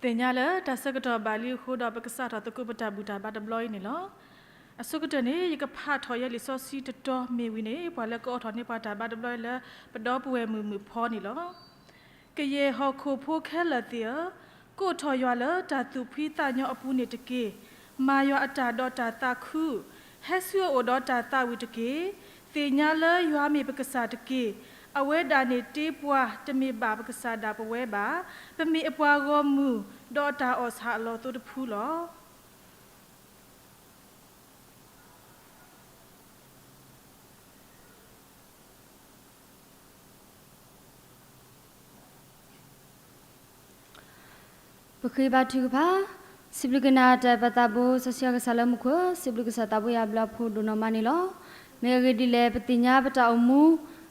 သ့ၣ်ညါလၢတၢ်ဆၢကတီၢ်ဘၣ်လံအဃိဒီး ပကစးထီၣ်သကိးပတၢ်ဘူၣ်တၢ်ဘါတဘျီအံၤန့ၣ်လီၤ. အဆိကတၢၢ်န့ၣ် ယကဖးထီၣ်ယဲလံာ်စီဆှံတတီၤမ့ၢ်ဝံၤန့ၣ် ပှၤလၢကအိးထီၣ်န့ၢ်ပှၤတၢ်ဘါတဘျီလၢ ပဒီပုၢ်ဝဲၢ်မုၣ်မုၣ်ဖီန့ၣ်လီၤ. ကယဲၢ်ဟီၣ်ခိၣ်ဖိခဲလၢာ်သ့ၣ်ဧၢ, ကိးထီၣ်ယွၤလၢတၢ်သူၣ်ဖှံသးညီအပူၤန့ၣ်တက့ၢ်. မၤယွၤအတၢ်ဒီးတၢ်သးခု, ဟဲဆူအအိၣ်ဒီးတၢ်သးဝံၣ်တက့ၢ်. သ့ၣ်ညါလၢယွၤမ့ၢ်ပကစၢ်တက့ၢ်. အဝဲဒၣ်န့ၣ်တ့ပှၤ, တမ့ၢ်ဘၣ်ပကစၢ်ဒၣ်ပဝဲဘၣ်. ပမ့ၢ်အပှၤဂီၢ်မုၢ်, ဒီးတၢ်အီၣ်ဆၣ်အလီၢ်သိတဖုလီၤ. ပဃ့ဘါထုကဖၣ်, စံးဘျုးက့ၤနၤတၢ်အဲၣ်ပၢ်သးဘိ စီဆှံကစၢ်လၢမူခိၣ်, စံးဘျုးကစၢ်သးဘိယွၤအဘျုးအဖှိၣ်ဒိၣ်နီၢ်မးန့ၣ်လီၤ. မ့ၢ်အဂ့ၢ်ဒ်လဲၣ် ပသ့ၣ်ညါပတၢ်အိၣ်မူ,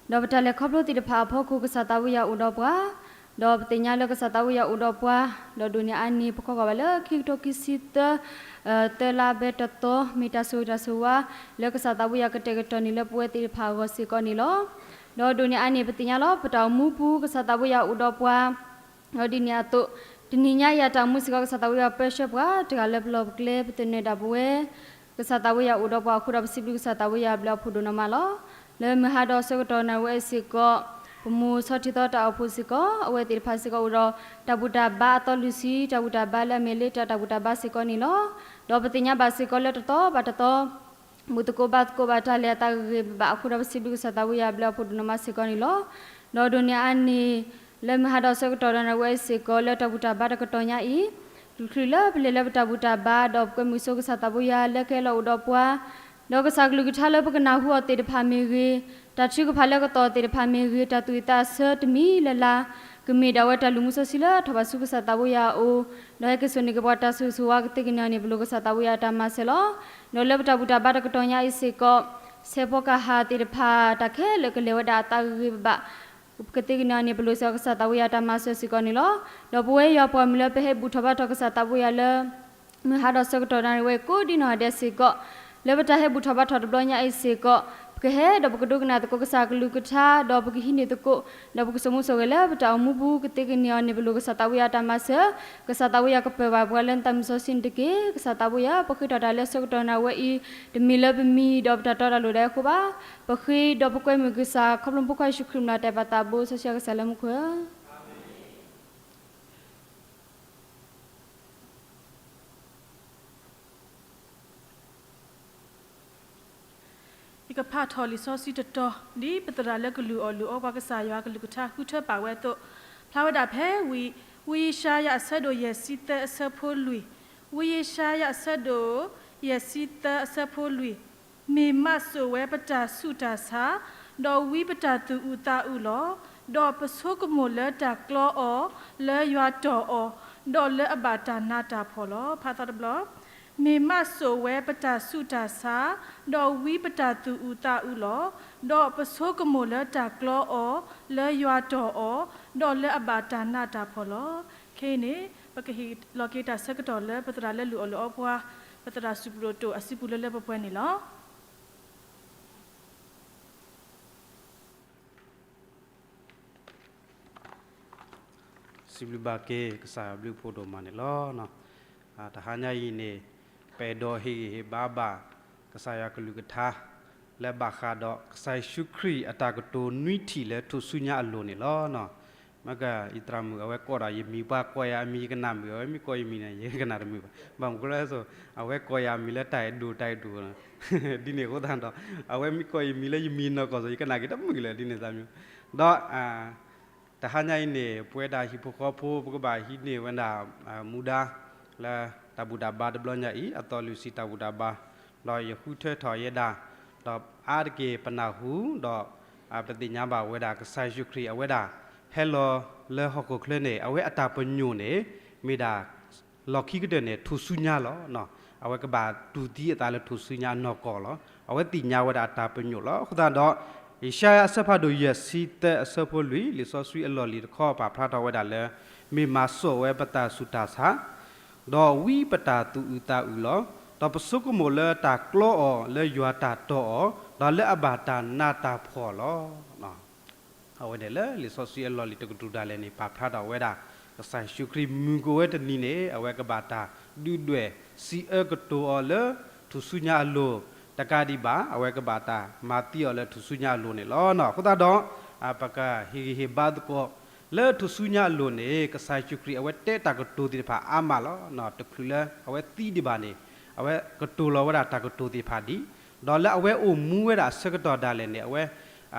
ဒီးပတၢ်လဲၤခီဖျိသ့ၣ်တဖၣ်အဖီခိၣ် ကစၢ်သးဘိယွၤအိၣ်ဒီးပှၤ, ဒီးပသ့ၣ်ညါလၢကစၢ်သးဘိယွၤအိၣ်ဒီးပှၤ, ဒီးဒိၣ်န့ၢ်အါန့ၢ် ပခိးကွၢ်ဘၣ်လၢခံကထိခံဆံသၢ သၢလါဘဲတသီ မ့ၢ်တၢ်ဆိၣ်ဂ့ၤတၢ်ဆိၣ်ဝါ လၢကစၢ်သးဘိယွၤကတဲာ်ကတီၤန့ၢ်လၢပဝဲသ့ၣ်တဖၣ်အဂီၢ်စ့ၢ်ကီးန့ၣ်လီၤ. ဒီးဒိၣ်န့ၢ်အါန့ၢ် ပသ့ၣ်ညါလီၤ ပတၢ်အိၣ်မူပူၤ ကစၢ်သးဘိယွၤအိၣ်ဒီးပှၤ, ဒီးဒ်န့ၣ်အသိး တနံၤညါအံၤအတၢ်အိၣ်မူစ့ၢ်ကီး ကစၢ်သးဘိယွၤပၢဆှၢပှၤ တဂၤလၢပလီၢ်ပကျဲ ပသနၢၣ်ဒၣ်ပဝဲ ကစၢ်သးဘိယွၤအိၣ်ဒီးပှၤအဃိဒီး ပစံးဘျုးကစၢ်သးဘိယွၤအဘျုးအဖှိၣ်ဒိၣ်နီၢ်မးလီၤ. လၢမုၢ်ဟါဒီးဆၢကတီၢ်နၣ်ရံၣ်ဝဲအံၤစ့ၢ်ကီး ပမိၢ်ဆီထံသီတၢ်အိၣ်ဖှိၣ်စ့ၢ်ကီး အဝဲသ့ၣ်တဖၣ်စ့ၢ်ကီးအိၣ်ဒီး တၢ်ဘူၣ်တၢ်ဘါအသီလွံၢ်ဆံ တၢ်ဘူၣ်တၢ်ဘါလၢအမ့ၢ်လ့တၢ်တၢ်ဘူၣ်တၢ်ဘါစ့ၢ်ကီးန့ၣ်လီၤ. ဒီးပသ့ၣ်ညါဘၣ်စ့ၢ်ကီးလၢတသီဘၣ်တသီ ဘူၣ်သကိးဘါသကိးဘၣ်တၢ်လဲၤအသးဂ့ၤဂ့ၤဘၣ်ဘၣ်အဃိဒီး ပစံးဘျုးကစၢ်သးဘိယွၤအဘျုးအဖှိၣ်ဒိၣ်နီၢ်မးစ့ၢ်ကီးန့ၣ်လီၤ. ဒီးဒိၣ်န့ၢ်အါန့ၢ် လၢမုၢ်ဟါဒီးဆၢကတီၢ်နၣ်ရံၣ်ဝဲအံၤစ့ၢ်ကီး လၢတၢ်ဘူၣ်တၢ်ဘါတကတီၢ်ညါအံၤ, တချုးလၢပလဲၤလၢပတၢ်ဘူၣ်တၢ်ဘါ ဒီးပကွဲမုာ်ဆိကစၢ်သးဘိယွၤလၢကဟဲလီၤအိၣ်ဒီးပှၤ, ဒီးကစၢ်ကလုၢ်ကထါလၢပကနၢ်ဟူအီၤသ့ၣ်တဖၣ်မ့ၢ်ဂ့ၤ, တၢ်ထုကဖၣ်လၢကသီၣ်သ့ၣ်တဖၣ်မ့ၢ်ဂ့ၤ, တၢ်သူၣ်ဝံၣ်သးဆၢတမံၤလၢ်လၢ် ကမ့ၢ်ဒၣ်ဝဲတၢ်လုၢ်မူစီဆှံလၢထီၣ်ဘးဆူကစၢ်သးဘိယွၤအအိၣ်, ဒီးဟဲက့ၤစိာ်န့ၢ်က့ၤပှၤတၢ်ဆိၣ်ဂ့ၤဆိၣ်ဝါကသ့ကန့ၢ်အီၤန့ၣ် ပလိၣ်ကစၢ်သးဘိယွၤအတၢ်မၤစၢၤလီၤ. ဒီးလၢပတၢ်ဘူၣ်တၢ်ဘါတကတီၢ်ညါအံၤစ့ၢ်ကီး, ဆဲးဖီကဟၣ်သ့ၣ်တဖၣ် တၢ်ခဲလၢာ်ကလဲၤဝဲဒၣ်အသးဂ့ၤဂ့ၤဘၣ်ဘၣ် ကသ့ကန့ၢ်အီၤန့ၣ် ပလိၣ်စ့ၢ်ကီးကစၢ်သးဘိယွၤအတၢ်မၤစၢၤစ့ၢ်ကီးန့ၣ်လီၤ. ဒီးပဝဲယွၤပှၤမုၢ်လၢပဟဲဘူၣ်ထီၣ်ဘါထီၣ်ကစၢ်သးဘိယွၤလၢ မုၢ်ဟါဒီးဆၢကတီၢ်နၣ်ရံၣ်ဝဲကိးဒံနီၢ်ဂၤဒဲးစ့ၢ်ကီး, လၢပတၢ်ဟဲဘူၣ်ထီၣ်ဘါထီၣ်တဘျီညါအံၤစ့ၢ်ကီး, ပကဟဲဒီးပကဒိကနၣ်သကိးကစၢ်ကလုၢ်ကထါ ဒီးပကဟံးန့ၢ်သကိး, ဒီးပကဆိမိၣ်ဆိၣ်ဂဲၤလၢပတၢ်အိၣ်မူပူၤကသ့ကန့ၢ်အီၤန့ၣ် ပလိၣ်ကစၢ်သးဘိယွၤအတၢ်မၤစၢၤ, ကစၢ်သးဘိယွၤကပၢၤဘၣ်ပှၤလၢနသးမုၢ်စီဆှံန့ၣ်တက့ၢ်. ကစၢ်သးဘိယွၤ ပဃ့ထီၣ်တၢ်လၢဆၢကတီၢ်နၣ်ရံၣ်ဝဲအံၤ, တမ့ၢ်လၢပမံၤဒီးပတၢ်တီတၢ်လိၤဒၣ်အဃိဘၣ်, ပဃ့ဒီးပကွဲမုာ်ကစၢ်ခီဖျိဖိခွါယ့ၣ်ၡူးခရံာ်မံၤလီၤ တၢ်အဲၣ်ပၢ်သးဘိစီဆှံကစၢ်လၢမူခိၣ်ဧၢ ယကဖးထီၣ်လံာ်စီဆှံတတီၤ ဒ်ပသရၣ်လၢကလုၢ်အီၣ်လုၢ်အီပှၤကစၢ်ယွၤကလုၢ်ကထါဃုထၢပာ်ဝဲအသိး, ဖျါဝဲဒၣ်ဖဲ ဝံယၡါယၤအဆၢဒိၣ်ယဲၢ်ဆံသၢအဆၢဖိလွံၢ်, ဝံယၡါယၤအဆၢဒိၣ်ယဲၢ်ဆံသၢအဆၢဖိလွံၢ်, မ့ၢ်မးစိာ်ဝဲပတၢ်ဆူးတၢ်ဆါ, ဒီးဝံပတၢ်သူၣ်အုးသးအုးလီၤ. ဒီးပဆိကမိၣ်လၢတၢ်ကျီအီၤ, လၢယွၤတီၢ်အီၤ, ဒီးလၢအဘၣ်တၢ်နးတၢ်ဖှီၣ်လီၤ. ဖးသီတဘျီ မ့ၢ်မးစိာ်ဝဲပတၢ်ဆူးတၢ်ဆါ, ဒီးဝံပတၢ်သူၣ်အုးသးအုးလီၤ. ဒီးပဆိကမိၣ်လၢတၢ်ကျီအီၤ, လၢယွၤတီၢ်အီၤ, ဒီးလၢအဘၣ်တၢ်နးတၢ်ဖှီၣ်လီၤ. ခဲအံၤန့ၣ် ပကဟ့ၣ်လီၤက့ၤတၢ်ဆၢကတီၢ်လၢပသရၣ်လၢလုၢ်အီၣ်လုၢ်အီပှၤ, ပသရၣ်စူၣ်ပဒိၣ်တိၣ်အစုပူၤလၢလၢပှဲၤပှဲၤန့ၣ်လီၤ. စံးဘျုးဘၣ်က့ၤ ကစၢ်ယွၤဘျုးဖှိၣ်ဒိၣ်မးန့ၣ်လီၤ. တဟါညါအံၤန့ၣ် ပအဲၣ်ဒိးဟ့ၣ်ဂံၢ်ဟ့ၣ်ဘါဘၣ် ကစၢ်ယွၤကလုၢ်ကထါ လၢဘၣ်ဃးဒီးကစၢ်ယ့ၣ်ၡူးခရံာ်အတၢ်ကတိၤနွံထံၣ်လၢထူၣ်စုညါအလိၤန့ၣ်လီၤ. မ့ၢ်က ယသရၣ်မုၣ်အဝဲကိးဒီးယမံၤ ပှၤကိးယၤအမံၤ ယကနၣ်မုာ်, အဝဲမ့ၢ်ကိးယမံၤန့ၣ် ယကနၣ်တမုာ်ဘၣ်. ဘၣ်မနုၤအဃိလဲၣ်, အဝဲကိးယၤအမံၤလၢတၢ်အဲၣ်ဒိၣ်တၢ်အဲၣ်ဒိၣ် ဒ်န့ၣ်အဃိသတးဒီး အဝဲမ့ၢ်ကိးယမံၤလၢယမံၤနီၢ်ကီၢ်စီၤ ယကနၣ်က့ၤတမုာ်လၢၤဒ်န့ၣ်သးမံၤ. ဒီး တဟါညါအံၤန့ၣ် ပဝဲဒၣ်ဟံၣ်ဖိဃီဖိ ပကဘၣ်ဟံးန့ၢ်ဝဲဒၣ် မူဒါ လၢတၢ်ဘူၣ်တၢ်ဘါတဘျီညါအံၤ အသီလွံၢ်ဆံတၢ်ဘူၣ်တၢ်ဘါ, ဒီးယဃုထၢထီၣ်ယဲဒၣ်, ဒီးအါတက့ၢ်ပနၢ်ဟူ, ဒီးပသ့ၣ်ညါဘၣ်ဝဲဒၣ် ကစၢ်ယ့ၣ်ၡူးခရံာ် အဝဲဒၣ်ဟဲလီၤလၢဟီၣ်ခိၣ်ချၢန့ၣ် အဝဲအတၢ်ပညိၣ်န့ၣ် မ့ၢ်ဒၣ် လီၢ်ခံကတၢၢ်န့ၣ် ထူၣ်စုညါလီၤ. အဝဲကဘၣ်တူၢ်သံအသးလၢထူၣ်စုညါအနီၢ်ကီၢ်လီၤ. အဝဲသ့ၣ်ညါဝဲဒၣ်အတၢ်ပညိၣ်လီၤ. အဃိသတးဒီး ယၡါယၤအဆၢဖးဒိၣ်ယဲၢ်ဆံသၢအဆၢဖိလွံၢ် လံာ်စီဆှံအလီၢ်လံၤတခီ ပာ်ဖျါထီၣ်ဝဲဒၣ်လၢ မ့ၢ်မၤစိာ်ဝဲပတၢ်ဆူးတၢ်ဆါ, ဒီးဝံပတၢ်သူၣ်အုးသးအုးလီၤ. ဒီးပဆိကမိၣ်လၢတၢ်ကျီအီၤ လၢယွၤတၢ်တီၢ်အီၤ, ဒီးလၢအဘၣ်တၢ်နးတၢ်ဖှီၣ်လီၤ. အဝဲန့ၣ်လၢလံာ်စီဆှံအလီၢ်လံၤတကတြူၢ်ဒၣ်လဲာ်န့ၣ် ပာ်ဖျါထီၣ်ဝဲဒၣ် ကစၢ်ယ့ၣ်ၡူးခရံာ်မုၢ်ကအိၣ်ဝဲတနံၤန့ၣ် အဝဲကဘၣ်တၢ်ဒုၣ်ဒွဲၣ်စံးအၢကတိၤအီၤလၢထူၣ်စုညါအလိၤ, တကးဒံးဘၣ် အဝဲကဘၣ်တၢ်မၤသံအီၤလၢထူၣ်စုညါအလိၤန့ၣ်လီၤ. အဃိသတးဒီး ပကဟ့ၣ်ဂံၢ်ဟ့ၣ်ဘါသကိး လၢထူၣ်စုညါအလိၤန့ၣ် ကစၢ်ယ့ၣ်ၡူးခရံာ်အဝဲတဲတၢ်ကတိၤသ့ၣ်တဖၣ်အါမးလီၤ. တချုးလၢအဝဲသံဒံးဘၣ်န့ၣ် အဝဲကတိၤလီၤဝဲဒၣ်တၢ်ကတိၤသ့ၣ်တဖၣ်ဒံး, ဒီးလၢအဝဲအိၣ်မူဝဲဒၣ်အဆၢကတီၢ်ဒၣ်လဲာ်န့ၣ် အဝဲ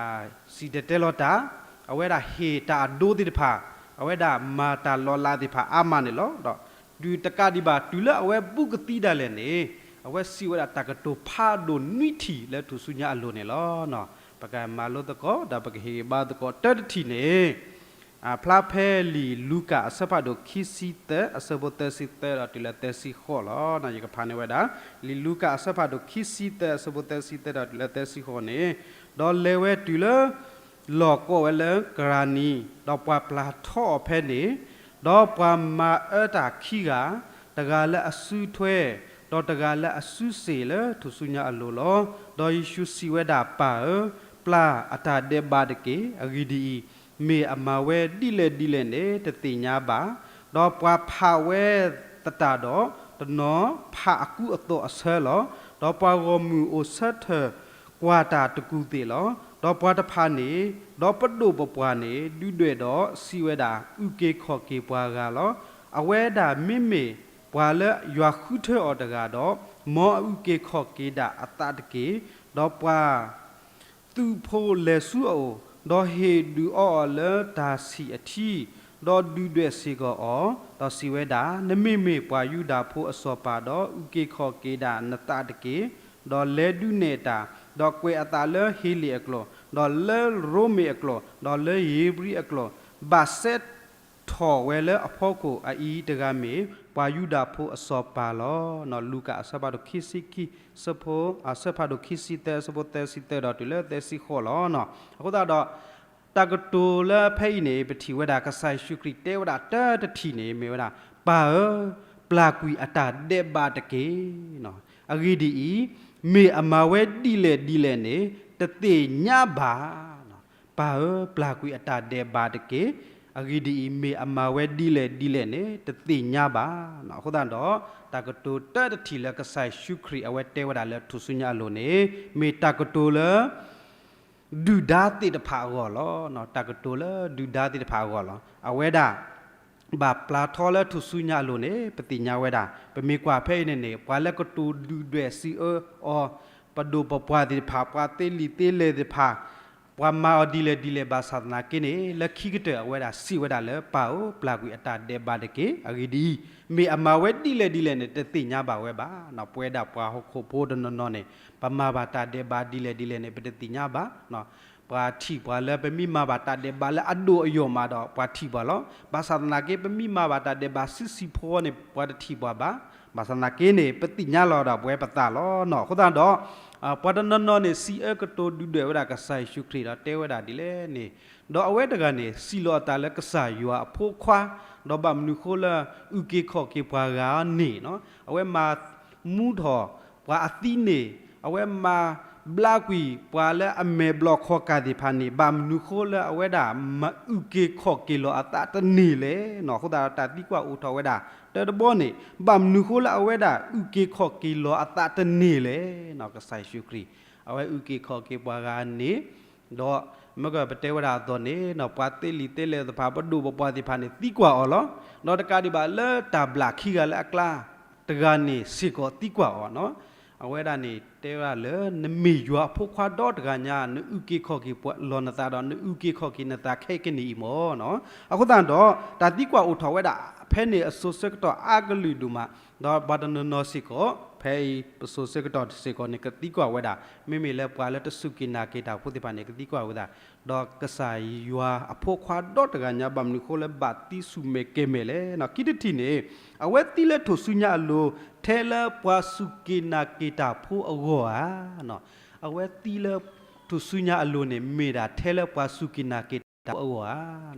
စံၣ်တဲၤတဲလီၤတၢ်, အဝဲဒၣ်ဟ့ၣ်တၢ်အဒိသ့ၣ်တဖၣ်, အဝဲဒၣ်မၤတၢ်လီၤလးသ့ၣ်တဖၣ်အါမးန့ၣ်လီၤ. ဒီးတုၤတကးဒံးဘၣ် တုၤလၢအဝဲဘူးကသံဒၣ်လဲာ်န့ၣ် အဝဲစံးဝဲဒၣ်တၢ်ကတိၤဖးဒိၣ်နွံထံၣ်လၢထူၣ်စုညါအလိၤန့ၣ်လီၤ. ပကမၤလိသကိး ဒီးပကဟ့ၣ်ဂံၢ်ဘါသကိး တၢတထံၣ်န့ၣ် ဖျါဖဲလံာ်လူၤကၣ်အဆၢဖးဒိၣ်ခံဆံသၢ အဆၢဖိသၢဆံသၢဒီးတုၤလၢသၢဆံဃိးလီၤ. ယကဖးန့ၢ်ဝဲဒၣ် လံာ်လူၤကၣ်အဆၢဖးဒိၣ်ခံဆံသၢ အဆၢဖိသၢဆံသၢဒီးတုၤလၢသၢဆံဃိးန့ၣ်, ဒီးလဲၤဝဲတုၤလၢ လီၢ်ကိးဝဲလၢကရၤနံ, ဒီးပှၤပျၢ်ထီအီၤဖဲန့ၣ်, ဒီးပှၤမၤအၢတၢ်ခံဂၤ, တဂၤလၢအစုထွဲ, ဒီးတဂၤလၢအစုစ့ၣ်လၢထူၣ်စုညါအလိၤလီၤ. ဒီးယ့ၣ်ၡူးစံးဝဲဒၣ်, ပၢ်ဧၢ, ပျၢ်အတၢ်ဒဲးဘးတက့ၢ်. အဂ့ၢ်ဒ်အံၤ, မ့ၢ်အမၤဝဲဒ်လဲၣ်ဒ်လဲၣ်န့ၣ် တသ့ၣ်ညါဘၣ်. ဒီးပှၤဖးဝဲသတးဒီး တနီၤဖးအကူအသိးအဆၢလီၤ. ဒီးပှၤဂီၢ်မုၢ်အိၣ်ဆၢထၢၣ်ကွၢ်တၢ်တကူၢ်သ့ၣ်လီၤ. ဒီးပှၤတဖၣ်န့ၣ်, ဒီးပဒိၣ်ပပှၢ်န့ၣ် ဒုၣ်ဒွဲၣ်ဒီးစံးဝဲဒၣ်, အုၣ်က့ၤခီၣ်က့ၤပှၤဂၤလီၤ. အဝဲဒၣ်မ့မ့ၢ်ပှၤလၢယွၤဃုထၢအီၤတဂၤဒီး, မ်အအုၣ်က့ၤခီၣ်က့ၤဒၣ်အသးတက့ၢ်. ဒီးပှၤ သုးဖိလဲၤဆူအအိၣ်, ဒီးဟ့ၣ်ဒုးအီအီၤလၢတၢ်ဆံၣ်အထံ, ဒီးဒုၣ်ဒွဲၣ်စ့ၢ်ကီးအီၤ, ဒီးစံးဝဲဒၣ်, နမ့မ့ၢ်ပှၤယူဒၤဖိအစီၤပၤဒီး အုၣ်က့ၤခီၣ်က့ၤဒၣ်နသးတက့ၢ်. ဒီးလဲၤဒုးနဲၣ်တၢ်, ဒီးကွဲးအသးလၢဟ့လ့ၣ်အကျိာ်, ဒီးလၢရိမ့ၤအကျိာ်, ဒီးလၢဧ့ၤဘြံၤအကျိာ်, ဘၣ်ဆဲးထီၣ်ဝဲလၢအဖီခိၣ်, အအံၤတဂၤမ့ၢ်ပှၤယူဒၤဖိအစီၤပၤလီၤ. လူၤကၣ်အဆၢဖးဒိၣ်ခံဆံခံ ဆၢဖိ, အဆၢဖးဒိၣ်ခံဆံသၢ အဆၢဖိသၢဆံသၢဒီးတုၤလၢသၢဆံဃိးလီၤ. အဃိသတးဒီး တၢ်ကတိၤလၢဖဲအံၤန့ၣ် ပထံၣ်ဝဲဒၣ် ကစၢ်ယ့ၣ်ၡူးခရံာ်တဲဝဲဒၣ်တၢတထံၣ်န့ၣ် မ့ၢ်ဝဲဒၣ်, ပၢ်ဧၢ, ပျၢ်ကွံာ်အတၢ်ဒဲးဘးတက့ၢ်. အဂ့ၢ်ဒ်အံၤ, မ့ၢ်အမၤဝဲဒ်လဲၣ်ဒ်လဲၣ်န့ၣ် တသ့ၣ်ညါဘၣ်. ပၢ်ဧၢ, ပျၢ်ကွံာ်အတၢ်ဒဲးဘးတက့ၢ်. အဂ့ၢ်ဒ်အံၤ, မ့ၢ်အမၤဝဲဒ်လဲၣ်ဒ်လဲၣ်န့ၣ် တသ့ၣ်ညါဘၣ်. အဃိသတးဒီး တၢ်ကတိၤတၢတထံၣ်လၢကစၢ်ယ့ၣ်ၡူးခရံာ်အဝဲတဲဝဲဒၣ်လၢထူၣ်စုညါအလိၤန့ၣ် မ့ၢ်တၢ်ကတိၤလၢ ဒုၣ်ဒါသ့ၣ်တဖၣ်အဂီၢ်လီၤ. တၢ်ကတိၤလၢဒုၣ်ဒါသ့ၣ်တဖၣ်အဂီၢ်လီၤ. အဝဲဒၣ် ဘၣ်ပျၢ်ထီလၢထူၣ်စုညါအလိၤန့ၣ် ပသ့ၣ်ညါဝဲဒၣ်. ပမ့ၢ်ကွၢ်ဖဲအံၤန့ၣ်န့ၣ် ပှၤလၢကတိၤဒုၣ်ဒွဲၣ်စံးအၢအီၤ, ပဒိၣ်ပပှၢ်သ့ၣ်တဖၣ်, ပှၤသ့လံာ်သ့လဲၢ်သ့ၣ်တဖၣ်, ပှၤမၤအီၤဒ်လဲၣ်ဒ်လဲၣ်ဘၣ်ဆၣ်သနာ်က့န့ၣ် လၢခံကတၢၢ်အဝဲဒၣ်စံးဝဲဒၣ်လၢ ပၢ်ဧၢ, ပျၢ်ကွံာ်အတၢ်ဒဲးဘးတက့ၢ်. အဂ့ၢ်ဒ်အံၤ, မ့ၢ်အမၤဝဲဒ်လဲၣ်ဒ်လဲၣ်န့ၣ် တသ့ၣ်ညါဘၣ်ဝဲဘၣ်. ပဝဲဒၣ်ပှၤဟီၣ်ခိၣ်ဖိတနီၤနီၤန့ၣ် ပမၤဘၣ်တၢ်ဒဲးဘးဒ်လဲၣ်ဒ်လဲၣ်န့ၣ် ပတသ့ၣ်ညါဘၣ်. ပှၤထံၣ်ပှၤလၢပမ့ၢ်မၤဘၣ်တၢ်ဒဲးဘးလၢအဒိၣ်အယိာ်မးဒီး ပှၤထံၣ်ပှၤလီၤ. ဘၣ်ဆၣ်သနာ်က့ ပမ့ၢ်မၤဘၣ်တၢ်ဒဲးဘးဆံးဆံးဖိန့ၣ် ပှၤတထံၣ်ပှၤဘၣ်. ဘၣ်ဆၣ်သနာ်က့န့ၣ် ပသ့ၣ်ညါလီၤဒၣ်ပဝဲပသးလီၤ. အဃိသတးဒီး ပှၤတနီၤနီၤန့ၣ် စံးအၢကတိၤဒုၣ်ဒွဲၣ်ဝဲဒၣ်ကစၢ်ယ့ၣ်ၡူးခရံာ်ဒီးတဲဝဲဒၣ်ဒ်လဲၣ်န့ၣ်, ဒီးအဝဲတဂၤန့ၣ် စံးလီၤအသးလၢကစၢ်ယွၤအဖိခွါ, ဒီးဘၣ်မနုၤဃိလၢအုၣ်က့ၤခီၣ်က့ၤပှၤဂၤန့ၣ်, အဝဲမၤမူထီၣ်ပှၤအသံန့ၣ်, အဝဲမၤဘျါကွံာ်ပှၤလၢအမဲာ်ဘျီၣ်ခီၣ်ကၢ်သ့ၣ်တဖၣ်န့ၣ် ဘၣ်မနုၤဃိလၢအဝဲဒၣ်မၤအုၣ်က့ၤခီၣ်က့ၤလီၤအသးတန့ၢ်လဲၣ်. အဃိသတးဒီးတၢ်သံကွၢ်အိၣ်ထီၣ်ဝဲဒၣ် တၢတဘီန့ၣ် ဘၣ်မနုၤဃိလၢအဝဲဒၣ်အုၣ်က့ၤခီၣ်က့ၤလီၤအသးတန့ၢ်လဲၣ်. ကစၢ်ယ့ၣ်ၡူးခရံာ် အဝဲအုၣ်က့ၤခီၣ်က့ၤပှၤဂၤန့ၣ်, ဒီးမ့ၢ်ကပတဲဝဲဒၣ်အသိးန့ၣ် ပှၤသ့လံာ်သ့လဲၢ်သ့ၣ်တဖၣ် ပဒိၣ်ပပှၢ်သ့ၣ်တဖၣ်န့ၣ် သံကွၢ်အီၤလီၤ. ဒီးတကးဒံးဘၣ်လၢတၢ်ဘျၣ်ခံဂၤလၢအကျါတဂၤန့ၣ်စ့ၢ်ကီးသံကွၢ်အီၤ, အဝဲဒၣ်န့ၣ်တဲဝဲဒၣ်လၢ နမ့ၢ်ယွၤအဖိခွါဒီတဂၤညါ, နအုၣ်က့ၤခီၣ်က့ၤလီၤနသးဒီး နအုၣ်က့ၤခီၣ်က့ၤနသးခဲကနံၣ်အံၤမ့ၢ်. အဃိသတးဒီး တၢ်သံကွၢ်အိၣ်ထီၣ်ဝဲဒၣ် ဖဲန့ၣ်အစိၤဆၢကတီၢ်အါကလုာ်ဒိၣ်မး, ဒီးပှၤတနီၤနီၤစ့ၢ်ကီး ဖဲအံၤပစိၤဆၢကတီၢ်စ့ၢ်ကီးန့ၣ် ကသံကွၢ်ဝဲဒၣ်, မ့မ့ၢ်လၢပှၤလၢတစူၢ်က့ၤနာ်က့ၤတၢ်ဖိသ့ၣ်တဖၣ်န့ၣ် ကသံကွၢ်ဝဲဒၣ်, ဒီးကစၢ်ယွၤအဖိခွါဒီတဂၤညါ ဘၣ်မနုၤဃိလၢဘၣ်သံဆူၣ်မဲာ်ကဲၤမဲာ်လဲၣ်. ခံထံၣ်တထံၣ်န့ၣ် အဝဲသံလၢထူၣ်စုညါအလိၤ ထဲလၢပှၤစူၢ်က့ၤနာ်က့ၤတၢ်ဖိအဂီၢ်ဧါ. အဝဲသံလၢထူၣ်စုညါအလိၤန့ၣ် မ့ၢ်ဒၣ်ထဲလၢပှၤစူၢ်က့ၤနာ်က့ၤတၢ်ဖိအဂီၢ်ဧါ.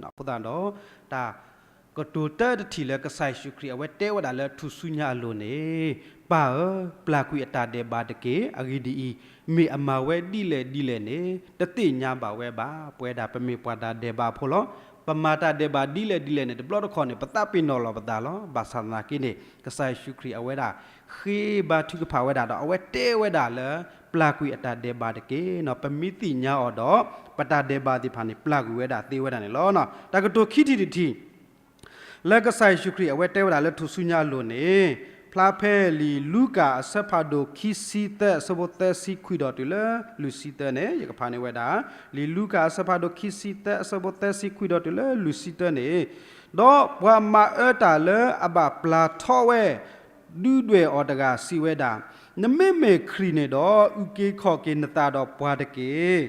အဃိသတးဒီး တၢ်ကတိၤတၢတထံၣ်လၢကစၢ်ယ့ၣ်ၡူးခရံာ် အဝဲတဲဝဲဒၣ်လၢထူၣ်စုညါအလိၤန့ၣ်, ပၢ်ဧၢ, ပျၢ်ကွံာ်အတၢ်ဒဲးဘးတက့ၢ်. အဂ့ၢ်ဒ်အံၤ, မ့ၢ်အမၤဝဲဒ်လဲၣ်ဒ်လဲၣ်န့ၣ် တသ့ၣ်ညါဘၣ်ဝဲဘၣ်. ပဝဲဒၣ်ပမ့ၢ်ပှၤတၢ်ဒဲးဘးဖိလီၤ. ပမၤတၢ်ဒဲးဘးဒ်လဲၣ်ဒ်လဲၣ်န့ၣ် တဘျီတခီၣ်န့ၣ် ပသးပ့ၤနီၣ်လီၤပသးလီၤ. ဘၣ်ဆၣ်သနာ်က့န့ၣ် ကစၢ်ယ့ၣ်ၡူးခရံာ်အဝဲဒၣ် ဃ့ဘါထုကဖၣ်ဝဲဒၣ်ဒီး အဝဲတဲဝဲဒၣ်လၢ ပျၢ်ကွံာ်အတၢ်ဒဲးဘးတက့ၢ်. ပမ့ၢ်သ့ၣ်ညါအီၤဒီး ပတၢ်ဒဲးဘးသ့ၣ်တဖၣ်န့ၣ် ပျၢ်ကွံာ်ဝဲဒၣ်သ့ဝဲဒၣ်န့ၣ်လီၤ. တၢ်ကတိၤခံထံၣ်တထံၣ် လၢကစၢ်ယ့ၣ်ၡူးခရံာ်အဝဲတဲဝဲဒၣ်လၢထူၣ်စုညါအလိၤန့ၣ် ဖျါဖဲလံာ်လူၤကၣ်အဆၢဖးဒိၣ်ခံဆံသၢအဆၢဖိသၢဆံခွံဒီးတုၤလၢလွံၢ်ဆံသၢန့ၣ် ယကဖးန့ၢ်ဝဲဒၣ် လံာ်လူၤကၣ်အဆၢဖးဒိၣ်ခံဆံသၢအဆၢဖိသၢဆံခွံဒီးတုၤလၢလွံၢ်ဆံသၢန့ၣ်, ဒီးပှၤမၤအၢတၢ်လၢအဘၣ်ပျၢ်ထီၣ်ဝဲ ဒုးဒွဲၣ်အီၤတဂၤစံးဝဲဒၣ်, နမ့မ့ၢ်ခရံာ်န့ၣ်ဒီး အုၣ်က့ၤခီၣ်က့ၤနသးဒီးပှၤတက့ၢ်.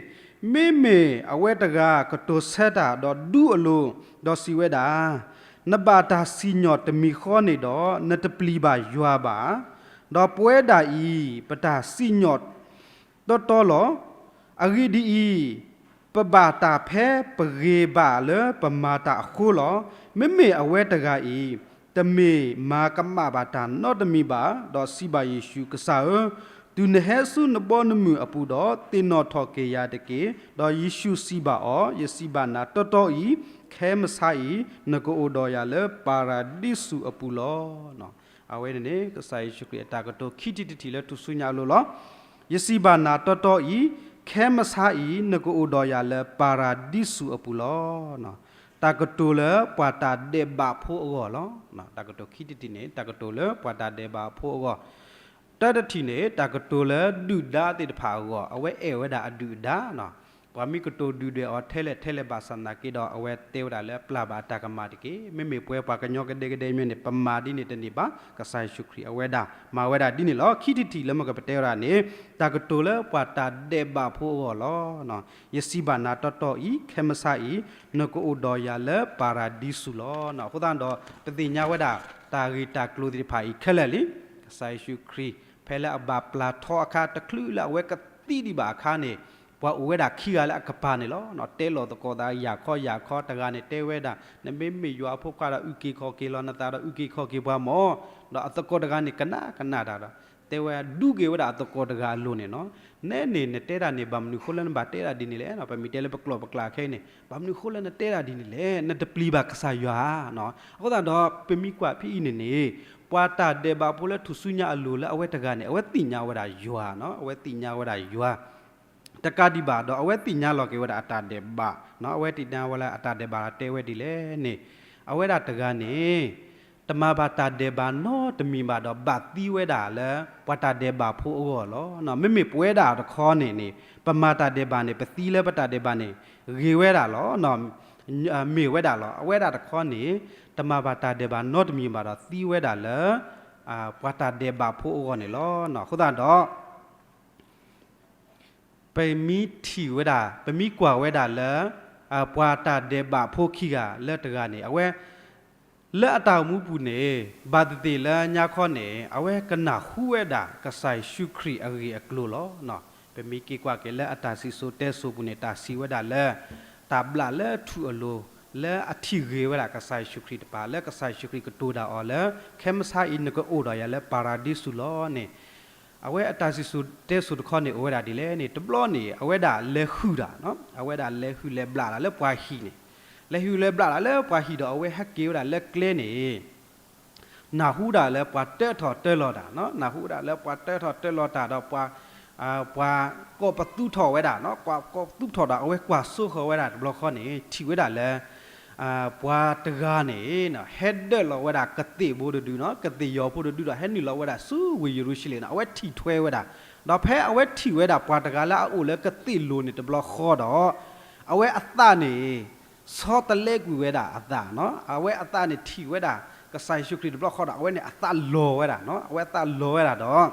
မ့မ့ၢ်အဝဲတဂၤကတိၤဆၢတၢ်ဒီးဒူအလိၤ, ဒီးစံးဝဲဒၣ်, နဘၣ်တၢ်စံၣ်ညီၣ်တမံၤဃီန့ၣ်ဒီး နတပျံၤဘၣ်ယွၤဘၣ်. ဒီးပဝဲဒၣ်အံၤ ပတၢ်စံၣ်ညီၣ်တီတီလီၤ. အဂ့ၢ်ဒ်အံၤ, ပဘၣ်တၢ်ဖဲပဂ့ၤဘၣ်လၢပမၤတၢ်အဃိလီၤ. မ့မ့ၢ်အဝဲတဂၤအံၤ တမ့ၢ်မၤကမၣ်ဘၣ်တၢ်နီတမံၤဘၣ်, ဒီးစံးဘၣ်ယ့ၣ်ၡူး, ကစၢ်ဧၢ, တုၤနဟဲဆူနဘီနမုၢ်အပူၤဒီး သ့ၣ်နီၣ်ထီၣ်က့ၤယၤတက့ၢ်. ဒီးယ့ၣ်ၡူးစံးဘၣ်အီၤ, ယစံးဘၣ်နၤတီတီအံၤ, ခဲမဆါအံၤ နကအိၣ်ဒီးယၤလၢပၤရဒံစူးအပူၤလီၤ. အဝဲန့ၣ်န့ၣ် ကစၢ်ယ့ၣ်ၡူးခရံာ်အတၢ်ကတိၤခံထံၣ်တထံၣ်လၢထူၣ်စုညါအလိၤလီၤ. ယစံးဘၣ်နၤတီတီအံၤ, ခဲမဆါအံၤ နကအိၣ်ဒီးယၤလၢပၤရဒံစူးအပူၤလီၤ. တၢ်ကတိၤလၢပှၤတၢ်ဒဲးဘးဖိအဂီၢ်လီၤ. တၢ်ကတိၤခံထံၣ်တထံၣ်န့ၣ် တၢ်ကတိၤလၢပှၤတၢ်ဒဲးဘးဖိအဂီၢ်, တၢတထံၣ်န့ၣ် တၢ်ကတိၤလၢဒုၣ်ဒါသ့ၣ်တဖၣ်အဂီၢ်, အဝဲအဲၣ်ဝဲဒၣ်အဒုၣ်အဒါ, ပှၤမ့ၢ်ကတိၤဒုၣ်ဒွဲၣ်အီၤထဲလဲၣ်ထဲလဲၣ်ဘၣ်ဆၣ်သနာ်က့ဒီး အဝဲတဲဝဲဒၣ်လၢပျၢ်ဘၣ်အတၢ်ကမၣ်တက့ၢ်. မ့မ့ၢ်ပဝဲပှၤကညီကဒဲကဒဲမ့ၢ်န့ၣ် ပမၤဒ်န့ၣ်တန့ၢ်ဘၣ်, ကစၢ်ယ့ၣ်ၡူးခရံာ်အဝဲဒၣ် မၤဝဲဒၣ်ဒ်န့ၣ်လီၤ. ခံထံၣ်တထံၣ်လၢမ့ၢ်ကပတဲဝဲဒၣ်န့ၣ် တၢ်ကတိၤလၢပှၤတၢ်ဒဲးဘးဖိအဂီၢ်လီၤ. ယစံးဘၣ်နၤတီတီအံၤ, ခဲမဆါအံၤ နကအိၣ်ဒီးယၤလၢပၤရဒံစူးလီၤ. အဃိသတးဒီး ပသ့ၣ်ညါဝဲဒၣ် တၢ်ဂ့ၢ်တၢ်ကျိၤသ့ၣ်တဖၣ်အံၤခဲလၢာ်လံ. ကစၢ်ယ့ၣ်ၡူးခရံာ် ဖဲလၢအဘၣ်ပျၢ်ထီအခါ တချုးလၢအဝဲကသံဒံးဘၣ်အခါန့ၣ်, ပှၤအိၣ်ဝဲဒၣ်ခံဂၤလၢအကပၤန့ၣ်လီၤ. တဲလီၤသကိးသးယၤခီယၤခီ, တဂၤန့ၣ်တဲဝဲဒၣ်, နမ့မ့ၢ်ယွၤအဖိခွါဒီး အုၣ်က့ၤခီၣ်က့ၤလီၤနသးဒီး အုၣ်က့ၤခီၣ်က့ၤပှၤမၢ်, ဒီးအသကိးတဂၤန့ၣ် ကနၣ်ကနၣ်တၢ်ဒီး တဲဝဲဒူက့ၤဝဲဒၣ်အသကိးတဂၤအလိၤန့ၣ်လီၤ. နဲန့ၣ် နတဲဒၣ်န့ၣ် ဘၣ်မနုၤဃိလၢနဘၣ်တဲဒၣ်ဒ်န့ၣ်လဲၣ်. ပမ့ၢ်တဲလၢပကျိာ်ပကျါခဲအံၤန့ၣ် ဘၣ်မနုၤဃိလၢနတဲဒၣ်ဒ်န့ၣ်လဲၣ်, နတပျံၤဘၣ်ကစၢ်ယွၤဧါ. အဃိသတးဒီး ပမ့ၢ်ကွၢ်ဖဲအံၤန့ၣ်န့ၣ် ပှၤတၢ်ဒဲးဘးဖိလၢထူၣ်စုညါအလိၤလၢအဝဲတဂၤန့ၣ် အဝဲသ့ၣ်ညါဝဲဒၣ်ယွၤ, အဝဲသ့ၣ်ညါဝဲဒၣ်ယွၤ တကးဒံးဘၣ်ဒီး အဝဲသ့ၣ်ညါလီၤက့ၤဝဲဒၣ်အတၢ်ဒဲးဘး, အဝဲသ့ၣ်ညါဝဲလၢအတၢ်ဒဲးဘးဒီးတဲဝဲဒ်လဲၣ်န့ၣ်, အဝဲဒၣ်တဂၤန့ၣ် တမၤဘၣ်တၢ်ဒဲးဘးနီတမံၤဘၣ်ဒီး ဘၣ်သံဝဲဒၣ်လၢ ပှၤတၢ်ဒဲးဘးဖိအဂီၢ်လီၤ. မ့မ့ၢ်ပဝဲဒၣ်တခီန့ၣ်န့ၣ် ပမၤတၢ်ဒဲးဘးန့ၣ် ပသံလၢပတၢ်ဒဲးဘးန့ၣ် ဂ့ၤဝဲဒၣ်လီၤ. မ့ၢ်ဝဲဒၣ်လီၤ. အဝဲဒၣ်တခီန့ၣ် တမၤဘၣ်တၢ်ဒဲးဘးနီတမံၤဘၣ်ဒီး သံဝဲဒၣ်လၢ ပှၤတၢ်ဒဲးဘးဖိအဂီၢ်န့ၣ်လီၤ. အဃိသတးဒီး ပမ့ၢ်ထံၣ်ဝဲဒၣ် ပမ့ၢ်ကွၢ်ဝဲဒၣ်လၢ ပှၤတၢ်ဒဲးဘးဖိခံဂၤလၢတဂၤန့ၣ် အဝဲ လၢအတၢ်အိၣ်မူပူၤန့ၣ် ဘၣ်သ့ၣ်သ့ၣ်လၢညါခီန့ၣ် အဝဲကနၢ်ဟူဝဲဒၣ် ကစၢ်ယ့ၣ်ၡူးခရံာ်အဂ့ၢ်အကျိၤလီၤ. ပမ့ၢ်က့ၤကွၢ်က့ၤလၢအတၢ်စံၣ်စိၤတဲစိၤပူၤန့ၣ် တၢ်စံးဝဲဒၣ်လၢ တၢ်ဘျးလၢထူၣ်အလိၤ လၢအထံၣ်ဂ့ၤဝဲဒၣ်ကစၢ်ယ့ၣ်ၡူးခရံာ်တပၤ လၢကစၢ်ယ့ၣ်ၡူးခရံာ်ကတိၤတၢ်အီၤလၢ ခဲမဆါအံၤနကအိၣ်ဒီးယၤလၢပၤရဒံစူးလီၤန့ၣ် အဝဲအတၢ်စံၣ်စိၤတဲစိၤတခီန့ၣ် အိၣ်ဝဲဒၣ်ဒ်လဲၣ်န့ၣ် တဘျီန့ၣ် အဝဲဒၣ်လဲၤဟုၣ်တၢ်, အဝဲဒၣ်လဲၤဟုၣ်လဲၤဘျးတၢ်လၢပှၤဟံၣ်န့ၣ်, လဲၤဟုၣ်လဲၤဘျးတၢ်လၢပှၤဟံၣ်ဒီး အဝဲဟဲက့ၤဝဲဒၣ်လၢကျဲန့ၣ် နၢ်ဟူဒၣ်လၢပှၤတၢထီၣ်တၢလီၤတၢ်, နၢ်ဟူဒၣ်လၢပှၤတၢထီၣ်တၢလီၤတၢ်ဒီး ပှၤကိးပသူထီၣ်ဝဲဒၣ်, ပှၤကိးပသူထီၣ်ဒီး အဝဲကွၢ်စိဃီၤဝဲဒၣ်တဘျီဃီန့ၣ် ထံၣ်ဝဲဒၣ်လၢ ပှၤတဂၤန့ၣ် ဟဲဒၢးလီၤဝဲဒၣ်ကသ့ၣ်ဘိတဒု, ကသ့ၣ်ယီၤဖိတဒုဒီး ဟဲနုာ်လီၤဝဲဒၣ်ဆူဝ့ၢ်ယရူၤၡလ့ၣ်န့ၣ် အဝဲထံၣ်ထွဲဝဲဒၣ်, ဒီးဖဲအဝဲထံၣ်ဝဲဒၣ်ပှၤတဂၤလၢအအိၣ်လၢကသ့ၣ်လိၤန့ၣ်တဘျီဃီဒီး အဝဲအသးန့ၣ် ဆီတလဲကွံာ်ဝဲဒၣ်အသး, အဝဲအသးန့ၣ်ထံၣ်ဝဲဒၣ် ကစၢ်ယ့ၣ်ၡူးခရံာ်တဘျီဃီဒီး အဝဲန့ၣ်အသးလီၤဝဲဒၣ်, အဝဲအသးလီၤဝဲဒၣ်ဒီး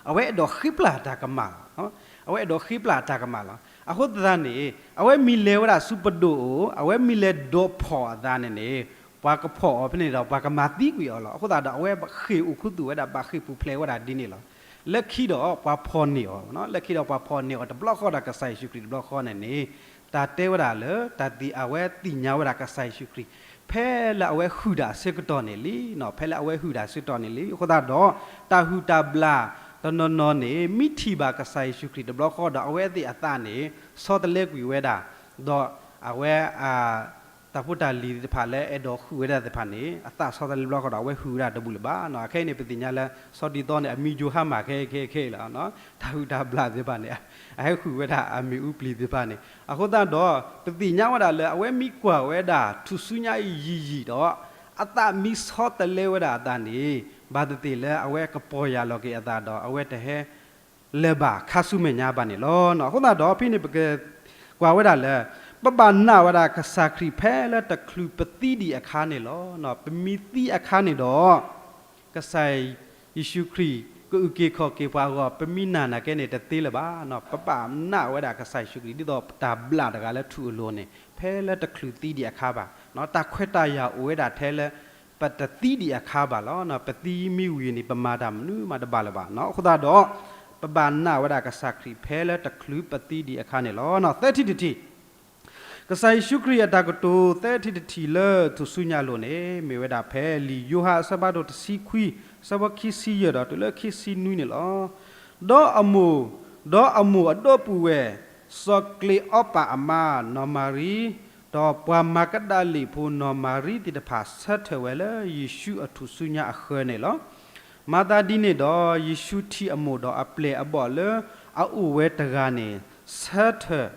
အဝဲအဲၣ်ဒိးဃ့ပျၢ်တၢ်ကမၣ်လီၤ. အဝဲအဲၣ်ဒိးဃ့ပျၢ်တၢ်ကမၣ်လီၤ. အဃိသတးန့ၣ် အဝဲမ့ၢ်လဲၤဝဲဒၣ်ဆူပဒိၣ်အိၣ်, အဝဲမ့ၢ်လဲၤဒိးဖီၣ်အသးန့ၣ်န့ၣ် ပှၤကဖီၣ်အီၤဖဲန့ၣ်ဒီး ပှၤကမၤသံကွံာ်အီၤလီၤ. အဃိသတးဒီး အဝဲဃ့ၢ်အိၣ်ခူသူၣ်ဝဲဒၣ် ဘၣ်ဃ့ၢ်ပူၤဖျဲးဝဲဒၣ်ဒ်န့ၣ်လီၤ. လၢခံဒီးပှၤဖီၣ်န့ၢ်အီၤ, လၢခံဒီးပှၤဖီၣ်န့ၢ်အီၤတဘျီဃီဒီး ကစၢ်ယ့ၣ်ၡူးခရံာ်တဘျီဃီန့ၣ်န့ၣ် တၢ်တဲဝဲဒၣ်လၢ တၢ်သ့ၣ်အဝဲသ့ၣ်ညါဝဲဒၣ်ကစၢ်ယ့ၣ်ၡူးခရံာ် ဖဲလၢအဝဲဟုၣ်တၢ်ဆၢကတီၢ်န့ၣ်လံ, ဖဲလၢအဝဲဟုၣ်တၢ်ဆၢကတီၢ်န့ၣ်လံ. အဃိသတးဒီး တၢ်ဟုၣ်တၢ်ဘျၣ်တနီၤနီၤန့ၣ် မ့ၢ်ထံၣ်ဘၣ်ကစၢ်ယ့ၣ်ၡူးခရံာ်တဘျီဃီဒီး အဝဲသ့ၣ်အသးန့ၣ် ဆီတလဲကွံာ်ဝဲဒၣ်, ဒီးအဝဲ အ တၢ်ဖိတၢ်လံၤသ့ၣ်တဖၣ်လၢအဲၣ်ဒိးဟုၣ်ဝဲဒၣ်သ့ၣ်တဖၣ်န့ၣ် အသးဆီတလဲဘျီဃီဒီး အဝဲဟုၣ်ဝဲဒၣ်တဘူၣ်လၢၤဘၣ်နီၤ. အခဲအံၤန့ၣ် ပသ့ၣ်ညါလၢ စီၤတံၤသီန့ၣ် အမံယိၤဟၣ်မးခဲခဲခဲလီၤ. တၢ်ဟုၣ်တၢ်ဘျၣ်သ့ၣ်တဖၣ်န့ၣ် အဟဲဟုၣ်ဝဲဒၣ်အမ့ၣ်အူပျံၤသ့ၣ်တဖၣ်န့ၣ် အဃိသတးဒီး ပသ့ၣ်ညါဝဲဒၣ်လၢ အဝဲမ့ၢ်ကွၢ်ဝဲဒၣ်ထူၣ်စုညါအံၤယံာ်ယံာ်ဒီး အသးမ့ၢ်ဆီတလဲဝဲဒၣ်အသးန့ၣ် ဘၣ်သ့ၣ်သ့ၣ်လၢအဝဲကပီၢ်ယၢ်လီၤက့ၤအသးဒီး အဝဲတဟဲ လဲၤဘၣ်ခါဆူမဲာ်ညါဘၣ်န့ၣ်လီၤ. အဃိသတးဒီး ဖဲန့ၣ်ပကကွၢ်ဝဲဒၣ်လၢ ပဘၣ်နာ်ဝဲဒၣ်ကစၢ်ခရံာ်ဖဲလၢတချုးပသံဒံးအခါန့ၣ်လီၤ. ပမ့ၢ်သံအခါန့ၣ်ဒီး ကစၢ်ယ့ၣ်ၡူးခရံာ် ကအုၣ်က့ၤခီၣ်က့ၤပှၤအဂီၢ် ပမ့ၢ်နာ်နာ်က့န့ၣ် တသ့လၢၤဘၣ်. ပဘၣ်နာ်ဝဲဒၣ်ကစၢ်ယ့ၣ်ၡူးခရံာ် ဒ်သိးတၢ်ဘျၣ်တဂၤလၢထူၣ်အလိၤန့ၣ် ဖဲလၢတချုးသံဒံးအခါဘၣ်. တၢ်ခွဲးတၢ်ယာ်အိၣ်ဝဲဒၣ်ထဲလၢ ပတသံဒံးအခါဘၣ်လီၤ. ပသံမ့ၢ်ဝံၤန့ၣ် ပမၤတၢ်မနုၤမးတဘၣ်လၢၤဘၣ်. အဃိသတးဒီး ပဘၣ်နာ်ဝဲဒၣ်ကစၢ်ခရံာ်ဖဲလၢတချုးပသံဒံးအခါန့ၣ်လီၤ. သၢထံၣ်တထံၣ် ကစၢ်ယ့ၣ်ၡူးခရံာ်အတၢ်ကတိၤသၢထံၣ်တထံၣ်လၢထူၣ်စုညါအလိၤန့ၣ် မ့ၢ်ဝဲဒၣ်ဖဲလံာ်ယိၤဟၣ်အဆၢဖးဒိၣ်တဆံခွံ အဆၢဖိခံဆံယဲၢ်ဒီးတုၤလၢခံဆံနွံန့ၣ်လီၤ. ဒီးအမိၢ်, ဒီးအမိၢ်အဒီပုၢ်ဝဲၢ် စီၤကျ့အီပၤအမါနီၢ်မၤရံ, ဒီးပှၤမၤကဒၤလ့ၣ်ဖိနီၢ်မၤရံသ့ၣ်တဖၣ်ဆၢထၢၣ်ဝဲလၢယ့ၣ်ၡူးအထူၣ်စုညါအဃၢၤန့ၣ်လီၤ. မၤသးဒ်န့ၣ်ဒီး ယ့ၣ်ၡူးထံၣ်အမိၢ်ဒီးအပျဲၢ်အဘီၣ်လၢအအိၣ်ဝဲတဂၤန့ၣ် ဆၢထၢၣ်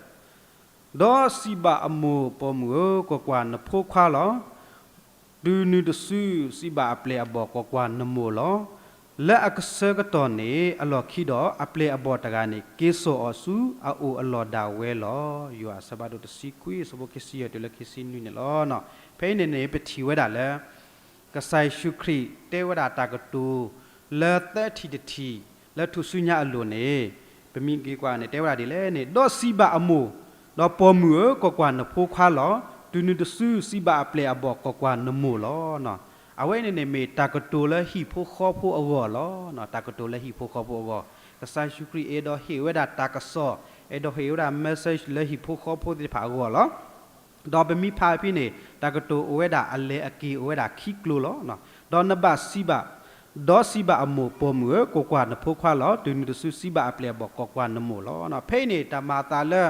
ဒီးစံးဘၣ်အမိၢ်, ပိာ်မုၣ်ဧၢ, ကွၢ်ကွၢ်, နဖိခွါလီၤ. တုၤနုၤတစု စံးဘၣ်အပျဲၢ်အဘီၣ်, ကွၢ်ကွၢ်, နမိၢ်လီၤ. လၢအကဆၢကတီၢ်န့ၣ်အလီၢ်ခံဒီး အပျဲၢ်အဘီၣ်တဂၤန့ၣ် က့ၤစိာ်အီၤဆူအအိၣ်အလီၢ်ဒၣ်ဝဲလီၤ. ယိၤဟၣ်အဆၢဖးဒိၣ်တဆံခွံ အဆၢဖိခံဆံယဲၢ်တုၤလၢခံဆံနွံန့ၣ်လီၤ. ဖဲအံၤန့ၣ်န့ၣ် ပထံၣ်ဝဲဒၣ်လၢ ကစၢ်ယ့ၣ်ၡူးခရံာ်တဲဝဲဒၣ်တၢ်ကတိၤ လၢသၢထံၣ်တထံၣ် လၢထူၣ်စုညါအလိၤန့ၣ် ပမ့ၢ်က့ၤကွၢ်န့ၣ် တဲဝဲဒၣ်ဒ်လဲၣ်န့ၣ်, ဒီးစံးဘၣ်အမိၢ်, ဒီးပိာ်မုၣ်ဧၢ, ကွၢ်ကွၢ်, နဖိခွါလီၤ. တုၤနုၤတစု စံးဘၣ်အပျဲၢ်အဘီၣ်, ကွၢ်ကွၢ်, နမိၢ်လီၤ. အဝဲန့ၣ်န့ၣ်မ့ၢ်တၢ်ကတိၤလၢဟံၣ်ဖိဃီဖိအဂီၢ်လီၤ. တၢ်ကတိၤလၢဟံၣ်ဖိဃီဖိအဂီၢ်, ကစၢ်ယ့ၣ်ၡူးခရံာ်အဲၣ်ဒိးဟ့ၣ်ဝဲဒၣ်တၢ်ကစီၣ်, အဲၣ်ဒိးဟ့ၣ်ဝဲဒၣ် message လၢဟံၣ်ဖိဃီဖိသ့ၣ်တဖၣ်အဂီၢ်လီၤ. ဒီးပမ့ၢ်ဖးဖဲန့ၣ် တၢ်ကတိၤအိၣ်ဝဲဒၣ်အလဲၢ်အက့ၤအိၣ်ဝဲဒၣ်ခံကျိၤလီၤ. ဒီးနဘၣ်စံးဘၣ်, ဒီးစံးဘၣ်အမိၢ်, ပိာ်မုၣ်ဧၢ, ကွၢ်ကွၢ်, နဖိခွါလီၤ. တုၤနုၤတစု စံးဘၣ်အပျဲၢ်အဘီၣ်, ကွၢ်ကွၢ်, နမိၢ်လီၤ. ဖဲအံၤန့ၣ် တၢ်မၤအသးလၢ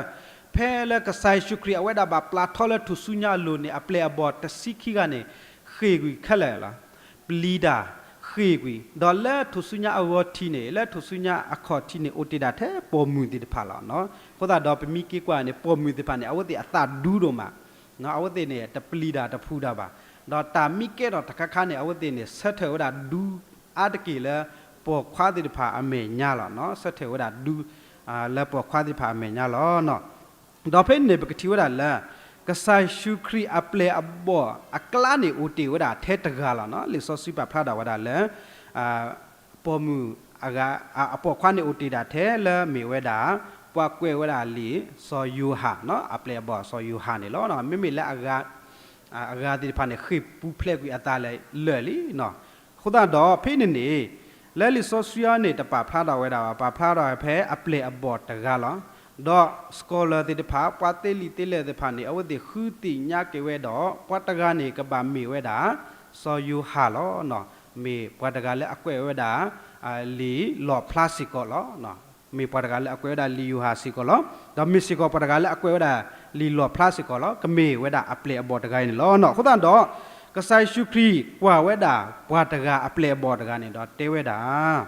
ဖဲလၢကစၢ်ယ့ၣ်ၡူးခရံာ်အဝဲဒၣ်ဘၣ်ပျၢ်ထီၣ်လၢထူၣ်စုညါအလိၤန့ၣ် အပျဲၢ်အဘီၣ်တဆံခံဂၤန့ၣ် ဃ့ၢ်ကွံာ်ခဲလၢာ်လီၤ. ပျံၤတၢ်, ဃ့ၢ်ကွံာ်, ဒီးလၢထူၣ်စုညါအဂီၤထံးန့ၣ် လၢထူၣ်စုညါအခီၣ်ထံးန့ၣ် အိၣ်တ့ၢ်ဒၣ်ထဲပိာ်မုၣ်သ့ၣ်တဖၣ်လီၤ. အဃိသတးဒီးပမ့ၢ်က့ၤကွၢ်န့ၣ် ပိာ်မုၣ်သ့ၣ်တဖၣ်န့ၣ် အဝဲသ့ၣ်အသးဒူဒိၣ်မး, အဝဲသ့ၣ်န့ၣ် တပျံၤတၢ်တဖှူတၢ်ဘၣ်. ဒီးတၢ်မ့ၢ်ကဲထီၣ်တခါခါန့ၣ် အဝဲသ့ၣ်န့ၣ် ဆၢထၢၣ်ဝဲဒၣ်ဒူအါတက့ၢ်လၢ ပိာ်ခွါသ့ၣ်တဖၣ်အမဲာ်ညါလီၤ. ဆၢထၢၣ်ဝဲဒၣ်ဒူ လၢပိာ်ခွါသ့ၣ်တဖၣ်အမဲာ်ညါလီၤ. ဒီးဖဲန့ၣ်န့ၣ် ပကထံၣ်ဝဲဒၣ်လၢ ကစၢ်ယ့ၣ်ၡူးခရံာ်အပျဲၢ်အဘီၣ်အကျါန့ၣ် အိၣ်တ့ၢ်ဝဲဒၣ်ထဲတဂၤလီၤ. လံာ်စီဆှံပာ်ဖျါထီၣ်ဝဲဒၣ်လၢ ပိာ်မုၣ် အပိာ်ခွါန့ၣ်အိၣ်တ့ၢ်ဒၣ်ထဲလၢမ့ၢ်ဝဲဒၣ် ပှၤကွဲးဝဲဒၣ်လံာ်စီၤယိၤဟၣ်, အပျဲၢ်အဘီၣ်စီၤယိၤဟၣ်န့ၣ်လီၤ. မ့မ့ၢ်လၢ အဂၤသ့ၣ်တဖၣ်န့ၣ် ဃ့ၢ်ပူၤဖျဲးကွံာ်အသးလၢာ်လံ. အဃိသတးဒီး ဖဲန့ၣ်န့ၣ် လၢလံာ်စီဆှံအံၤန့ၣ် တပာ်ဖျါထီၣ်ဝဲဒၣ်ဘၣ်, ပာ်ဖျါထီၣ်ဝဲဖဲအပျဲၢ်အဘီၣ်တဂၤလီၤ. ဒီး scholar သ့ၣ်တဖၣ် ပှၤသ့လံာ်သ့လဲၢ်သ့ၣ်တဖၣ်န့ၣ် အဝဲသ့ၣ်ဃုသ့ၣ်ညါက့ၤဝဲဒီး ပှၤတဂၤန့ၣ် ကဘၣ်မ့ၢ်ဝဲဒၣ် စီၤယိၤဟၣ်လီၤ. မ့ၢ်ပှၤတဂၤလၢအကွဲးဝဲဒၣ် လံာ်လီၣ်ဖျါစ့ၢ်ကီးလီၤ. မ့ၢ်ပှၤတဂၤလၢအကွဲးဝဲဒၣ်လံာ်ယိၤဟၣ်စ့ၢ်ကီးလီၤ. ဒီးမ့ၢ်စ့ၢ်ကီးပှၤတဂၤလၢအကွဲးဝဲဒၣ်လံာ်လီၣ်ဖျါစ့ၢ်ကီးလီၤ. ကမ့ၢ်ဝဲဒၣ်အပျဲၢ်အဘီၣ်တဂၤအံၤန့ၣ်လီၤ. အဃိသတးဒီး ကစၢ်ယ့ၣ်ၡူးခရံာ်ကွၢ်ဝဲဒၣ်ပှၤတဂၤအပျဲၢ်အဘီၣ်တဂၤန့ၣ်ဒီးတဲဝဲဒၣ်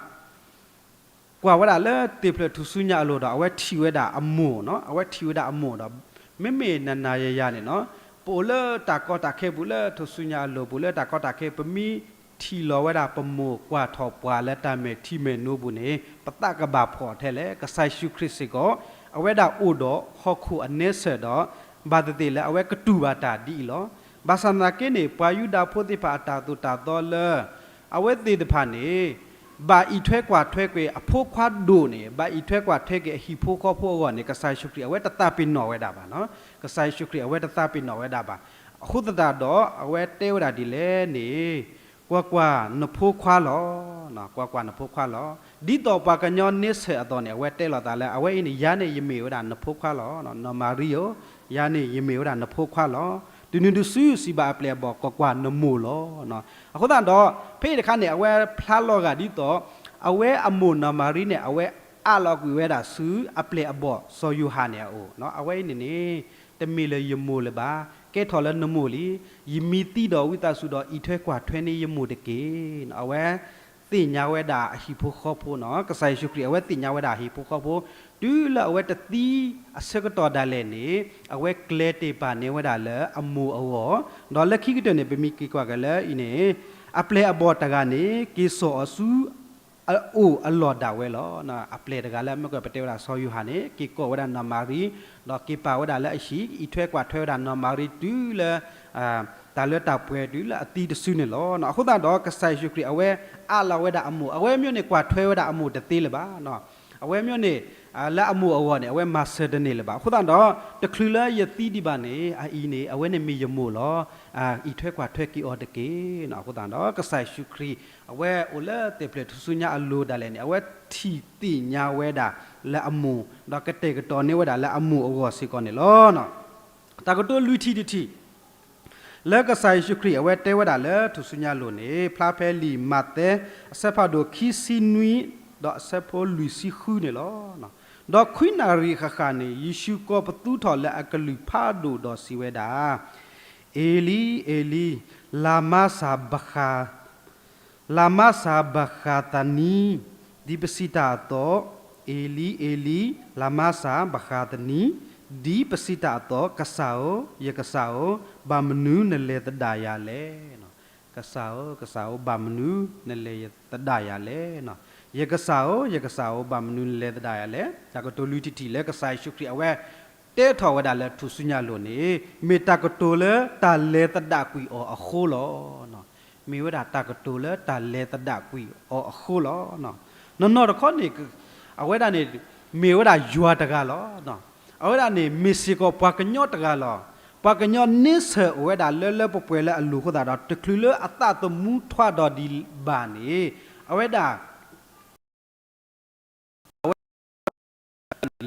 ကွၢ်ဝဲဒၣ်လၢသ့ၣ်ဖျၢၣ်ထူၣ်စုညါအလိၤဒီး အဝဲထံၣ်ဝဲဒၣ်အမိၢ်, အဝဲထံၣ်ဝဲဒၣ်အမိၢ်ဒီး မ့မ့ၢ်နၤနၤယၤယၤန့ၣ်နီၤ ပအိၣ်လၢတၢ်ကီတၢ်ခဲပူၤ လၢထူၣ်စုညါအလိၤပူၤ လၢတၢ်ကီတၢ်ခဲ ပမ့ၢ်ထံၣ်လီၤဝဲဒၣ်ပမိၢ်ကွၢ်ထီၣ်ပှၤလၢတၢ်မဲာ်ထံမဲာ်နိပူၤန့ၣ် ပသးကဘၣ်ဖှီၣ်ထဲလဲၣ်. ကစၢ်ယ့ၣ်ၡူးခရံာ်စ့ၢ်ကီး အဝဲဒၣ်အိၣ်ဒီးဟီၣ်ခိၣ်အနဲဆၢၣ်ဒီး ဘၣ်သ့ၣ်သ့ၣ်လၢအဝဲကတူၢ်ဘၣ်တၢ်ဒ်အံၤလီၤ. ဘၣ်ဆၣ်သနာ်က့န့ၣ် ပှၤယူဒၤဖိသ့ၣ်တဖၣ်အတၢ်သိၣ်တၢ်သီလၢ အဝဲသ့ၣ်တဖၣ်န့ၣ် ဘၣ်အံးထွဲကွၢ်ထွဲက့ၤအဖိခွါဒိၣ်န့ၣ် ဘၣ်အံးထွဲကွၢ်ထွဲက့ၤအဟံၣ်ဖိဃီဖိအဂီၢ်န့ၣ် ကစၢ်ယ့ၣ်ၡူးခရံာ်အဝဲတသးပ့ၤနီၣ်ဝဲဒၣ်ဘၣ်. ကစၢ်ယ့ၣ်ၡူးခရံာ်အဝဲတသးပ့ၤနီၣ်ဝဲဒၣ်ဘၣ်. အဃိသတးဒီး အဝဲတဲဝဲဒၣ်ဒ်လဲၣ်န့ၣ် ကွၢ်ကွၢ်နဖိခွါလီၤ. ကွၢ်ကွၢ်နဖိခွါလီၤ. ဒ်သိးပှၤကညီနဲဆၢၣ်အသိးန့ၣ် အဝဲတဲလိာ်သးလၢအဝဲအံၤန့ၣ် ယၤန့ၣ်ယမ့ၢ်ဝဲဒၣ်နဖိခွါလီၤ. နီၢ်မၤရံဧၢ, ယၤန့ၣ်ယမ့ၢ်ဝဲဒၣ်နဖိခွါလီၤ. တုၤနုၤတစုစံးဘၣ်အပျဲၢ်အဘီၣ် ကွၢ်ကွၢ်နမိၢ်လီၤ. အဃိသတးဒီး ဖဲအံၤတခါန့ၣ် အဝဲဖျါလီၤဂာ်ဒ်သိး အဝဲအမိၢ်နီၢ်မၤရံန့ၣ် အဝဲအးလီၤကွံာ်ဝဲဒၣ်ဆူအပျဲၢ်အဘီၣ်စီၤယိၤဟၣ်န့ၣ်အအိၣ်, အဝဲအံၤန့ၣ်န့ၣ် တမ့ၢ်လၢယမိၢ်လၢၤဘၣ်. ကဲထီၣ်လၢနမိၢ်လံ. ယမံသံဒီးဝံသးစူၤဒီး အံးထွဲကွၢ်ထွဲန့ၢ်ယမိၢ်တက့ၢ်. အဝဲသ့ၣ်ညါဝဲဒၣ်အဟံၣ်ဖိဃီဖိနီၤ, ကစၢ်ယ့ၣ်ၡူးခရံာ် အဝဲသ့ၣ်ညါဝဲဒၣ်ဟံၣ်ဖိဃီဖိ, တုၤလၢအဝဲတသံအဆၢကတီၢ်ဒၣ်လဲာ်န့ၣ်, အဝဲကျဲၤတ့ၢ်ပာ်န့ၢ်ဝဲဒၣ်လၢအမိၢ်အဂီၢ်, ဒီးလၢခံကတၢၢ်န့ၣ် ပမ့ၢ်က့ၤကွၢ်က့ၤလၢအံၤန့ၣ်, အပျဲၢ်အဘီၣ်တဂၤန့ၣ် က့ၤစိာ်အီၤဆူ အအိၣ်အလီၢ်ဒၣ်ဝဲလီၤ. အပျဲၢ်တဂၤလၢအမ့ၢ်ကပတဲဝဲဒၣ်စီၤယိၤဟၣ်န့ၣ် က့ၤကိးဝဲဒၣ်နီၢ်မၤရံ, ဒီးက့ၤပာ်ဝဲဒၣ်လၢအဟံၣ်, အံးထွဲကွၢ်ထွဲဝဲဒၣ်နီၢ်မၤရံတုၤလၢ တၢ်လၢတၢ်ပှဲၤတုၤလၢအသံတစုန့ၣ်လီၤ. အဃိသတးဒီး ကစၢ်ယ့ၣ်ၡူးခရံာ် အဝဲအးလီၤဝဲဒၣ်အမိၢ်, အဝဲမ့ၢ်န့ၣ် ကွၢ်ထွဲဝဲဒၣ်အမိၢ်တသ့လၢၤဘၣ်. အဝဲမ့ၢ်န့ၣ် လၢအမိၢ်အဂီၢ်န့ၣ် အဝဲမၤစၢၤတန့ၢ်လၢၤဘၣ်. အဃိသတးဒီး တချုးလၢယသံဒံးဘၣ်န့ၣ် အအံၤန့ၣ် အဝဲန့ၣ်မ့ၢ်ယမိၢ်လီၤ. အံးထွဲကွၢ်ထွဲက့ၤအီၤတက့ၢ်. အဃိသတးဒီး ကစၢ်ယ့ၣ်ၡူးခရံာ် အဝဲအိၣ်လၢသ့ၣ်ဖျၢၣ်ထူၣ်စုညါအလိၤဒၣ်လဲာ်န့ၣ် အဝဲထံၣ်သ့ၣ်ညါဝဲဒၣ်လၢအမိၢ်, ဒီးကတဲာ်ကတီၤန့ၢ်ဝဲဒၣ်လၢအမိၢ်အဂီၢ်စ့ၢ်ကီးန့ၣ်လီၤ. တၢ်ကတိၤလွံၢ်ထံၣ်တထံၣ် လၢကစၢ်ယ့ၣ်ၡူးခရံာ် အဝဲတဲဝဲဒၣ်လၢထူၣ်စုညါအလိၤန့ၣ် ဖျါဖဲလံာ်မးသဲ အဆၢဖးဒိၣ်ခံဆံနွံ ဒီးအဆၢဖိလွံၢ်ဆံဃုန့ၣ်လီၤ. ဒီးခွံနၣ်ရံၣ်ဃၣ်ဃၣ်န့ၣ် ယ့ၣ်ၡူးကိးပသူထီၣ်လၢအကလုၢ်ဖးဒိၣ်ဒီးစံးဝဲဒၣ်, အ့လံ, အ့လံ, လၤမၤစၢ်ဘဃၣ် လၤမၤစၢ်ဘဃၣ်သနံ, ဒ်ပစံးတၢ်အသိး, အ့လံ, အ့လံ, လၤမၤစၢ်ဘဃၣ်သနံ, ဒ်ပစံးတၢ်အသိး, ကစၢ်ဧၢ, ယကစၢ်ဧၢ, ဘၣ်မနုၤနလဲၤသဒၣ်ယၤလဲၣ်. ကစၢ်ဧၢ, ကစၢ်ဧၢ, ဘၣ်မနုၤနလဲၤသဒၣ်ယၤလဲၣ်. ယကစၢ်ဧၢ, ယကစၢ်ဧၢ, ဘၣ်မနုၤနလဲၤသဒၣ်ယၤလဲၣ်. တၢ်ကတိၤလွံၢ်ထံၣ်တထံၣ်လၢကစၢ်ယ့ၣ်ၡူးခရံာ် အဝဲတဲထီၣ်ဝဲဒၣ်လၢထူၣ်စုညါအလိၤန့ၣ် မ့ၢ်တၢ်ကတိၤလၢတၢ်လဲၤသဒၣ်ကွံာ်အီၤအဃိလီၤ. မ့ၢ်ဝဲဒၣ်တၢ်ကတိၤလၢတၢ်လဲၤသဒၣ်ကွံာ်အီၤအဃိလီၤ. နီၢ်နီၢ်တခီန့ၣ် အဝဲဒၣ်န့ၣ် မ့ၢ်ဝဲဒၣ်ယွၤတဂၤလီၤ. အဝဲဒၣ်န့ၣ် မ့ၢ်စ့ၢ်ကီးပှၤကညီတဂၤလီၤ. ပှၤကညီန့ဆၢၣ်အိၣ်ဝဲဒၣ်လၢလၢပှဲၤပှဲၤလၢအလိၤအဃိသတးဒီး တချုးလၢအသးသမူထွဲဒီးဒံးဘၣ်န့ၣ် အဝဲဒၣ်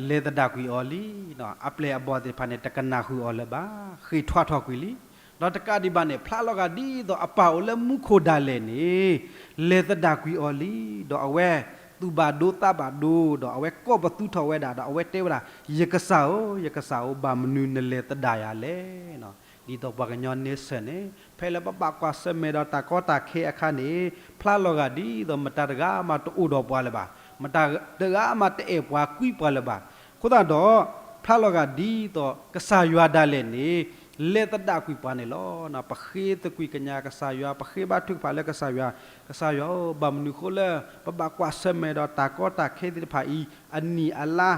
လဲၤသဒၣ်ကွံာ်အီၤလံ. အပျဲၢ်အဘီၣ်သ့ၣ်တဖၣ်န့ၣ် တကနၣ်ဃုာ်အီၤလၢၤဘၣ်, ဃ့ၢ်ထွဲထီၣ်ကွံာ်လံ. ဒီးတကးဒံးဘၣ်န့ၣ် ဖျါလီၤဂာ်ဒ်သိးအပၢ်အိၣ်လၢမူခိၣ်ဒၣ်လဲာ်န့ၣ် လဲၤသဒၣ်ကွံာ်အီၤလံ. ဒီးအဝဲသူၣ်ဘၣ်ဒိသးဘၣ်ဒိ ဒီးအဝဲကိးပသူထီၣ်ဝဲဒၣ် ဒီးအဝဲတဲဝဲဒၣ်, ယကစၢ်ဧၢ, ယကစၢ်ဧၢ, ဘၣ်မနုၤနလဲၤသဒၣ်ယၤလဲၣ်. ဒ်သိးပှၤကညီန့ဆၢၣ်န့ၣ် ဖဲလၢပဘၣ်ကွၢ်ဆၢၣ်မဲာ်ဒီးတၢ်ကီတၢ်ခဲအခါန့ၣ် ဖျါလီၤဂာ်ဒ်သိးမတၤတဂၤမးတအိၣ်ဒီးပှၤလၢၤဘၣ်, မတၤတဂၤမးတအဲၣ်ပှၤကွံပှၤလၢၤဘၣ်. အဃိသတးဒီး ဖျါလီၤဂာ်ဒ်သိးကစၢ်ယွၤဒၣ်လဲာ်န့ၣ် လဲၤသဒၣ်ကွံာ်ပှၤန့ၣ်လီၤ. ပဃ့သကွံာ်ကညးကစၢ်ယွၤ, ပဃ့ဘါထုကဖၣ်လၢကစၢ်ယွၤ, ကစၢ်ယွၤဧၢ, ဘၣ်မနုၤဃိလၢ ပဘၣ်ကွၢ်ဆၢၣ်မဲာ်ဒီးတၢ်ကီတၢ်ခဲသ့ၣ်တဖၣ်အံၤ အနံၣ်အလါ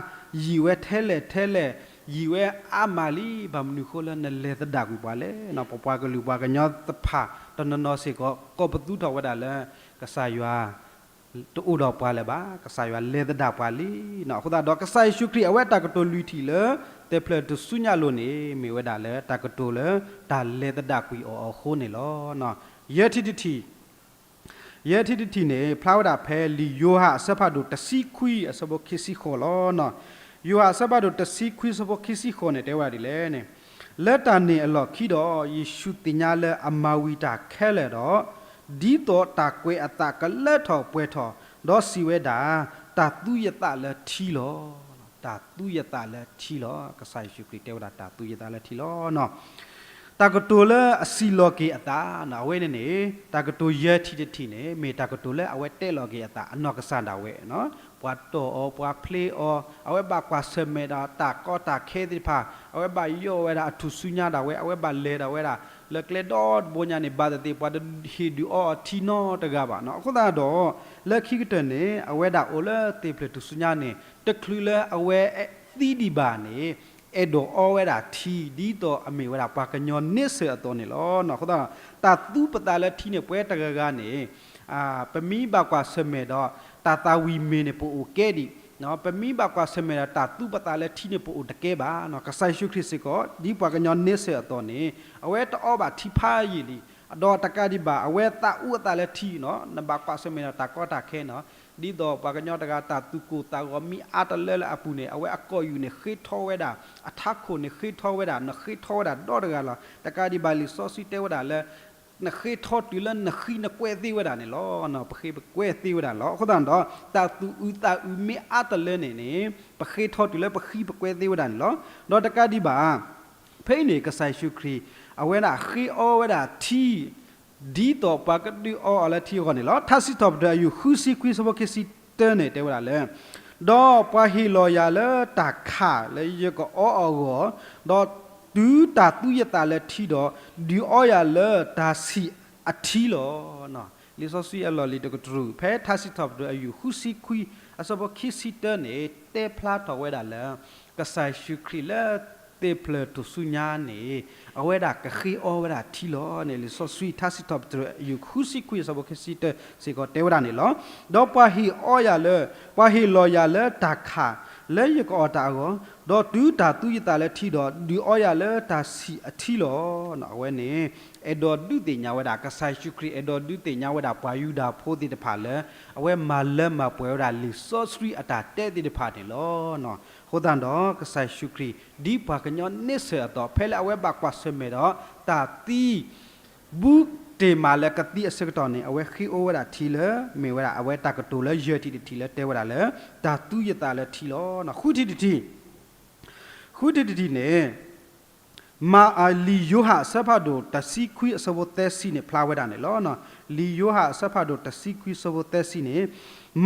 ယံာ်ဝဲထဲလဲၣ်ထဲလဲၣ်, ယံာ်ဝဲအါမးလံ, ဘၣ်မနုၤဃိလၢနလဲၤသဒၣ်ကွံာ်ပှၤလဲၣ်. ပပှၤကလုာ်ပှၤကညီသ့ၣ်တဖၣ် တနီၤနီၤစ့ၢ်ကီး ကိးပသူထီၣ်ဝဲဒၣ်လၢ ကစၢ်ယွၤ တအိၣ်ဒီးပှၤလၢၤဘၣ်, ကစၢ်ယွၤလဲၤသဒၣ်ပှၤလံ. အဃိသတးဒီး ကစၢ်ယ့ၣ်ၡူးခရံာ် အဝဲတၢ်ကတိၤလွံၢ်ထံၣ်လၢ သ့ၣ်ဖျၢၣ်ထူၣ်စုညါအလိၤန့ၣ် မ့ၢ်ဝဲဒၣ်လၢတၢ်ကတိၤလၢတၢ်လဲၤသဒၣ်ကွံာ်အီၤအဃိန့ၣ်လီၤ. ယဲၢ်ထံၣ်တထံၣ် ယဲၢ်ထံၣ်တထံၣ်န့ၣ် ဖျါဝဲဒၣ်ဖဲလံာ်ယိၤဟၣ်အဆၢဖးဒိၣ်တဆံခွံအဆၢဖိခံဆံဃိးလီၤ. ယိၤဟၣ်အဆၢဖးဒိၣ်တဆံခွံအဆၢဖိခံဆံဃိးန့ၣ် တဲဝဲဒၣ်ဒ်လဲၣ်န့ၣ်, လၢတၢ်န့ၣ်အလီၢ်ခံဒီး ယ့ၣ်ၡူးသ့ၣ်ညါလၢအမၤဝံၤတၢ်ခဲလၢာ်ဒီး ဒ်သိးတၢ်ကွဲးအသးကလၢထီၣ်ပှဲၤထီၣ်, ဒီးစံးဝဲဒၣ်, တၢ်သူယသးလၢထံလီၤ. တၢ်သူယသးလၢထံလီၤ. ကစၢ်ယ့ၣ်ၡူးခရံာ်တဲဝဲဒၣ် တၢ်သူယသးလၢထံလီၤ. တၢ်ကတိၤလၢအစံးလီၤက့ၤအသးန့ၣ် အဝဲန့ၣ်န့ၣ် တၢ်ကတိၤယဲၢ်ထံၣ်တထံၣ်န့ၣ် မ့ၢ်တၢ်ကတိၤလၢအဝဲတဲလီၤက့ၤအသး အနီၢ်ကစၢ်ဒၣ်ဝဲ, ပှၤတီၢ်အီၤ ပှၤဖျ့အီၤ, အဝဲဘၣ်ကွၢ်ဆၢၣ်မဲာ်ဒီးတၢ်ကီတၢ်ခဲသ့ၣ်တဖၣ်, အဝဲဘၣ်ယီၣ်ဝဲဒၣ်အထူၣ်စုညါဒၣ်ဝဲ, အဝဲဘၣ်လဲၤဒၣ်ဝဲဒၣ် လၢကျဲဒီတဘိညါန့ၣ် ဘၣ်သ့ၣ်သ့ၣ် ပှၤတဟ့ၣ်ဒုးအီအီၤထံနီတဂၤဘၣ်. အဃိသတးဒီး လၢခံကတၢၢ်န့ၣ် အဝဲဒၣ်အိၣ်လၢသ့ၣ်ဖျၢၣ်ထူၣ်စုညါန့ၣ် တချုးလၢအဝဲသံဒံးဘၣ်န့ၣ် အဲၣ်ဒိးအီဝဲဒၣ်ထံ ဒ်သိးအမ့ၢ်ဝဲဒၣ်ပှၤကညီန့ဆၢၣ်အသိးန့ၣ်လီၤ. အဃိသတး တၢ်သူပသးလၢထံန့ၣ် ပဝဲတဂၤဂၤန့ၣ် ပမ့ၢ်ဘၣ်ကွၢ်ဆၢၣ်မဲာ်ဒီး တၢ်သးဝံၣ်မ့ၢ်န့ၣ် ပအိၣ်ကဲဒံး, ပမ့ၢ်ဘၣ်ကွၢ်ဆၢၣ်မဲာ်ဒီး တၢ်သူပသးလၢထံန့ၣ် ပအိၣ်တကဲဘၣ်. ကစၢ်ယ့ၣ်ၡူးခရံာ်စ့ၢ်ကီး ဒ်ပှၤကညီန့ဆၢၣ်အသိးန့ၣ် အဝဲတအီဘၣ်ထံဖးယံာ်လံ. ဒီးတကးဒံးဘၣ် အဝဲသးအူအသးလၢထံန့ၣ် နဘၣ်ကွၢ်ဆၢၣ်မဲာ်ဒီးတၢ်ကီတၢ်ခဲန့ၣ် ဒ်သိးပှၤကညီတဂၤ တၢ်သူၣ်ကိၢ်သးဂီၤမ့ၢ်အါတလၢလၢအပူၤန့ၣ် အဝဲအကိာ်ယူၢ်န့ၣ်ဃ့ထီဝဲဒၣ်, အထးခိၣ်န့ၣ်ဃ့ထီဝဲဒၣ်, နဃ့ထီဝဲဒၣ်ဒီတဂၤလီၤ. တကးဒံးဘၣ် လံာ်စီဆှံတဲဝဲဒၣ်လၢ နဃ့ထီတုၤလၢနဃံနကွဲးသ့ဝဲဒၣ်န့ၣ်လီၤ. ပဃ့ပကွဲးသ့ဝဲဒၣ်န့ၣ်လီၤ. အဃိသတးဒီး တၢ်သူၣ်အုးသးအုးမ့ၢ်အါတလၢန့ၣ်န့ၣ် ပဃ့ထီတုၤလၢပဃံပကွဲးသ့ဝဲဒၣ်န့ၣ်လီၤ. ဒီးတကးဒံးဘၣ် ဖဲအံၤန့ၣ် ကစၢ်ယ့ၣ်ၡူးခရံာ် အဝဲဒၣ်ဃ့အီဝဲဒၣ်ထံ ဒ်သိးပှၤကဒုးအီအီၤလၢထံအဂီၢ်န့ၣ်လီၤ. ထါစံးထီၣ်ပတြၢၤ အယူၢ်ဃုဆံခွံ အဆၢဖိခံဆံတၢန့ၣ် တဲဝဲဒၣ်လၢ ဒီးပှၤဟ့ၣ်လီၤယၤလၢတၢ်ခၣ်လၢယကအီအဂီၢ်, ဒီးတုၤတၢ်သူယသးလၢထံဒီး, ဒုးအီယၤလၢတၢ်ဆံၣ်အထံလီၤ. လံာ်စီဆှံအလီၢ်လံၤတကတြူၢ် ဖဲထါစံးထီၣ်ပတြၢၤ အယူၢ်ဃုဆံခွံ အဆၢဖိခံဆံတၢန့ၣ် တဲဖျါထီၣ်ဝဲဒၣ်လၢ ကစၢ်ယ့ၣ်ၡူးခရံာ်လၢ သ့ၣ်ဖျၢၣ်ထူၣ်စုညါန့ၣ် အဝဲဒၣ်ကဃ့အီဝဲဒၣ်ထံလီၤန့ၣ် လံာ်စီဆှံ ထါစံးထီၣ်ပတြၢၤ အယူၢ်ဃုဆံခွံ အဆၢဖိခံဆံတၢ စ့ၢ်ကီးတဲဝဲဒၣ်န့ၣ်လီၤ. ဒီးပှၤဟ့ၣ်အီယၤလၢ, ပှၤဟ့ၣ်လီၤယၤလၢတၢ်ခၣ်လၢယကအီၣ်တၢ်အဂီၢ်, ဒီးတုၤတၢ်သူယသးလၢထံဒီး, ဒုးအီယၤလၢတၢ်ဆံၣ်အထံလီၤ. အဝဲန့ၣ် အဲၣ်ဒိးဒုးသ့ၣ်ညါဝဲဒၣ်, ကစၢ်ယ့ၣ်ၡူးခရံာ် အဲၣ်ဒိးဒုးသ့ၣ်ညါဝဲဒၣ် ပှၤယူဒၤဖိသ့ၣ်တဖၣ်လၢ အဝဲမၤလၢမၤပှဲၤဝဲဒၣ် လံာ်စီဆှံအတၢ်တဲသ့ၣ်တဖၣ်န့ၣ်လီၤ. အဃိသတးဒီး ကစၢ်ယ့ၣ်ၡူးခရံာ် ဒ်ပှၤကညီန့ဆၢၣ်အသိး ဖဲလၢအဝဲဘၣ်ကွၢ်ဆၢၣ်မဲာ်ဒီး တၢ်သံ ဘူးတ့ၢ်မးလၢကသံအဆၢကတီၢ်န့ၣ် အဝဲဃ့အီဝဲဒၣ်ထံလၢ မ့ၢ်ဝဲဒၣ်အဝဲတၢ်ကတိၤလၢယဲၢ်ထံၣ်တထံၣ်လၢတဲဝဲဒၣ်လၢ တၢ်သူယသးလၢထံလီၤ. ဃုထံၣ်တထံၣ်, ဃုထံၣ်တထံၣ်န့ၣ် မၤအလံာ်ယိၤဟၣ်အဆၢဖးဒိၣ်တဆံခွံ အဆၢဖိသၢဆံန့ၣ် ဖျါဝဲဒၣ်န့ၣ်လီၤ. လံာ်ယိၤဟၣ်အဆၢဖးဒိၣ်တဆံခွံ အဆၢဖိသၢဆံန့ၣ်,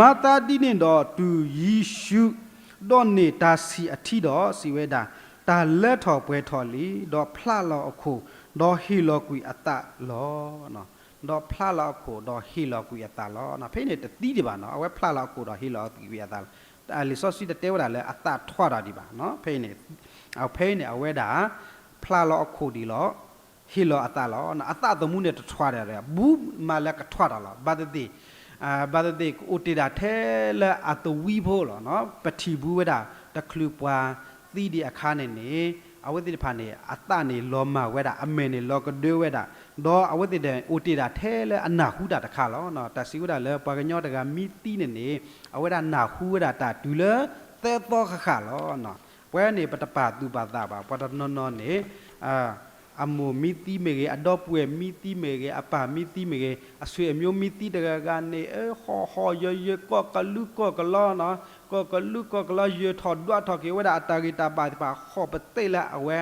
မၤသးဒ်န့ၣ်ဒီး တုၤယ့ၣ်ၡူး ဒိးန့ၢ်တၢ်ဆံၣ်အထံဒီး စံးဝဲဒၣ်, တၢ်လၢထီၣ်ပှဲၤထီၣ်လံ, ဒီးဖျးလီၤအခိၣ်, ဒီးဟ့ၣ်လီၤကွံာ်အသးလီၤ. ဒီးဖျးလီၤအခိၣ်, ဒီးဟ့ၣ်လီၤကွံာ်အသးလီၤ. ဖဲအံၤန့ၣ်တသံဒံးဘၣ်နီၤ, အဝဲဖျးလီၤအခိၣ်ဒီးဟ့ၣ်လီၤကွံာ်အသးလီၤ. လံာ်စီဆှံတတဲဝဲဒၣ်လၢအသးထွါထီၣ်ဒံးဘၣ်. ဖဲအံၤန့ၣ်, ဖဲအံၤန့ၣ် အဝဲဒၣ် ဖျးလီၤအခိၣ်ဒံးလီၤ, ဟ့ၣ်လီၤအသးလီၤ. အသးသမူန့ၣ်တထွါဒံး, ဘူးမးလၢကထွါထီၣ်လီၤ. ဘၣ်သ့ၣ်သ့ၣ် ဘၣ်သ့ၣ်သ့ၣ် ကအိၣ်တ့ၢ်ဒၣ်ထဲလၢအသဝံဖိလီၤ. ပထံၣ်ဘူးဝဲဒၣ် တချုးပှၤသံဒံးအခါန့ၣ်န့ၣ် အဝဲသ့ၣ်တဖၣ်န့ၣ် အသးန့ၣ်လီၤမၢ်ဝဲဒၣ်, အမဲာ်န့ၣ်လီၤကဒၢဝဲဒၣ်, ဒီးအဝဲသ့ၣ်န့ၣ် အိၣ်တ့ၢ်ဒၣ်ထဲလၢအနၢ်ဟူတၢ်တခါလီၤ. တၢ်စံးဝဲဒၣ်လၢပှၤကညီတဂၤမ့ၢ်သံန့ၣ်န့ၣ် အဝဲဒၣ်နၢ်ဟူဝဲဒၣ်တၢ်တုၤလၢသၢသီဃၣ်ဃၣ်လီၤ. ပဝဲန့ၣ် ပတပာ်သူၣ်ပာ်သးဘၣ်, ပှၤတနီၤနီၤန့ၣ် အမိၢ်မ့ၢ်သံမ့ၢ်ဂ့ၤ, အဒီပုၢ်ဝဲၢ်မ့ၢ်သံမ့ၢ်ဂ့ၤ, အပၢ်မ့ၢ်သံမ့ၢ်ဂ့ၤ, အဆွေအမျိုးမ့ၢ်သံတဂၤဂၤန့ၣ် ဟီၣ်ဟီၣ်ယၢၤယၢၤ ကီၢ်ကလူးကီၢ်ကလီနီၤ, ကီၢ်ကလူးကီၢ်ကလီ ယၢၤထီၣ်ဒွးထီၣ်က့ၤဝဲဒၣ်အတၢ်ဂံၢ်တၢ်ဘါသ့ၣ်တဖၣ် ဟီၣ်ပသ့ၣ်လၢအဝဲ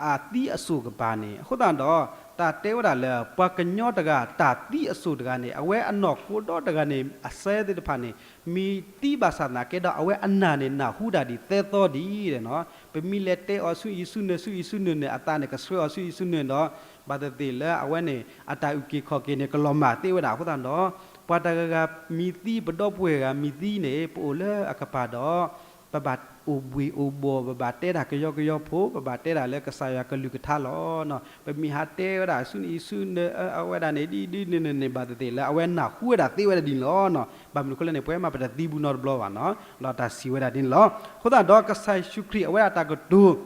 အသံအစိၣ်ကပၤန့ၣ်. အဃိသတးဒီး တၢ်တဲဝဲဒၣ်လၢ ပှၤကညီတဂၤ တၢ်သံအစိၣ်တဂၤန့ၣ် အဝဲအနီၢ်ခိဒီတဂၤန့ၣ် အစဲသ့ၣ်တဖၣ်န့ၣ် မ့ၢ်သံဘၣ်ဆၣ်သနာ်က့ဒီး အဝဲအနၢ်န့ၣ် နၢ်ဟူဒၣ်ဒံးသၢသီဒံးနီၤ. ပမ့ၢ်လဲၤတဲအီၤဆူအံၤဆူနုၤ ဆူအံၤဆူနုၤန့ၣ် အသးန့ၣ်ကဆှၢအီၤဆူအံၤဆူနုၤဒီး ဘၣ်သ့ၣ်သ့ၣ်လၢအဝဲန့ၣ် အတၢ်အုၣ်က့ၤခီၣ်က့ၤန့ၣ် ကလီၤမၢ်သ့ဝဲဒၣ်. အဃိသတးဒီး ပှၤတဂၤဂၤမ့ၢ်သံ ပဒီပုၢ်ဝဲၢ်ဂၤမ့ၢ်သံန့ၣ် ပအိၣ်လၢအကပၤဒီး ပဘၣ်အိၣ်ဘှ့ၣ်အိၣ်ဘှီၣ် ပဘၣ်တဲတၢ်ကယီကယီဖိ ပဘၣ်တဲဒၣ်လၢကစၢ်ယွၤကလုၢ်ကထါလီၤ. ပမ့ၢ်ဟးတဲဝဲဒၣ်ဆူနံၣ်ဆူနၢၤ အဝဲဒၣ်န့ၣ် ဒ်ဒ်န့ၣ်န့ၣ်န့ၣ် ဘၣ်သ့ၣ်သ့ၣ်လၢအဝဲနၢ်ဟူဝဲဒၣ်သ့ဝဲဒၣ်ဒ်န့ၣ်လီၤ. ဘၣ်မနုၤအဃိလဲၣ်န့ၣ် ပဝဲမ့ၢ်ပတသံဘူးနီတဘျီဘၣ်နီၤ ဒီးတၢ်စံးဝဲဒၣ်ဒ်န့ၣ်လီၤ. အဃိသတးဒီးကစၢ်ယ့ၣ်ၡူးခရံာ်အဝဲဒၣ်တၢ်ကတိၤ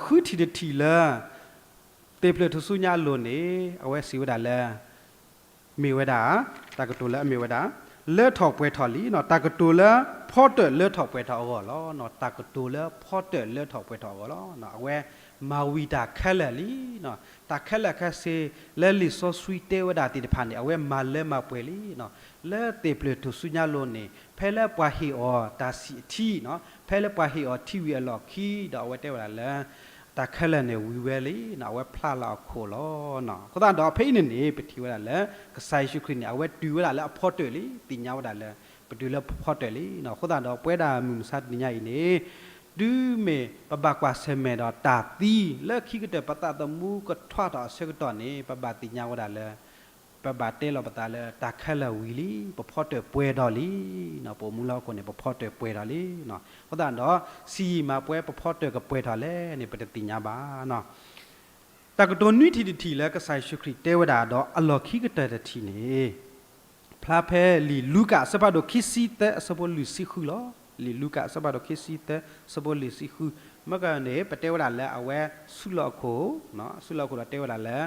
ဃုထံၣ်တထံၣ်လၢ သ့ၣ်ဖျၢၣ်ထူၣ်စုညါအလိၤန့ၣ် အဝဲစံးဝဲဒၣ်လၢ မ့ၢ်ဝဲဒၣ် တၢ်ကတိၤလၢအမ့ၢ်ဝဲဒၣ် လၢထီၣ်ပှဲၤထီၣ်လံ, တၢ်ကတိၤလၢဖီတၢၣ်လၢထီၣ်ပှဲၤထီၣ်အဂီၢ်လီၤ. တၢ်ကတိၤလၢဖီတၢၣ်လၢထီၣ်ပှဲၤထီၣ်အဂီၢ်လီၤ. အဝဲမၤဝံၤတၢ်ခဲလၢာ်လံ. တၢ်ခဲလၢာ်ခဲဆ့ လၢလံာ်စီဆှံတဲဝဲဒၣ်သ့ၣ်တဖၣ်န့ၣ် အဝဲမၤလၢမၤပှဲၤလံ. လၢသ့ၣ်ဖျၢၣ်ထူၣ်စုညါလိၤန့ၣ် ဖဲလၢပှၤဟ့ၣ်အီၤတၢ်ဆံၣ်အထံ, ဖဲလၢပှၤဟ့ၣ်အီၤထံဝံၤအလီၢ်ခံဒီး အဝဲတဲဝဲဒၣ်လၢ တၢ်ခဲလၢာ်န့ၣ်ဝံၤဝဲလံ, အဝဲဖျါလီၤအခိၣ်လီၤ. အဃိသတးဒီးဖဲအံၤန့ၣ်န့ၣ် ပထံၣ်ဝဲဒၣ်လၢ ကစၢ်ယ့ၣ်ၡူးခရံာ်န့ၣ် အဝဲတုၤဝဲဒၣ်လၢအဖီတၢၣ်လံ, သ့ၣ်ညါဝဲဒၣ်လၢ ပတုၤလၢဖီတၢၣ်လံ. အဃိသတးဒီးပဝဲဒၣ်မုၢ်မဆါတနံၤညါအံၤန့ၣ် တုၤမ့ၢ်ပဘၣ်ကွၢ်ဆၢၣ်မဲာ်ဒီးတၢ်သံ လၢခံကတၢၢ်ပသးသမူကထွါထီၣ်အဆၢကတီၢ်န့ၣ် ပဘၣ်သ့ၣ်ညါဝဲဒၣ်လၢ ပဘၣ်တဲလီၤပသးလၢတၢ်ခဲလၢာ်ဝံၤလံ, ပဖီတၢၣ်ပှဲၤထီၣ်လံ, ပအိၣ်မူလၢဟီၣ်ခိၣ်န့ၣ် ပဖီတၢၣ်ပှဲၤထီၣ်လံ. အဃိသတးဒီး ဆံးယံာ်မးပှဲၤ ပဖီတၢၣ်ကပှဲၤထီၣ်လဲၣ်န့ၣ် ပတသ့ၣ်ညါဘၣ်. တၢ်ကတိၤနွံထံၣ်တထံၣ်လၢကစၢ်ယ့ၣ်ၡူးခရံာ်တဲဝဲဒၣ်ဒီးအလီၢ်ခံကတၢၢ်တထံၣ်န့ၣ် ဖျါဖဲလံာ်လူၤကၣ်အဆၢဖးဒိၣ်ခံဆံသၢအဆၢဖိလွံၢ်ဆံဃုလီၤ. လံာ်လူၤကၣ်အဆၢဖးဒိၣ်ခံဆံသၢအဆၢဖိလွံၢ်ဆံဃု, မ့ၢ်ကန့ၣ် ပတဲဝဲဒၣ်လၢအဝဲဆူၣ်လီၤအခိၣ်, ဆူၣ်လီၤအခိၣ်ဒီးတဲဝဲဒၣ်လၢ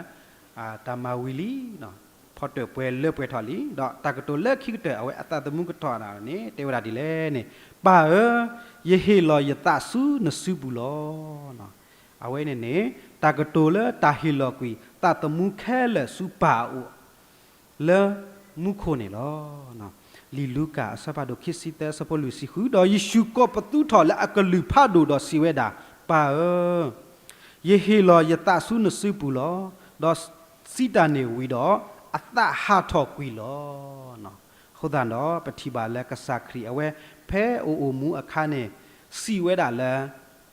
တၢ်မၤဝံၤလံ, ဖီတၢၣ်ပှဲၤလၢပှဲၤထီၣ်လံ, ဒီးတၢ်ကတိၤလၢခံကတၢၢ် အဝဲအသးသမူကထွါန့ၣ် တဲဝဲဒၣ်ဒ်လဲၣ်န့ၣ်, ပၢ်ဧၢ, ယဟ့ၣ်လီၤယသးဆူနစုပူၤလီၤ. အဝဲန့ၣ်န့ၣ် တၢ်ကတိၤလၢတၢ်ဟ့ၣ်လီၤကွံာ် သးသမူခဲလၢာ်ဆူပၢ်အအိၣ် လၢမူခိၣ်န့ၣ်လီၤ. လံာ်လူၤကၣ်အဆၢဖးဒိၣ်ခံဆံသၢအဆၢဖိလွံၢ်ဆံဃု, ဒီးယ့ၣ်ၡူးကိးပသူထီၣ်လၢအကလုၢ်ဖးဒိၣ်ဒီးစံးဝဲဒၣ်, ပၢ်ဧၢ, ယဟ့ၣ်လီၤယသးဆူနစုပူၤလီၤ. ဒီးစံးတၢ်န့ၣ်ဝံၤဒီး အသးဟးထီၣ်ကွံာ်လီၤ. အဃိသတးဒီး ပထံၣ်ဘၣ်လၢကစၢ်ခရံာ်အဝဲ ဖဲအအိၣ်မူအခါန့ၣ် စံးဝဲဒၣ်လၢ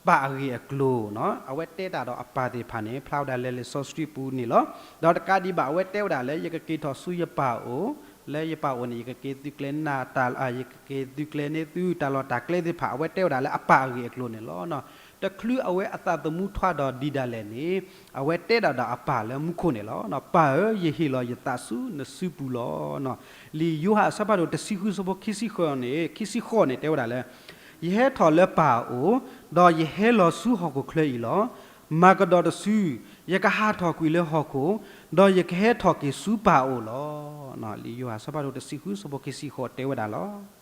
ပၢ်အဂ့ၢ်အကျိၤ, အဝဲတဲတၢ်ဒီးအပၢ်သ့ၣ်တဖၣ်န့ၣ် ဖျါဝဲဒၣ်လၢလံာ်စီဆှံပူၤန့ၣ်လီၤ. ဒီးတကးဒံးဘၣ် အဝဲတဲဝဲဒၣ်လၢ ယကက့ၤထီၣ်ဆူယပၢ်အအိၣ်, လၢယပၢ်အအိၣ်န့ၣ် ယကက့ၤသုကျဲၤနၢ်တၢ်, ယကက့ၤသုကျဲၤန့ၢ်သုတၢ်လီၢ်တၢ်ကျဲသ့ၣ်တဖၣ်, အဝဲတဲဝဲဒၣ်လၢအပၢ်အဂ့ၢ်အကျိၤန့ၣ်လီၤ. တချုးအဝဲအသးသမူထွဲဒီးဒ်ဒၣ်လဲာ်န့ၣ် အဝဲတဲဒၣ်ဒီးအပၢ်လၢမူခိၣ်န့ၣ်လီၤ. ပၢ်ဧၢ, ယဟ့ၣ်လီၤယသးဆူနစုပူၤလီၤ. လံာ်ယိၤဟၣ်အဆၢဖးဒိၣ်တဆံဃုဆၢဖိခံဆံဃိးန့ၣ်, ခံဆံဃိးန့ၣ် တဲဝဲဒၣ်လၢ ယဟဲထီၣ်လၢပၢ်အအိၣ်, ဒီးယဟဲလီၤဆူဟီၣ်ခိၣ်ချၢအံၤလီၤ. မၤကဒီးတစု, ယကဟးထီၣ်ကွံာ်လၢဟီၣ်ခိၣ်, ဒီးယကဟဲထီၣ်က့ၤဆူပၢ်အအိၣ်လီၤ. လံာ်ယိၤဟၣ်အဆၢဖးဒိၣ်တဆံဃုဆၢဖိခံဆံဃိးတဲဝဲဒၣ်လီၤ.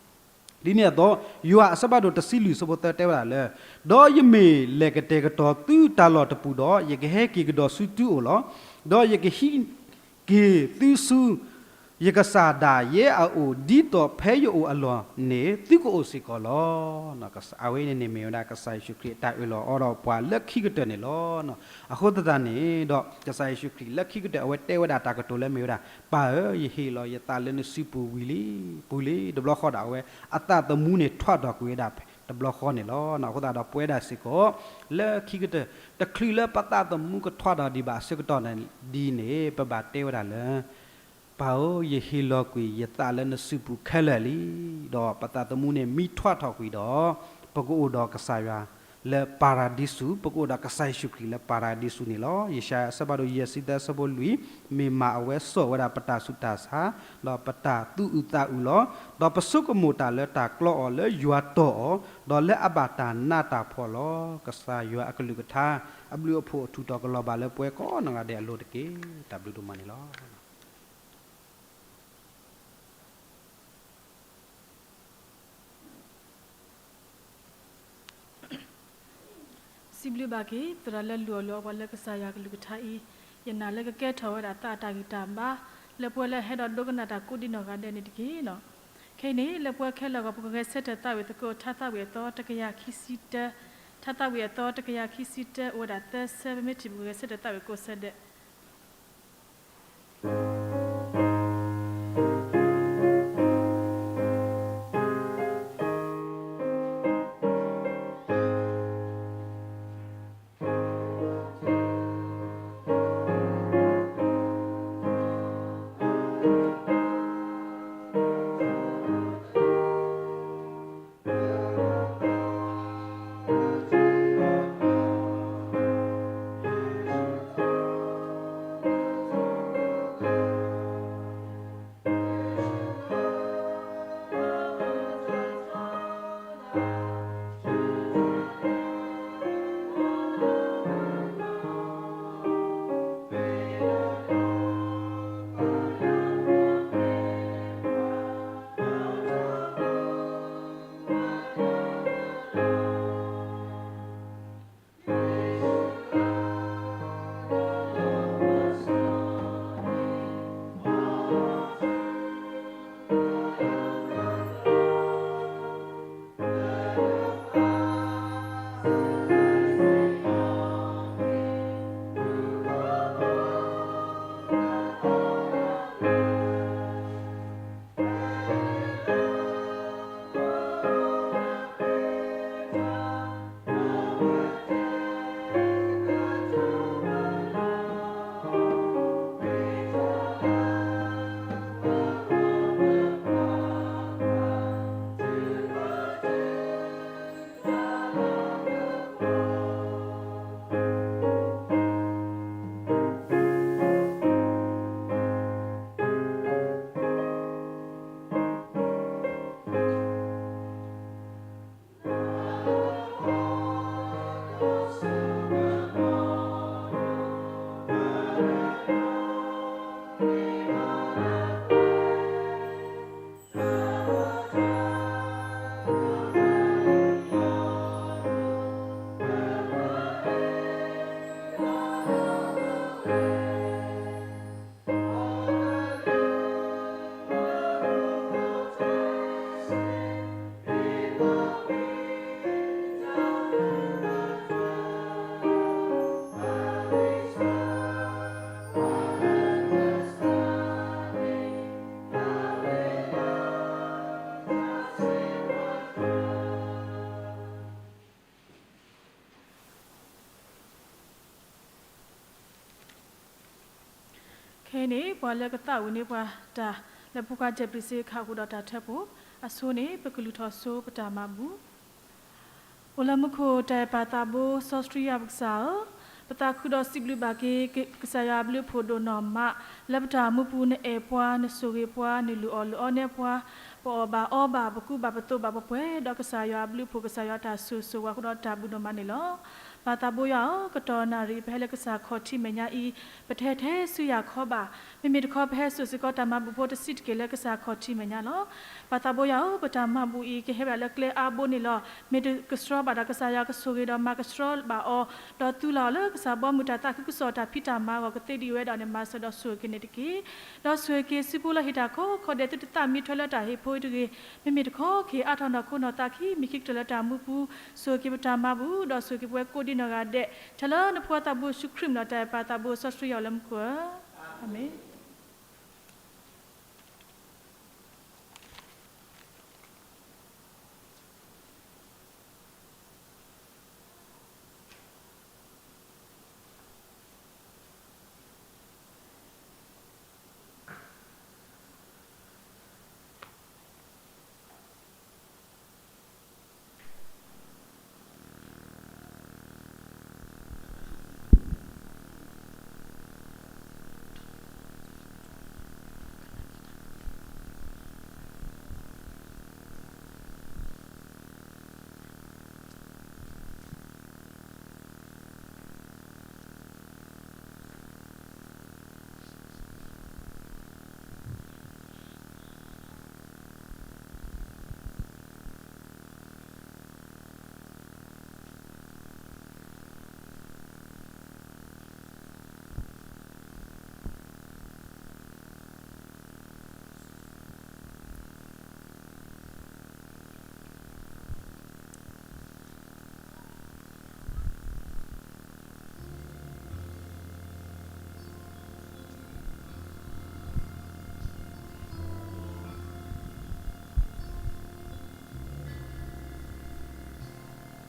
ဒ်န့ၣ်အသိး ယိၤဟၣ်အဆၢဖးဒိၣ်တဆံလွံၢ်ဆၢဖိသၢတဲဝဲဒၣ်လၢ ဒီးယမ့ၢ်လဲၤကတဲာ်ကတီၤသုတၢ်လီၢ်တပူၤဒီး ယကဟဲက့ၤကဒီးဆူသုအအိၣ်လီၤ. ဒီးယကဟံးက့ၤသုဆူ ယကစၢ်ဒၣ်ယဲအအိၣ် ဒ်သိးဖဲယအိၣ်အလီၢ်န့ၣ် သုကအိၣ်စ့ၢ်ကီးလီၤ. အဝဲန့ၣ်န့ၣ်မ့ၢ်ဝဲဒၣ်ကစၢ်ယ့ၣ်ၡူးခရံာ်အတၢ်အၢၣ်လီၤအီလီၤပှၤလၢခံကတၢၢ်န့ၣ်လီၤ. အဃိသတးန့ၣ်ဒီး ကစၢ်ယ့ၣ်ၡူးခရံာ်လၢခံကတၢၢ်အဝဲတဲဝဲဒၣ်တၢ်ကတိၤလၢမ့ၢ်ဝဲဒၣ် ပၢ်ဧၢ, ယဟ့ၣ်လီၤယသးလၢနစုပူၤဝံၤလံ, ပူၤလံ, တဘျီဃီဒီးအဝဲ အသးသမူန့ၣ်ထွဲထီၣ်ကွံာ်ဝဲဒၣ်တဘျီဃီန့ၣ်လီၤ. အဃိသတးဒီးပဝဲဒၣ်စ့ၢ်ကီး လၢခံကတၢၢ် တချုးလၢပသးသမူကထွဲထီၣ်ဒံးဘၣ်အဆၢကတီၢ်ဒ်န့ၣ် ပဘၣ်တဲဝဲဒၣ်လၢ ပၢ်ဧၢ, ယဟ့ၣ်လီၤကွံာ်ယသးလၢနစုပူၤခဲလၢာ်လံ. ဒီးပသးသမူန့ၣ်မ့ၢ်ထွဲထီၣ်ကွံာ်ဒီး ပကအိၣ်ဒီးကစၢ်ယွၤလၢပၤရၤဒံစူၤ, ပကအိၣ်ဒီးကစၢ်ယ့ၣ်ၡူးခရံာ်လၢပၤရၤဒံစူၤန့ၣ်လီၤ. ယၡါယၤအဆၢဖးဒိၣ်ယဲၢ်ဆံသၢဆၢဖိလွံၢ်, မ့ၢ်မးအဝဲစိာ်ဝဲဒၣ်ပတၢ်ဆူးတၢ်ဆါ, ဒီးပတၢ်သူၣ်အုးသးအုးလီၤ. ဒီးပဆိကမိၣ်တၢ်လၢတၢ်ကျီအီၤလၢယွၤတီၢ်အီၤ, ဒီးလၢအဘၣ်တၢ်နးတၢ်ဖှီၣ်လီၤ. ကစၢ်ယွၤအကလုၢ်ကထါ အဘျုးအဖှိၣ်အထူးတီၤကလီၤဘၣ်လၢပဝဲကိးနီၢ်ဂၤဒဲးအလိၤတက့ၢ်. တၢ်ဘျုးဒိၣ်မးန့ၣ်လီၤ. စံးဘျုးဘၣ်က့ၤ သရၣ်လၢအလုၢ်အီၣ်လုၢ်အီပှၤလၢကစၢ်ယွၤကလုၢ်ကထါအံၤ, ယနာ်လၢကကဲထီၣ်ဝဲဒၣ်သးအတၢ်ဂံၢ်တၢ်ဘါ လၢပဝဲလၢအဟဲဒီးဒိကနၣ်တၢ်ကိးဒံးနီၢ်ဂၤဒဲးန့ၣ်တက့ၢ်. ခဲအံၤန့ၣ် လၢပဝဲခဲလၢာ်အဂီၢ် ပကဂဲၤဆၢထၢၣ်သးဝံၣ်သကိး ထါသးဝံၣ်အသီတကယၤခံဆံတၢ, ထါသးဝံၣ်အသီတကယၤခံဆံတၢ အိၣ်ဝဲဒၣ်သၢဆၢ, ပမ့ၢ်ထံၣ်ပကဂဲၤဆၢထၢၣ်သးဝံၣ်ကိးဆၢဒဲး. ခဲအံၤန့ၣ် ပှၤလၢကသးဝံၣ်န့ၢ်ပှၤတၢ်လၢဖိခွါ Jeffrey စ့ခးအဃိဒီးတၢ်ထၢဖှိၣ်အဆိန့ၣ် ပကလုၢ်ထီၣ်ဆိပတၢ်မၤဘူၣ်. အိၣ်လၢမူခိၣ်တၢ်အဲၣ်ပၢ်သးဘိစီဆှံယွၤပကစၢ်ဧၢ, ပသးခုဒီးစံးဘျုးဘၣ်က့ၤ ကစၢ်ယွၤအဘျုးအဖှိၣ်ဒိၣ်နီၢ်မး, လၢပတၢ်မူပူၤနအဲၣ်ပှၤ နဆိၣ်ဂ့ၤပှၤ နလုၢ်အီၣ်လုၢ်အီနဲပှၤ, ပအီၣ်ဘၣ်အီဘၣ် ပကူဘၣ်ပသိးဘၣ် ပပှဲၤဒီးကစၢ်ယွၤအဘျုးအဖှိၣ် ကစၢ်ယွၤတၢ်ဆိၣ်ဂ့ၤဆိၣ်ဝါအဃိဒီးတၢ်ဘူၣ်ဒိၣ်မးန့ၣ်လီၤ. ပၢ်သးဘိယွၤဧၢ, ကတီၢ်နၣ်ရံၣ် ပဟဲလၢကစၢ်ခီၣ်ထံးမဲာ်ညါအံၤ ပတဟဲထဲဆူယၤခီဘၣ်, မ့မ့ၢ်တခီပဟဲစိာ်စ့ၢ်ကီးတၢ်မၤဘူၣ်ဖိတဆံးတက့ၢ်လၢကစၢ်ခီၣ်ထံးမဲာ်ညါလီၤ. ပၢ်သးဘိယွၤဧၢ, ပတၢ်မၤဘူၣ်အံၤ ကဟဲဝဲဒၣ်လၢကျဲအါဘိန့ၣ်လီၤ. မ့ၢ်တကဆှီဘၣ်ဒီးကစၢ်ယွၤကဆိၣ်ဂ့ၤဒီးမၤကဆှီဘၣ်အီၤ, ဒီးသူလၢ်အီၤလၢကစၢ်ဘီမုၢ်တၢ်သးခုကစီၣ်တၢ်ဖံးတၢ်မၤအဂီၢ် ကသ့ဒံးဝဲဒၣ်န့ၣ် မၤစၢၤဒီးဆိၣ်ဂ့ၤက့ၤန့ၣ်တက့ၢ်. ဒီးဆိၣ်ဂ့ၤက့ၤစုဖိလၢဟ့ၣ်တၢ်ခိခိၣ်ဒဲး သုတသးမံထွဲလၢတၢ်ဟ့ၣ်ဖိအံၤတဂ့ၤ, မ့မ့ၢ်တခီကဟ့ၣ်အါထီၣ်နီၢ်ခိနီၢ်သးခံ မ့ၢ်ခံကတၢၢ်လၢတၢ်မူပူၤ, ဆိၣ်ဂ့ၤက့ၤပတၢ်မၤဘူၣ် ဒီးဆိၣ်ဂ့ၤက့ၤပဝဲကိးဒံးနီၢ်ဂၤဒဲး, ထဲလၢနဖိသးဘိယ့ၣ်ၡူးခရံာ်မံၤလီၤ. တၢ်အဲၣ်ပၢ်သးဘိစီဆှံယွၤလၢမူခိၣ်ဧၢ, အၤမ့ၣ်.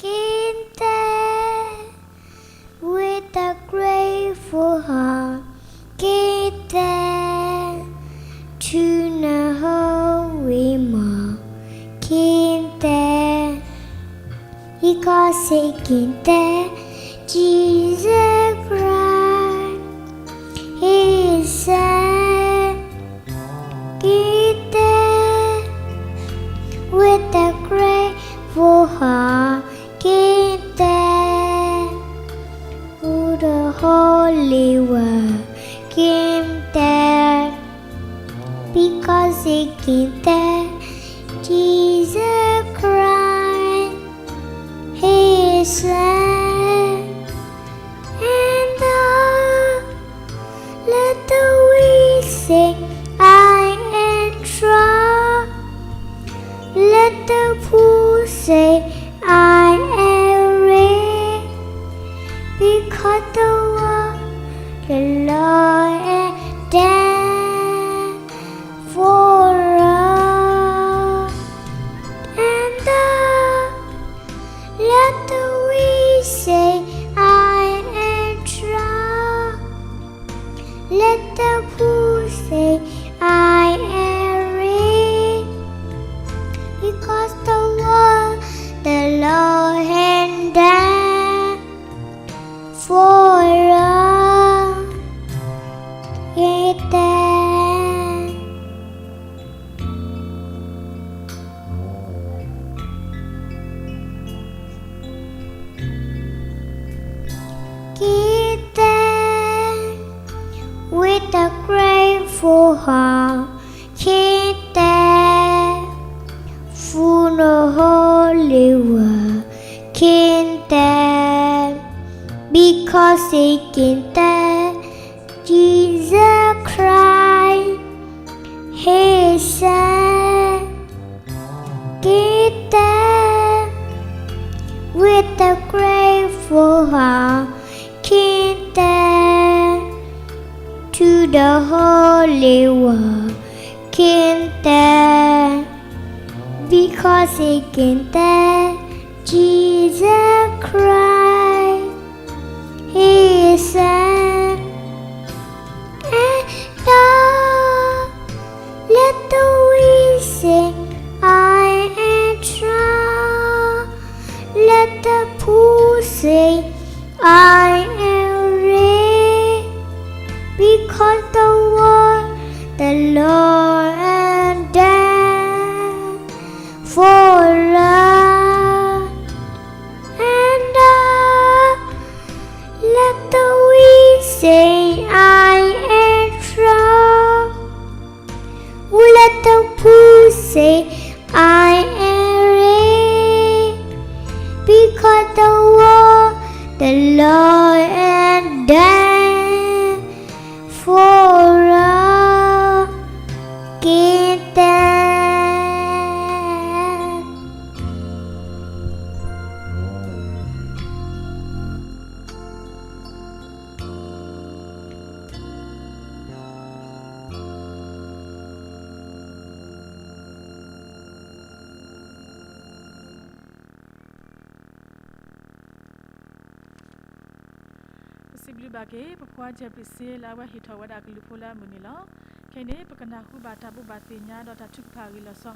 Kinte, with a grateful heart, kinte, to the Holy One, kinte, because he kinte, Jesus Christ, he said, kinte, with a grateful heart, kinte, to the Holy One, kinte, because he kinte, Jesus Christ, he said, and the Let the weak say, I am strong. Let the poor say, I am rich. Because the work the Lord has done for us. And the Let the weak say, I am strong. Let the poor say, I am rich. Because the work the Lord has done for us. Amen. Kinte, with a grateful heart, kinte, to the Holy One, kinte, because he kinte, Jesus Christ, he said, kinte, with a grateful heart, kinte, to the Holy One, kinte, because he kinte, Jesus Christ, he said, and For a, and a, let the weak say, I am strong. Let the poor say, I am rich. Because the world, the Lord, and them for a, give them. ပစံးဘျုးဘၣ်က့ၤ ပခွါ Jeffrey စ့ လၢအဝဲဟ့ၣ်ထီၣ်ဝဲဒၣ်ကလုၢ်ဖိလၢအမုာ်န့ၣ်လီၤ. ခဲအံၤန့ၣ် ပကနၢ်ဟူဘၣ်တၢ်ဘိးဘၣ်သ့ၣ်ညါဒီးတၢ်ထုကဖၣ်အဂ့ၢ်လီၤဆီ.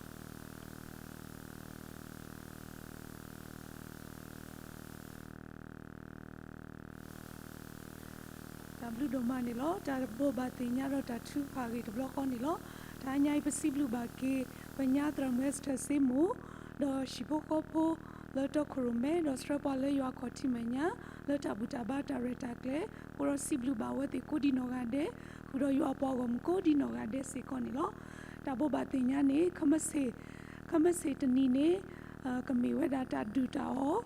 တၢ်ဘျုးဒိၣ်မးန့ၣ်လီၤ. တၢ်ဘိးဘၣ်သ့ၣ်ညါဒီးတၢ်ထုကဖၣ်အဂ့ၢ်တဘျီဃီန့ၣ်လီၤ. တဟါညါအံၤ ပစံးဘျုးဘၣ်က့ၤ ပညါသရၣ်မုၣ် Esther စ့မိၢ် ဒီးဟံၣ်ဖိဃီဖိလၢတီခိၣ်ရိၣ်မဲ ဒီးဆှၢပှၤလၢယွၤအခီၣ်ထံးမဲာ်ညါ လၢတၢ်ဘူၣ်တၢ်ဘါတၢ်ရဲၣ်တၢ်ကျဲၤ အဃိဒီးစံးဘျုးဘၣ်အဝဲသ့ၣ်ကိးဒံနီၢ်ဂၤဒဲး ဃုာ်ဒီးယွၤအပှၤဂီၢ်မုၢ်ကိးဒံနီၢ်ဂၤဒဲးစ့ၢ်ကီးန့ၣ်လီၤ. တၢ်ဘိးဘၣ်သ့ၣ်ညါန့ၣ် ခမ့ၢ်စ့ၢ်, ခမ့ၢ်စ့ၢ်တနံၤန့ၣ် ကမ့ၢ်ဝဲဒၣ်တၢ်ဒုၣ်တၢ်အီၣ်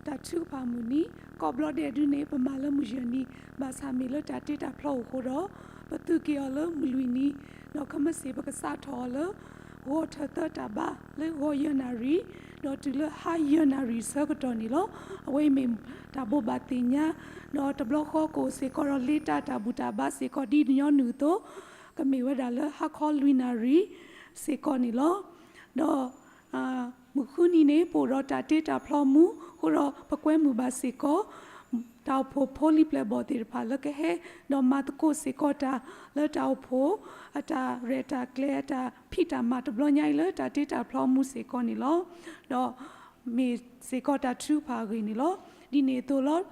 တၢ်ထုကဖၣ်မုၢ်နံၤ, ကိးဘျီဒဲးဒုန့ၣ် ပမၤလၢမုၢ်ယဲၢ်နံၤ ဘၣ်ဆၣ်မ့ၢ်လၢတၢ်တ့တၢ်ဖျီအိၣ်အဃိဒီး ပသုးက့ၤအီၤလၢမုၢ်လွံၢ်နံၤ, ဒီးခမ့ၢ်စ့ၢ်ပကစးထီၣ်အီၤလၢ ဂီၤထၢၣ်သၢတၢ်ဘါ လၢဂီၤယဲၢ်နၣ်ရံၣ် ဒီးတုၤလၢဟါယဲၢ်နၣ်ရံၣ်ဆၢကတီၢ်န့ၣ်လီၤ. အဝဲအံၤမ့ၢ်တၢ်ဘိးဘၣ်သ့ၣ်ညါ, ဒီးတဘျီဃီကအိၣ်စ့ၢ်ကီးဒီးလ့တၢ်တၢ်ဘူၣ်တၢ်ဘါစ့ၢ်ကီးဒ်ညီနုၢ်အသိး, ကမ့ၢ်ဝဲဒၣ်လၢဟါခီလွံၢ်နၣ်ရံၣ်စ့ၢ်ကီးန့ၣ်လီၤ. ဒီး မုၢ်ဃုနံၤန့ၣ် ပအိၣ်ဒီးတၢ်တ့တၢ်ဖျီမူ အဃိဒီးပကွဲမုာ်ဘၣ်စ့ၢ်ကီး တၢ်အိၣ်ဖှိၣ်ဖိလံၤပျဲၢ်ဘီၣ်သ့ၣ်တဖၣ်လၢကဟဲ ဒီးမၤသကိးစ့ၢ်ကီးတၢ် လၢတၢ်အိၣ်ဖှိၣ် အတၢ်ရဲၣ်တၢ်ကျဲၤ အတၢ်ဖံးတၢ်မၤတဘျီညါအံၤလၢတၢ်တ့တၢ်ဖျီမူစ့ၢ်ကီးန့ၣ်လီၤ. ဒီးမ့ၢ်စ့ၢ်ကီးတၢ်ထုကဖၣ်အဂ့ၢ်န့ၣ်လီၤ. ဒ်န့ၣ်အသိးလီၤ,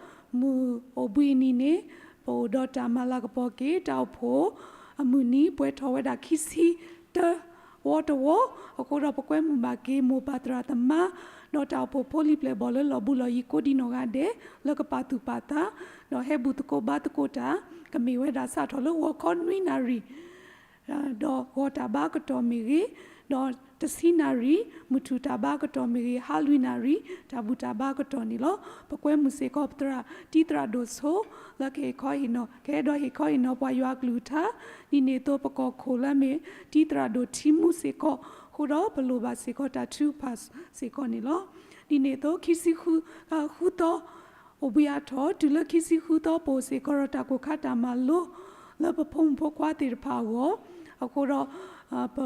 မုၢ်အိၣ်ဘှံးနံၤန့ၣ် ပအိၣ်ဒီးတၢ်မၤလၤကပီၤက့ၤ တၢ်အိၣ်ဖှိၣ်အမုၢ်နံၤ ပှဲၤထီၣ်ဝဲဒၣ်ခံဆံတၢ ဝီတဝီ, အဃိဒီးပကွဲမုာ်ဘၣ်က့ၤမိၢ်ပၢ်သရၣ်သမါ ဒီးတၢ်အိၣ်ဖှိၣ်ဖိလံၤပျဲၢ်ဘီၣ်လၢလီၤဘူးလီၤယံၤကိးဒံနီၢ်ဂၤဒဲး လၢကပာ်သူၣ်ပာ်သး ဒီးဟဲဘူၣ်သကိးဘါသကိးတၢ် ကမ့ၢ်ဝဲဒၣ်စးထီၣ်လၢဂီၤခီနွံနၣ်ရံၣ် ဒီးဂီၤတၢ်ဘါကတီၢ်မ့ၢ်ဂ့ၤ, ဒီးတဆံနၣ်ရံၣ် မုၢ်ထူၣ်တၢ်ဘါကတီၢ်မ့ၢ်ဂ့ၤ, ဟါလွံၢ်နၣ်ရံၣ် တၢ်ဘူၣ်တၢ်ဘါကတီၢ်န့ၣ်လီၤ. ပကွဲမုာ်စ့ၢ်ကီးပသရၣ် တံသရၣ်ဒိၣ်ဆိ လၢကဟ့ၣ်ခီဟ့ၣ်နီၤ ကဟဲဒီးဟ့ၣ်ခီဟ့ၣ်နီၤပှၤယွၤအကလုၢ်ကထါ, ဒ်န့ၣ်အသိးပကီၢ်ခိၣ်လၢအမ့ၢ်တံသရၣ်ဒိၣ်ထံမူစ့ၢ်ကီး, အဃိဒီးပလိၣ်ဘၣ်စ့ၢ်ကီးတၢ်ထုကဖၣ်စ့ၢ်ကီးန့ၣ်လီၤ. ဒ်န့ၣ်အသိး ခံဆံဃုသီ အိၣ်ဘှံးအါထီၣ် တုၤလၢခံဆံဃုသီ ပအိၣ်စ့ၢ်ကီးဒီးတၢ်ကိၢ်ခါတၢ်မၤလိ လၢပဖိမုၣ်ဖိခွါသ့ၣ်တဖၣ်အဂီၢ်, အဃိဒီး ပ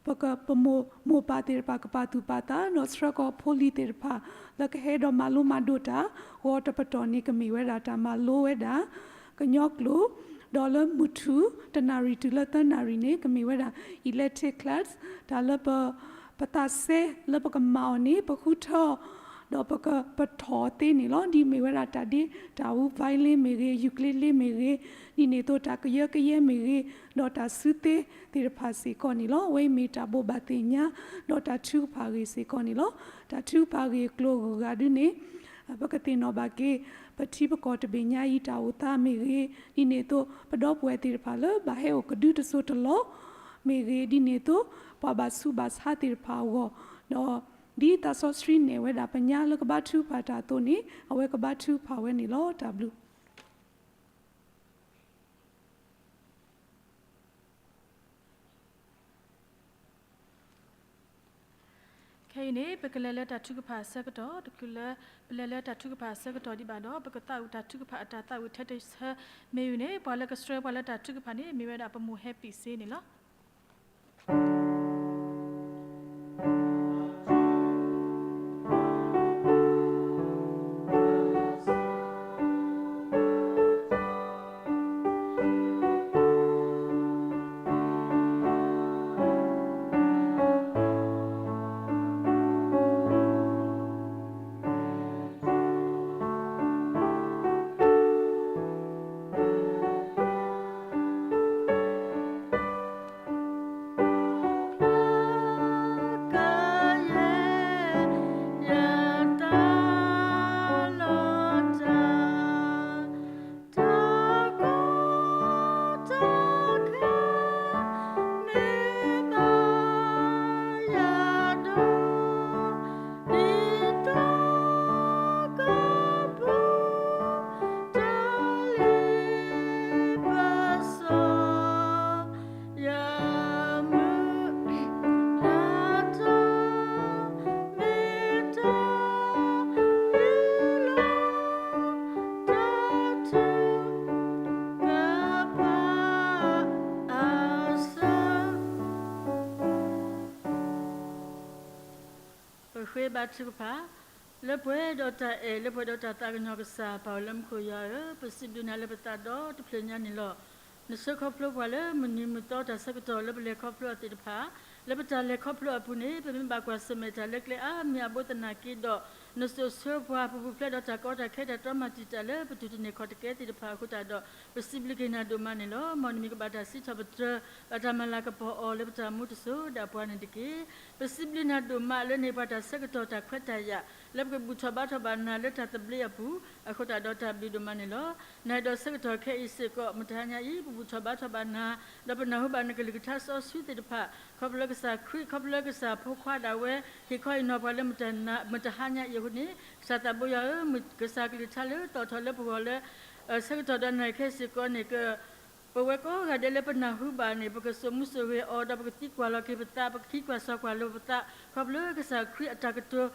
ပက ပမိၢ် မိၢ်ပၢ်သ့ၣ်တဖၣ်ကပာ်သူၣ်ပာ်သး ဒီးဆှၢကီးဖိလံၤသ့ၣ်တဖၣ် လၢကဟဲဒီးမၤလိမၤဒိးတၢ် ဂီၤတပတီၢ်န့ၣ် ကမ့ၢ်ဝဲဒၣ်တၢ်မၤလိဝဲဒၣ် ကညီကျိာ်, ဒီးလၢမုၢ်ထူၣ် တနၣ်ရံၣ်တုၤလၢသၢနၣ်ရံၣ်န့ၣ် ကမ့ၢ်ဝဲဒၣ် elective class တၢ်လၢပ ပသးစဲလၢပကမၤအီၤန့ၣ် ပဃုထၢအီၤ ဒီးပကပထီၣ်အီၤသ့န့ၣ်လီၤ. ဒ်မ့ၢ်ဝဲဒၣ်တၢ်ဒ့တၢ်အူ violin မ့ၢ်ဂ့ၤ, ukulele မ့ၢ်ဂ့ၤ, ဒ်န့ၣ်အသိးတၢ်ကယၢကယဲမ့ၢ်ဂ့ၤ, ဒီးတၢ်စုသ့သ့ၣ်တဖၣ်စ့ၢ်ကီးန့ၣ်လီၤ. အဝဲအံၤမ့ၢ်တၢ်ဘိးဘၣ်သ့ၣ်ညါ ဒီးတၢ်ထုကဖၣ်အဂ့ၢ်စ့ၢ်ကီးန့ၣ်လီၤ. တၢ်ထုကဖၣ်အဂ့ၢ်အကျိၤအဂုၤအဂၤဒုန့ၣ် ပကသ့ၣ်နီၣ်ဘၣ်က့ၤ ပထံပကီၢ်တဘ့ၣ်ညါအံၤတၢ်အိၣ်သးမ့ၢ်ဂ့ၤ, ဒ်န့ၣ်အသိး ပဒီပုၢ်ဝဲၢ်သ့ၣ်တဖၣ်လၢဘၣ်ဟဲအိၣ်ကဒုတစိၤတလီၢ်မ့ၢ်ဂ့ၤ, ဒ်န့ၣ်အသိး ပှၤဘၣ်ဆူးဘၣ်ဆါသ့ၣ်တဖၣ်အဂီၢ်, ဒီးဒ်သးစီဆှံနဲၣ်ဝဲဒၣ်ပညါလၢကဘါထုကဖၣ်တၢ်အသိးန့ၣ် အဝဲကဘါထုကဖၣ်ဝဲန့ၣ်လီၤ. တၢ်ဘျုး ခဲအံၤန့ၣ် ပကလဲၤလၢတၢ်ထုကဖၣ်အဆၢကတီၢ်, တချုးလၢပလဲၤလၢတၢ်ထုကဖၣ်အဆၢကတီၢ်ဒံးဘၣ်ဒီး ပကသးဝံၣ်တၢ်ထုကဖၣ်အတၢ်သးဝံၣ်ထဲတဆၢမ့ၢ်ဝံၤန့ၣ် ပှၤလၢကဆှၢပှၤလၢတၢ်ထုကဖၣ်န့ၣ် မ့ၢ်ဝဲဒၣ်ပမိၢ်ဟဲပံးစ့န့ၣ်လီၤ. ပဃ့ဘါထုကဖၣ်. လၢပှဲၤဒီးတၢ်အဲၣ် လၢပှဲၤဒီးတၢ်သးကညီၤကစၢ် ပၢ်အိၣ်လၢမူခိၣ်ယွၤဧၢ, ပစံးဘျုးနၤလၢပသးဒီတဖျၢၣ်ညါန့ၣ်လီၤ. နဆှၢခီဖျိပှၤလၢမုၢ်နံၤမုၢ်သီတၢ်ဆၢကတီၢ်လၢပလဲၤခီဖျိအီၤသ့ၣ်တဖၣ်, လၢပတၢ်လဲၤခီဖျိအပူၤန့ၣ် ပမ့ၢ်ဘၣ်ကွၢ်ဆၢၣ်မဲာ်တၢ်လၢကျဲအါမံၤအဘိသနာ်က့ဒီး, နစိာ်ဆှၢပှၤ ပပူၤဖျဲးဒီးတၢ်ကီတၢ်ခဲတၢ်တြီမၤတံာ်တာ်လၢပတူၢ်တန့ၢ်ခီၣ်တကဲသ့ၣ်တဖၣ်အဃိသတးဒီး ပစံးဘျုးက့ၤနၤဒိၣ်မးန့ၣ်လီၤ. မ်နမံၤကဘၣ်တၢ်စံးထီၣ်ပတြၢၤ ဘၣ်တၢ်မၤလၤကပီၤအီၤလၢပတၢ်အိၣ်မူတစိၤဒၣ်ပှၤန့ၣ်တက့ၢ်. ပစံးဘျုးနၤဒိၣ်မးလၢနဟ့ၣ်ပှၤတၢ်ဆၢကတီၢ်တၢ်ခွဲးတၢ်ယာ် လၢပကဘူၣ်ထီၣ်ဘါထီၣ်ဘၣ်နၤလၢတၢ်သဘျ့အပူၤ အဃိသတးဒီးတၢ်ဘျုးဒိၣ်မးန့ၣ်လီၤ. နၤဒီးဆၢကတီၢ်ခဲအံၤစ့ၢ်ကီး မတၤဟါညါအံၤ ပဘူၣ်ထီၣ်ဘါထီၣ်ဘၣ်နၤ, ဒီးပနၢ်ဟူဘၣ်နကလုၢ်ကထါစီဆှံသ့ၣ်တဖၣ် ခီဖျိလၢကစၢ်ခရံာ် ခီဖျိလၢကစၢ်ဖိခွါဒၣ်ဝဲ ဟ့ၣ်ခီဟ့ၣ်နီၤပှၤလၢမတၤဟါညါအံၤအဃိန့ၣ် ကစၢ်သးဘိယွၤဧၢ, ကစၢ်ကလုၢ်ကထါလၢတီၣ်ထီၣ်လၢပဂီၢ်လၢ ဆၢကတီၢ်ဒီးနၤခဲအံၤစ့ၢ်ကီးန့ၣ် က ပဝဲကိးဂၤဒဲးလၢပနၢ်ဟူဘၣ်န့ၣ် ပကစိာ်မူစိာ်ဂဲၤအီၤ ဒီးပကသံကွၢ်လီၤက့ၤပသး ပကသံကွၢ်စီကွၢ်လိာ်ပသး ခီဖျိကစၢ်ခရံာ်အတၢ်ကတိၤ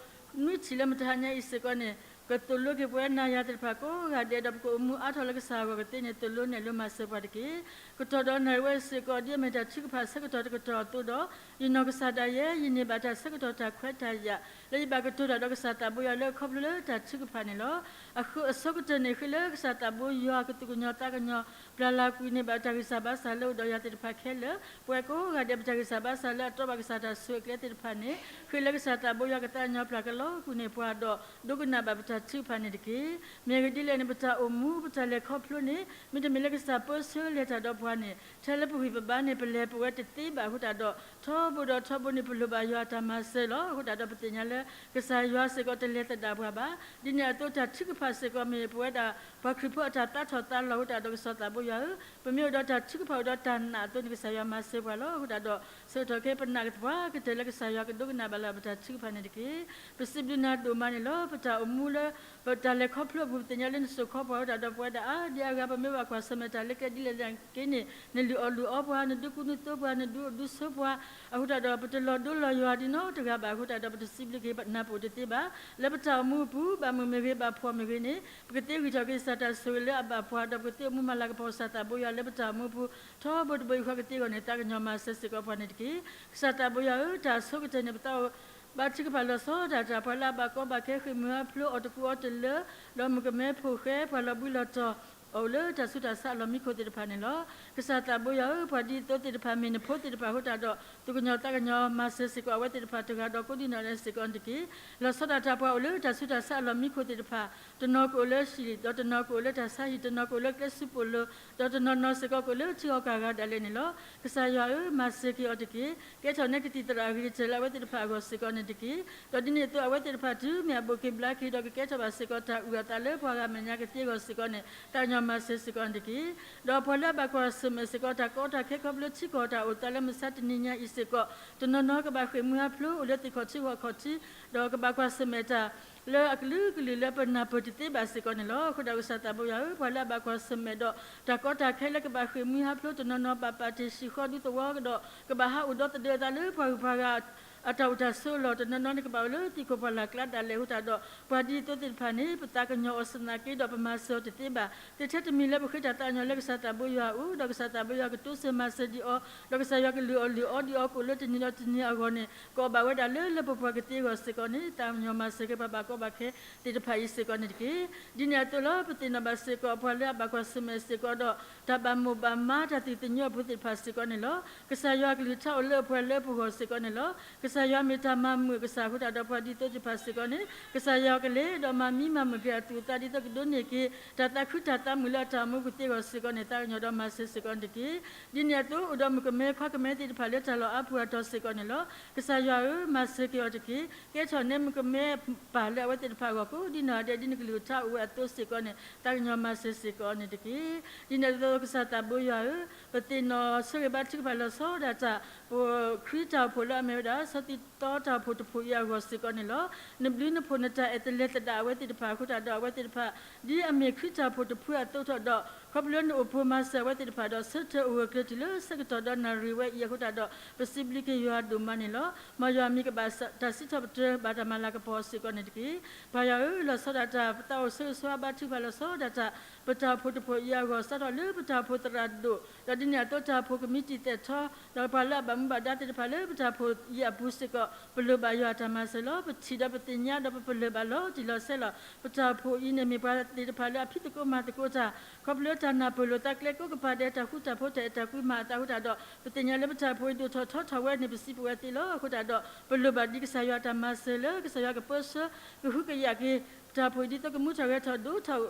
နွံထံၣ်လၢမတၤဟါညါအံၤစ့ၢ်ကီးန့ၣ် ကသိၣ်လိက့ၤပဝဲနၤယၤသ့ၣ်တဖၣ်ကိးဂၤဒဲး ဒီးပကအိၣ်မူအါထီၣ်လၢကစၢ်အဂီၢ်ကသ့န့ၣ် သိၣ်လိနဲၣ်လိမၤစၢၤပှၤတက့ၢ်. ကတီၢ်ဒီးနၤဝဲစ့ၢ်ကီး ဒ်အမ့ၢ်တၢ်ထုကဖၣ်ဆၢကတီၢ်တကတီၢ်အသိးဒီး ယနီၢ်ကစၢ်ဒၣ်ယဲ ယန့ၢ်ဘၣ်တၢ်ဆၢကတီၢ်တၢ်ခွဲးတၢ်ယာ် လၢယဘၣ်ကတိၤတၢ်ဒီးကစၢ်သးဘိယွၤလၢခီဖျိလၢတၢ်ထုကဖၣ်န့ၣ်လီၤ. အဃိအဆိကတၢၢ်န့ၣ် ဃ့လၢကစၢ်သးဘိယွၤကသူၣ်ကညီၤသးကညီၤ ပျၢ်လၢ်ကွံာ်န့ၢ်ဘၣ်တၢ်ဂံၢ်စၢ်ဘါစၢ်လၢအိၣ်ဒီးယၤသ့ၣ်တဖၣ်ခဲလၢာ်, ပဝဲကိးဂၤဒဲးပတၢ်ဂံၢ်စၢ်ဘါစၢ်လၢအတီဘၣ်ကစၢ်တၢ်ဆိၣ်ဂ့ၤအကျဲသ့ၣ်တဖၣ်န့ၣ် ဃ့လၢကစၢ်သးဘိယွၤကသးကညီၤပျၢ်ကလီကွံာ်န့ၢ်ပှၤဒီး ဒိကနၣ်ဘၣ်ပတၢ်ထုကဖၣ်န့ၣ်တက့ၢ်. မ့ၢ်အဂ့ၢ်ဒ်လဲၣ်န့ၣ် ပတၢ်အိၣ်မူ ပတၢ်လဲၤခီဖျိန့ၣ် မ့တမ့ၢ်လၢကစၢ်ပၢဆှၢလဲၤတၢ်ဒီးပှၤန့ၣ် ထဲလၢပဂံၢ်ပဘါန့ၣ် ပလဲၤပဝဲတသ့ဘၣ်အဃိသတးဒီး ထီဘိဒီးထီဘိန့ၣ် ပလိၣ်ဘၣ်ယွၤအတၢ်မၤစၢၤလီၤ. အဃိသတးဒီးပသ့ၣ်ညါလၢ ကစၢ်ယွၤစ့ၢ်ကီးတလဲၤသဒၣ်ပှၤဘၣ်. ဒ်န့ၣ်အသိးတၢ်ထုကဖၣ်စ့ၢ်ကီးမ့ၢ်ပဝဲဒၣ် ပှၤခရံာ်ဖိအတၢ်သးထီၣ်သးလီၤအဃိသတးဒီး ကစၢ်သးဘိယွၤဧၢ, ပမ့ၢ်အိၣ်ဒီးတၢ်ထုကဖၣ်အိၣ်ဒီးတၢ်နာ်အသိးန့ၣ် ကစၢ်ယွၤမၤစၢၤပှၤလီၤ. အဃိသတးဒီး ဆၢကတီၢ်ခဲအံၤ ပနာ်က့ၤပှၤကတၢၢ်လၢကစၢ်ယွၤကဒိကနၣ်ဘၣ်လၢပတၢ်ထုကဖၣ်န့ၣ်တက့ၢ်. ပစံးဘျုးနၤဒိၣ်မးန့ၣ်လီၤ. ပတၢ်အိၣ်မူလၢ ပတၢ်လဲၤခီဖျိအပူၤ ပသ့ၣ်ညါလၢနစိာ်ခီပှၤအဃိသတးဒီး ပဝဲဒၣ်အါဒံအါဂၤ ပမ့ၢ်ဘၣ်ကွၢ်ဆၢၣ်မဲာ်တၢ်လၢကျဲဒ်လဲၣ်ဒ်လဲၣ်က့န့ၣ် နလုၢ်အီၣ်လုၢ်အီပှၤ နဒုးကူနုးသိပှၤ နဒုးအိၣ်ဒုးဆိပှၤ အဃိသတးဒီး ပတလီၤဒိလီၤယွၤဒ်နီတဂၤဘၣ်အဃိသတးဒီး ပတစံးဘျုးက့ၤနၤပအိၣ်တသ့ဘၣ်. လၢပတၢ်အိၣ်မူအပူၤ ဘၣ်မုာ်မ့ၢ်ဂ့ၤ ဘၣ်ဖှီၣ်မ့ၢ်ဂ့ၤန့ၣ် ပကသ့ဂံၢ်ထီၣ်က့ၤကစၢ်တၢ်ဆိၣ်ဂ့ၤလၢအဘၣ်ပှၤ ဒီးပကသ့အိၣ်မူမၤလၤကပီၤကစၢ်သးဘိယွၤလၢပတၢ်အိၣ်မူအပူၤ ထီဘိတဘိယူၢ်ဃီကသ့အဂီၢ်န့ၣ် သးကညီၤမၤစၢၤစ့ၢ်ကီးပှၤန့ၣ်တက့ၢ်. ကစၢ်သးဘိယွၤဧၢ, တၢ်အဆိကတၢၢ်န့ၣ် ပသးအိၣ်ဘါထုကဖၣ်လီၤဆီဒၣ်တၢ် ပှၤလၢအဘၣ်ကီဘၣ်ခဲ ဃ့ၢ်မှံဟးဖျိး အီၣ်တကူအီတလၢ ဒီးမုၣ်ကမဲဖိဃဲ ပှၤလီၤဘှံးလီၤတီၤအီၤ အိၣ်လၢတၢ်ဆူးတၢ်ဆါအလီၢ်မံခိၣ်သ့ၣ်တဖၣ်န့ၣ်လီၤ. ကစၢ်သးဘိယွၤဧၢ, ပှၤဒ်သိးသ့ၣ်တဖၣ်မ့ၢ်နဖိသ့ၣ်တဖၣ်အဃိသတးဒီး သူၣ်ကညီၤသးကညီၤမၤစၢၤစ့ၢ်ကီးအဝဲသ့ၣ်တဖၣ်တဂၤဒီးကိးဒံနီၢ်ဂၤဒဲးစ့ၢ်ကီးန့ၣ်တက့ၢ်. လီၤဆီဒၣ်တၢ် ပှၤအိၣ်လၢတၢ်ဆူးတၢ်ဆါအလီၢ်မံခိၣ်သ့ၣ်တဖၣ် တနီၤကအိၣ်လၢဟံၣ် ဒီးတနီၤကအိၣ်လၢတၢ်ဆါဟံၣ် တနီၤကအိၣ်လၢကျဲဆူးပိာ်လိၤ ဒီးတနီၤနီၤစ့ၢ်ကီးကအိၣ်လၢထံဂီၤကီၢ်ဂၤဒၣ်လဲာ်န့ၣ်လီၤ. ကစၢ်ယွၤဧၢ, မၤစၢၤက့ၤအီၤတက့ၢ်. ကဲထီၣ်နဲကသံၣ်သရၣ်အဂ့ၤကတၢၢ်လၢအဝဲသ့ၣ်တဖၣ်အဂီၢ်စ့ၢ်ကီးန့ၣ်တက့ၢ်. ဒီးဒ်န့ၣ်အသိး အဝဲသ့ၣ်တဖၣ်တုၤမ့ၢ်အဘိၣ်က့ၤဘျါက့ၤဒီး ကကဲထီၣ်ဘၣ်စ့ၢ်ကီးတၢ်အုၣ်အသးလၢပှၤဂၤအမဲာ်ညါကသ့အဂီၢ်စ့ၢ်ကီးန့ၣ် သးကညီၤမၤစၢၤစ့ၢ်ကီးန့ၣ်တက့ၢ်. ဒီးပှၤလၢအဘၣ်ကွၢ်ဆၢၣ်မဲာ်စ့ၢ်ကီး တၢ်ကီတၢ်ခဲခီဖျိထံကီၢ်တၢ်အိၣ်သးလၢမုၢ်ဆါတနံၤညါအံၤစ့ၢ်ကီး တနီၤနီၤကဘၣ်ဃ့ၢ်မှံဟးဖျိး အိၣ်လၢသ့ၣ်ခီၣ်ထံးဂီၢ်ခီၣ်ထံး ဒီးကဘၣ်ကွၢ်ဆၢၣ်မဲာ်တၢ် လၢအကလုာ်ကလုာ်လၢပနၢ်ပၢၢ်တသ့ဘၣ်စ့ၢ်ကီးန့ၣ်လီၤ. အဃိဒီးကစၢ်သးဘိယွၤဧၢ, ပှၤလၢအဘၣ်ကွၢ်ဆၢၣ်မဲာ်ဒီး တၢ်ကီတၢ်ခဲလၢကဘၣ်ဃ့ၢ်မှံဟးဖျိး တနီၤနီၤဘၣ်ပာ်တ့ၢ်ဆံးဃီဒူသဝီကဒီး ကဘၣ်ဟးအိၣ်ဒီသဒၢအသးလၢပှၤဂုၤပှၤဂၤ အတၢ်အိၣ်တၢ်ဆိးအလီၢ် တနီၤနီၤန့ၣ် ကဘၣ်အိၣ်လၢသံၣ်ခိၣ်ပှၢ်လၢ်ကျါဒၣ်လဲာ်အဃိသတးဒီး ပှၤဒ်သိးသ့ၣ်တဖၣ်န့ၣ် ပသးကညီၤအီၤသနာ်က့ဒီး ပမၤစၢၤအီၤတသ့ဘၣ်. သ့ထဲတမံၤလၢပဃ့တၢ်သးကညီၤလၢကစၢ်သးဘိယွၤအအိၣ် ဒီးကစၢ်သးဘိယွၤကတိစၢၤမၤစၢၤဒံးအီၤ ဒီးကစၢ်ယွၤကလုၢ်အီၣ်လုၢ်အီဒံးအီၤ ကအိၣ်လၢတနံၤဒီးတနံၤအဂီၢ်န့ၣ် ကအီၣ်ဘၣ်ဝဲဒၣ်လၢလၢပှဲၤပှဲၤကသ့အဂီၢ်စ့ၢ်ကီးန့ၣ် သးကညီၤမၤစၢၤက့ၤပှၤဘၣ်ကီဘၣ်ခဲသ့ၣ်တဖၣ်အံၤစ့ၢ်ကီးန့ၣ်တက့ၢ်. ဒ်န့ၣ်အသိးလီၤ ပသ့ၣ်နီၣ်ဘၣ်စ့ၢ်ကီး ပှၤလၢအဘၣ်ကွၢ်ဆၢၣ်မဲာ်စ့ၢ်ကီးဒီး တၢ်ဘၣ်မိၣ်ဘၣ်မး တၢ်သးသ့ၣ်ညါအဖိသ့ၣ်တဖၣ်စ့ၢ်ကီးန့ၣ်လီၤ. ကစၢ်ယွၤအကလုၢ်ကထါအိၣ်လၢအပှဲၤလၢပဂီၢ်စ့ၢ်ကီးန့ၣ်လီၤ. ကစၢ်ယွၤမ့ၢ်တၢ်မၤမုာ်အကစၢ်အဃိသတးဒီး ပှၤဒ်သိးသ့ၣ်တဖၣ်စ့ၢ်ကီးန့ၣ် ကစၢ်ယွၤကလဲၤဒီးမၤမံမၤမုာ်က့ၤအသူၣ်အသးဒ်သိးကဒိးန့ၢ်က့ၤ တၢ်သးခုတၢ်သးမုာ်လၢအတၢ်အိၣ်မူပူၤသ့အဂီၢ်စ့ၢ်ကီးန့ၣ် သးကညီၤဒီးမၤစၢၤစ့ၢ်ကီးန့ၣ်တက့ၢ်. ဒ်န့ၣ်အသိး အိၣ်ဒီးမုၣ်ကမဲခွါကမဲသ့ၣ်တဖၣ်လၢတၢ်လီၢ်အါပူၤအတီၢ်စ့ၢ်ကီးန့ၣ်လီၤ. ကစၢ်ယွၤဧၢ, မၤစၢၤက့ၤအီၤတက့ၢ်. ကဲထီၣ်နဲမုၣ်ကမဲပၢ်လၢအဝဲသ့ၣ်တဖၣ်အဂီၢ်ကိးဒ်နီၢ်ဂၤဒဲး ဒ်နကလုၢ်ကထါအိၣ်ဝဲအသိးစ့ၢ်ကီးန့ၣ် သးကညီၤမၤစၢၤစ့ၢ်ကီးန့ၣ်တက့ၢ်. ဒ်န့ၣ်အသိးကစၢ်သးဘိယွၤဧၢ, ပသ့ၣ်နီၣ်ဆိၣ်ဂ့ၤဘါထုကဖၣ်လီၤဆီဒၣ်တၢ် ပခရံာ်တၢ်အိၣ်ဖှိၣ်လၢအမ့ၢ်ဝဲဒၣ် ဆီသံသီတၢ်အိၣ်ဖှိၣ်တဖှိၣ်အံၤအဂီၢ်စ့ၢ်ကီးန့ၣ်လီၤ. နဘျုးနဖှိၣ်နတၢ်အဲၣ်တလဲၤသဒၣ်အဝဲသ့ၣ်တဖၣ်အဃိသတးဒီး အဝဲသ့ၣ်တဖၣ် ဒ်အမ့ၢ်ခရံာ်တၢ်အိၣ်ဖှိၣ်တဖုအသိးထီၣ်ဒီး ခီဖျိလၢနအိၣ်ဖှိၣ်မၤစၢၤအဝဲသ့ၣ်တဖၣ်ဒီး ဆၢထၢၣ်အိၣ်ဂၢၢ်ကျၢၤတုၤလၢဆၢကတီၢ်ဒီးနၣ်ရံၣ်ဝဲအံၤအဃိသတးဒီး ပစံးဘျုးက့ၤယွၤဒိၣ်မးန့ၣ်လီၤ. မ်ယွၤမ့ၢ်ကဘၣ်တၢ်စံးထီၣ်ပတြၢၤ ဘၣ်တၢ်မၤလၤကပီၤစ့ၢ်ကီးန့ၣ်တက့ၢ်. ပၢ်ယွၤဧၢ, လီၤဆီဒၣ်တၢ် ပသးအိၣ်ဆိၣ်ဂ့ၤဆိၣ်ဝါဘါထုကဖၣ်လီၤဆီဒၣ်တၢ် ပတၢ်အိၣ်ဖှိၣ်တဖှိၣ်အံၤအဂီၢ် စးထီၣ်လၢပတၢ်အိၣ်ဖှိၣ်သရၣ်ဒိၣ် ဒီးဒ်န့ၣ်အသိးတၢ်အိၣ်ဖှိၣ်ကမံးတံာ်သဲးထီ ဒီးပှၤလၢအဘၣ်မူဘၣ်ဒါသ့ၣ်တဖၣ်လၢပတၢ်အိၣ်ဖှိၣ်အံၤအပူၤစ့ၢ်ကီး ပလိၣ်ဘၣ်ယွၤအတၢ်မၤစၢၤလီၤ. ပထံၣ်ဒီးပသ့ၣ်ညါဒီးပပလၢၢ်ဘၣ်လီၤတံၢ်လီၤဆဲးလီၤ. ပတၢ်အိၣ်ဖှိၣ်အံၤန့ၣ်မ့ၢ်ပှၤသ့ၣ်တဖၣ်လၢအဖံးသကိးမၤသကိးတၢ် ခီဖျိတၢ်နၢ်ပၢၢ်လိာ်သးကျဲကိးကပၤဒဲး တၢ်ဃူတၢ်ဖိးတၢ်အဲၣ်တၢ်ကွံမၤအသးအဃိသတးဒီး ပသ့ၣ်ညါလၢပတၢ်အိၣ်ဖှိၣ်အံၤဒိၣ်ထီၣ်ထီထီၣ်ဝဲန့ၣ် ပစံးပဝဲသ့လီၤ. အဃိသတးဒီး ပလိၣ်ဘၣ်ဒ်ကစၢ်ယွၤအတၢ်မၤစၢၤလၢ ကစၢ်ယွၤကပၢဆှၢ ကဟုကယာ်က့ၤ ပတၢ်အိၣ်ဖှိၣ်အံၤဒ်သိးကမူထီၣ်ဂဲၤထီၣ်ဒိၣ်ထီၣ်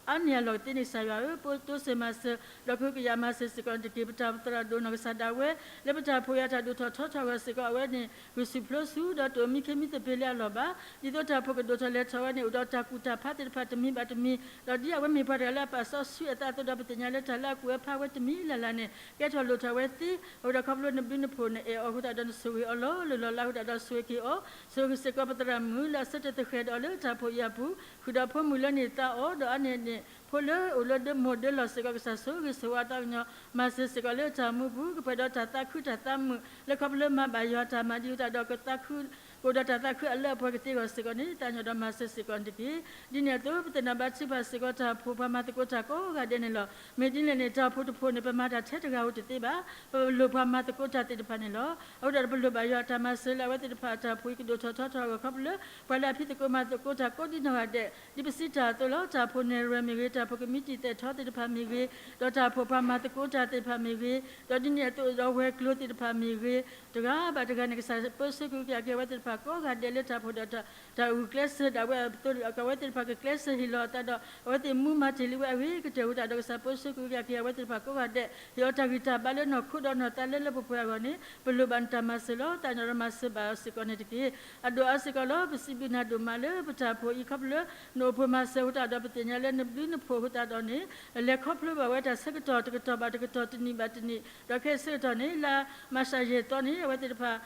အါန့ၢ်အလီၢ်ကသ့န့ၣ် ကစၢ်ယွၤဧၢ, ပတိစၢၤမၤစၢၤ ဒီးကဟုကယာ်မၤစၢၤစ့ၢ်ကီးန့ၣ်တက့ၢ်. ပတၢ်အိၣ်ဖှိၣ်သရၣ်ဒိၣ်နီၢ်ကစၢ်ဒၣ်ဝဲ လၢပတၢ်အိၣ်ဖှိၣ်အံၤအတၢ်ဒိၣ်ထီၣ်ထီထီၣ်အဂီၢ်စ့ၢ်ကီး အဝဲန့ၣ် ဂုာ်ဆူၣ်ပျိဆူၣ် ဒီးတအိၣ်မံခ့မံသပ့ၤလၢအလီၢ်ဘၣ်. ဒ်သိးတၢ်အိၣ်ဖှိၣ်ကဒိၣ်ထီၣ်လဲၤထီၣ်ဝဲန့ၣ် အိၣ်ဒီးတၢ်ကူၣ်တၢ်ဖးသ့ၣ်တဖၣ်တမံၤဘၣ်တမံၤ, ဒီးဒ်အဝဲမ့ၢ်ပှၤတဂၤလၢအပာ်စီဆှံအသးအသိးဒီး ပသ့ၣ်ညါလၢတၢ်လၢအကူၣ်အဖးဝဲတမံၤလၢ်လၢ်န့ၣ် ကဲထီၣ်လိၣ်ထီၣ်ဝဲသ့, အဃိဒီးခီဖျိနဘျုးနဖှိၣ်နအဲၣ်အီၤအဃိသတးဒီး နဆိၣ်ဂ့ၤအီၤလီၤ. လၢလီၤလးအဃိသတးဒီး ဆိၣ်ဂ့ၤက့ၤအီၤ, ဆိၣ်ဂ့ၤစ့ၢ်ကီးပသရၣ်မုၣ်လၢအဆၢထၢၣ်သဃဲၤဒီးအီၤလၢတၢ်အိၣ်ဖှိၣ်အံၤအပူၤ, ဃုာ်ဒီးဖိမုၣ်လၢန့ၢ်သါအီၤ, ဒီးအါန့ၢ်န့ၣ် ဖိလၢအိၣ်လၢဒၢမိၢ်ဒၢလီၢ်စ့ၢ်ကီး ကစၢ်ဆိၣ်ဂ့ၤဆိၣ်ဝါသးကညီၤ မၤစၢၤစ့ၢ်ကီးလၢတၢ်အိၣ်မူပူၤ, ကပှဲၤဒီးတၢ်သးခုတၢ်သးမုာ် လၢခီဖျိမၤဘၣ်ယွၤတၢ်မၤဒ်အဃိသတးဒီး ကသးခု ကအိၣ်ဒီးတၢ်သးခုအလၢအပှဲၤကသ့အဂီၢ်စ့ၢ်ကီးန့ၣ် သးကညီၤဒီးမၤစၢၤစ့ၢ်ကီးန့ၣ်တက့ၢ်. ဒ်န့ၣ်အသိး ပသ့ၣ်နီၣ်ဘၣ်ထုကဖၣ်စ့ၢ်ကီး တၢ်အိၣ်ဖှိၣ်ပှၤမၤသကိးတၢ်ကိးဂၤဒဲးန့ၣ်လီၤ. မ့ၢ်ဒ်လဲၣ်န့ၣ် တၢ်အိၣ်ဖှိၣ်တဖှိၣ်န့ၣ် ပမၤတၢ်ထဲတဂၤဧိၤတသ့ဘၣ်. ပလိၣ်ပှၤမၤသကိးတၢ်သ့ၣ်တဖၣ်န့ၣ်လီၤ. အဃိဒီးပလိၣ်ဘၣ်ယွၤအတၢ်မၤစၢၤလၢအဝဲသ့ၣ်တဖၣ်အတၢ်အိၣ်ဖှိၣ်အံၤကဒိၣ်ထီၣ်ထီထီၣ်အဂီၢ် ခီဖျိလၢ ပှၤလၢအဖံးသကိးမၤသကိးတၢ်ကိးဒံနီၢ်ဂၤဒဲး ဒ်ပစံးတၢ်အသိးလီၤ. တၢ်အိၣ်ဖှိၣ်နဲၣ်ရွဲၣ်မ့ၢ်ဂ့ၤ, တၢ်အိၣ်ဖှိၣ်ကမံးတံာ်သဲးထီသ့ၣ်တဖၣ်မ့ၢ်ဂ့ၤ, ဒီးတၢ်အိၣ်ဖှိၣ်ပှၤမၤသကိးတၢ်သ့ၣ်တဖၣ်မ့ၢ်ဂ့ၤ, ဒီးဒ်န့ၣ်အသိးဒီးဝဲၤကျိၤသ့ၣ်တဖၣ်မ့ၢ်ဂ့ၤ, တဂၤဘၣ်တဂၤန့ၣ် ကစၢ်ပၢဆှၢကဟုကယာ်က့ၤအဝဲသ့ၣ်တဖၣ်ကိးဂၤဒဲးလၢတၢ်အိၣ်ဖှိၣ်ဒီးတၢ်ဂုာ်ကျဲးစၢးဒၣ်ဝဲအသိး အဝဲသ့ၣ်တဖၣ်ကကျဲးစၢးဟ့ၣ်လီၤအသးဒီး အဝဲသ့ၣ်မူမၤတ့ၢ်လံဝဲအဂ့ၤကတၢၢ်အဃိသတးဒီး ကစၢ်ပၢဆှၢကဟုကယာ်က့ၤအဝဲသ့ၣ်တဖၣ်ကိးဂၤဒဲး ဟ့ၣ်အီၤတၢ်ဂံၢ်တၢ်ဘါလၢနီၢ်ခိဒီးနီၢ်သးလၢလၢပှဲၤပှဲၤအဂီၢ်န့ၣ် ပလိၣ်ဘၣ်နတၢ်မၤစၢၤလီၤ. သးကညီၤဒီးမၤစၢၤဘၣ်စ့ၢ်ကီးန့ၣ်တက့ၢ်. အဒိၣ်အါစ့ၢ်ကီးလီၤ. ပစံးဘျုးနၤဒိၣ်မးလၢပတၢ်အိၣ်ဖှိၣ်အံၤ ခီဖျိလၢနအိၣ်ဖှိၣ်မၤစၢၤအဃိသတးဒီး ပသ့ၣ်ညါလၢနဘျုးနဖှိၣ်အဃိသတးဒီးန့ၣ် လဲၤခီဖျိဘၣ်ဝဲတၢ်ဆၢကတီၢ်တကတီၢ်ဘၣ်တကတီၢ် တနံၣ်ဘၣ်တနံၣ် ဒီးခဲအံၤဆၢကတီၢ်န့ၣ် လါမၤၡးယဲၢ်သီန့ၣ် အဝဲသ့ၣ်တဖၣ်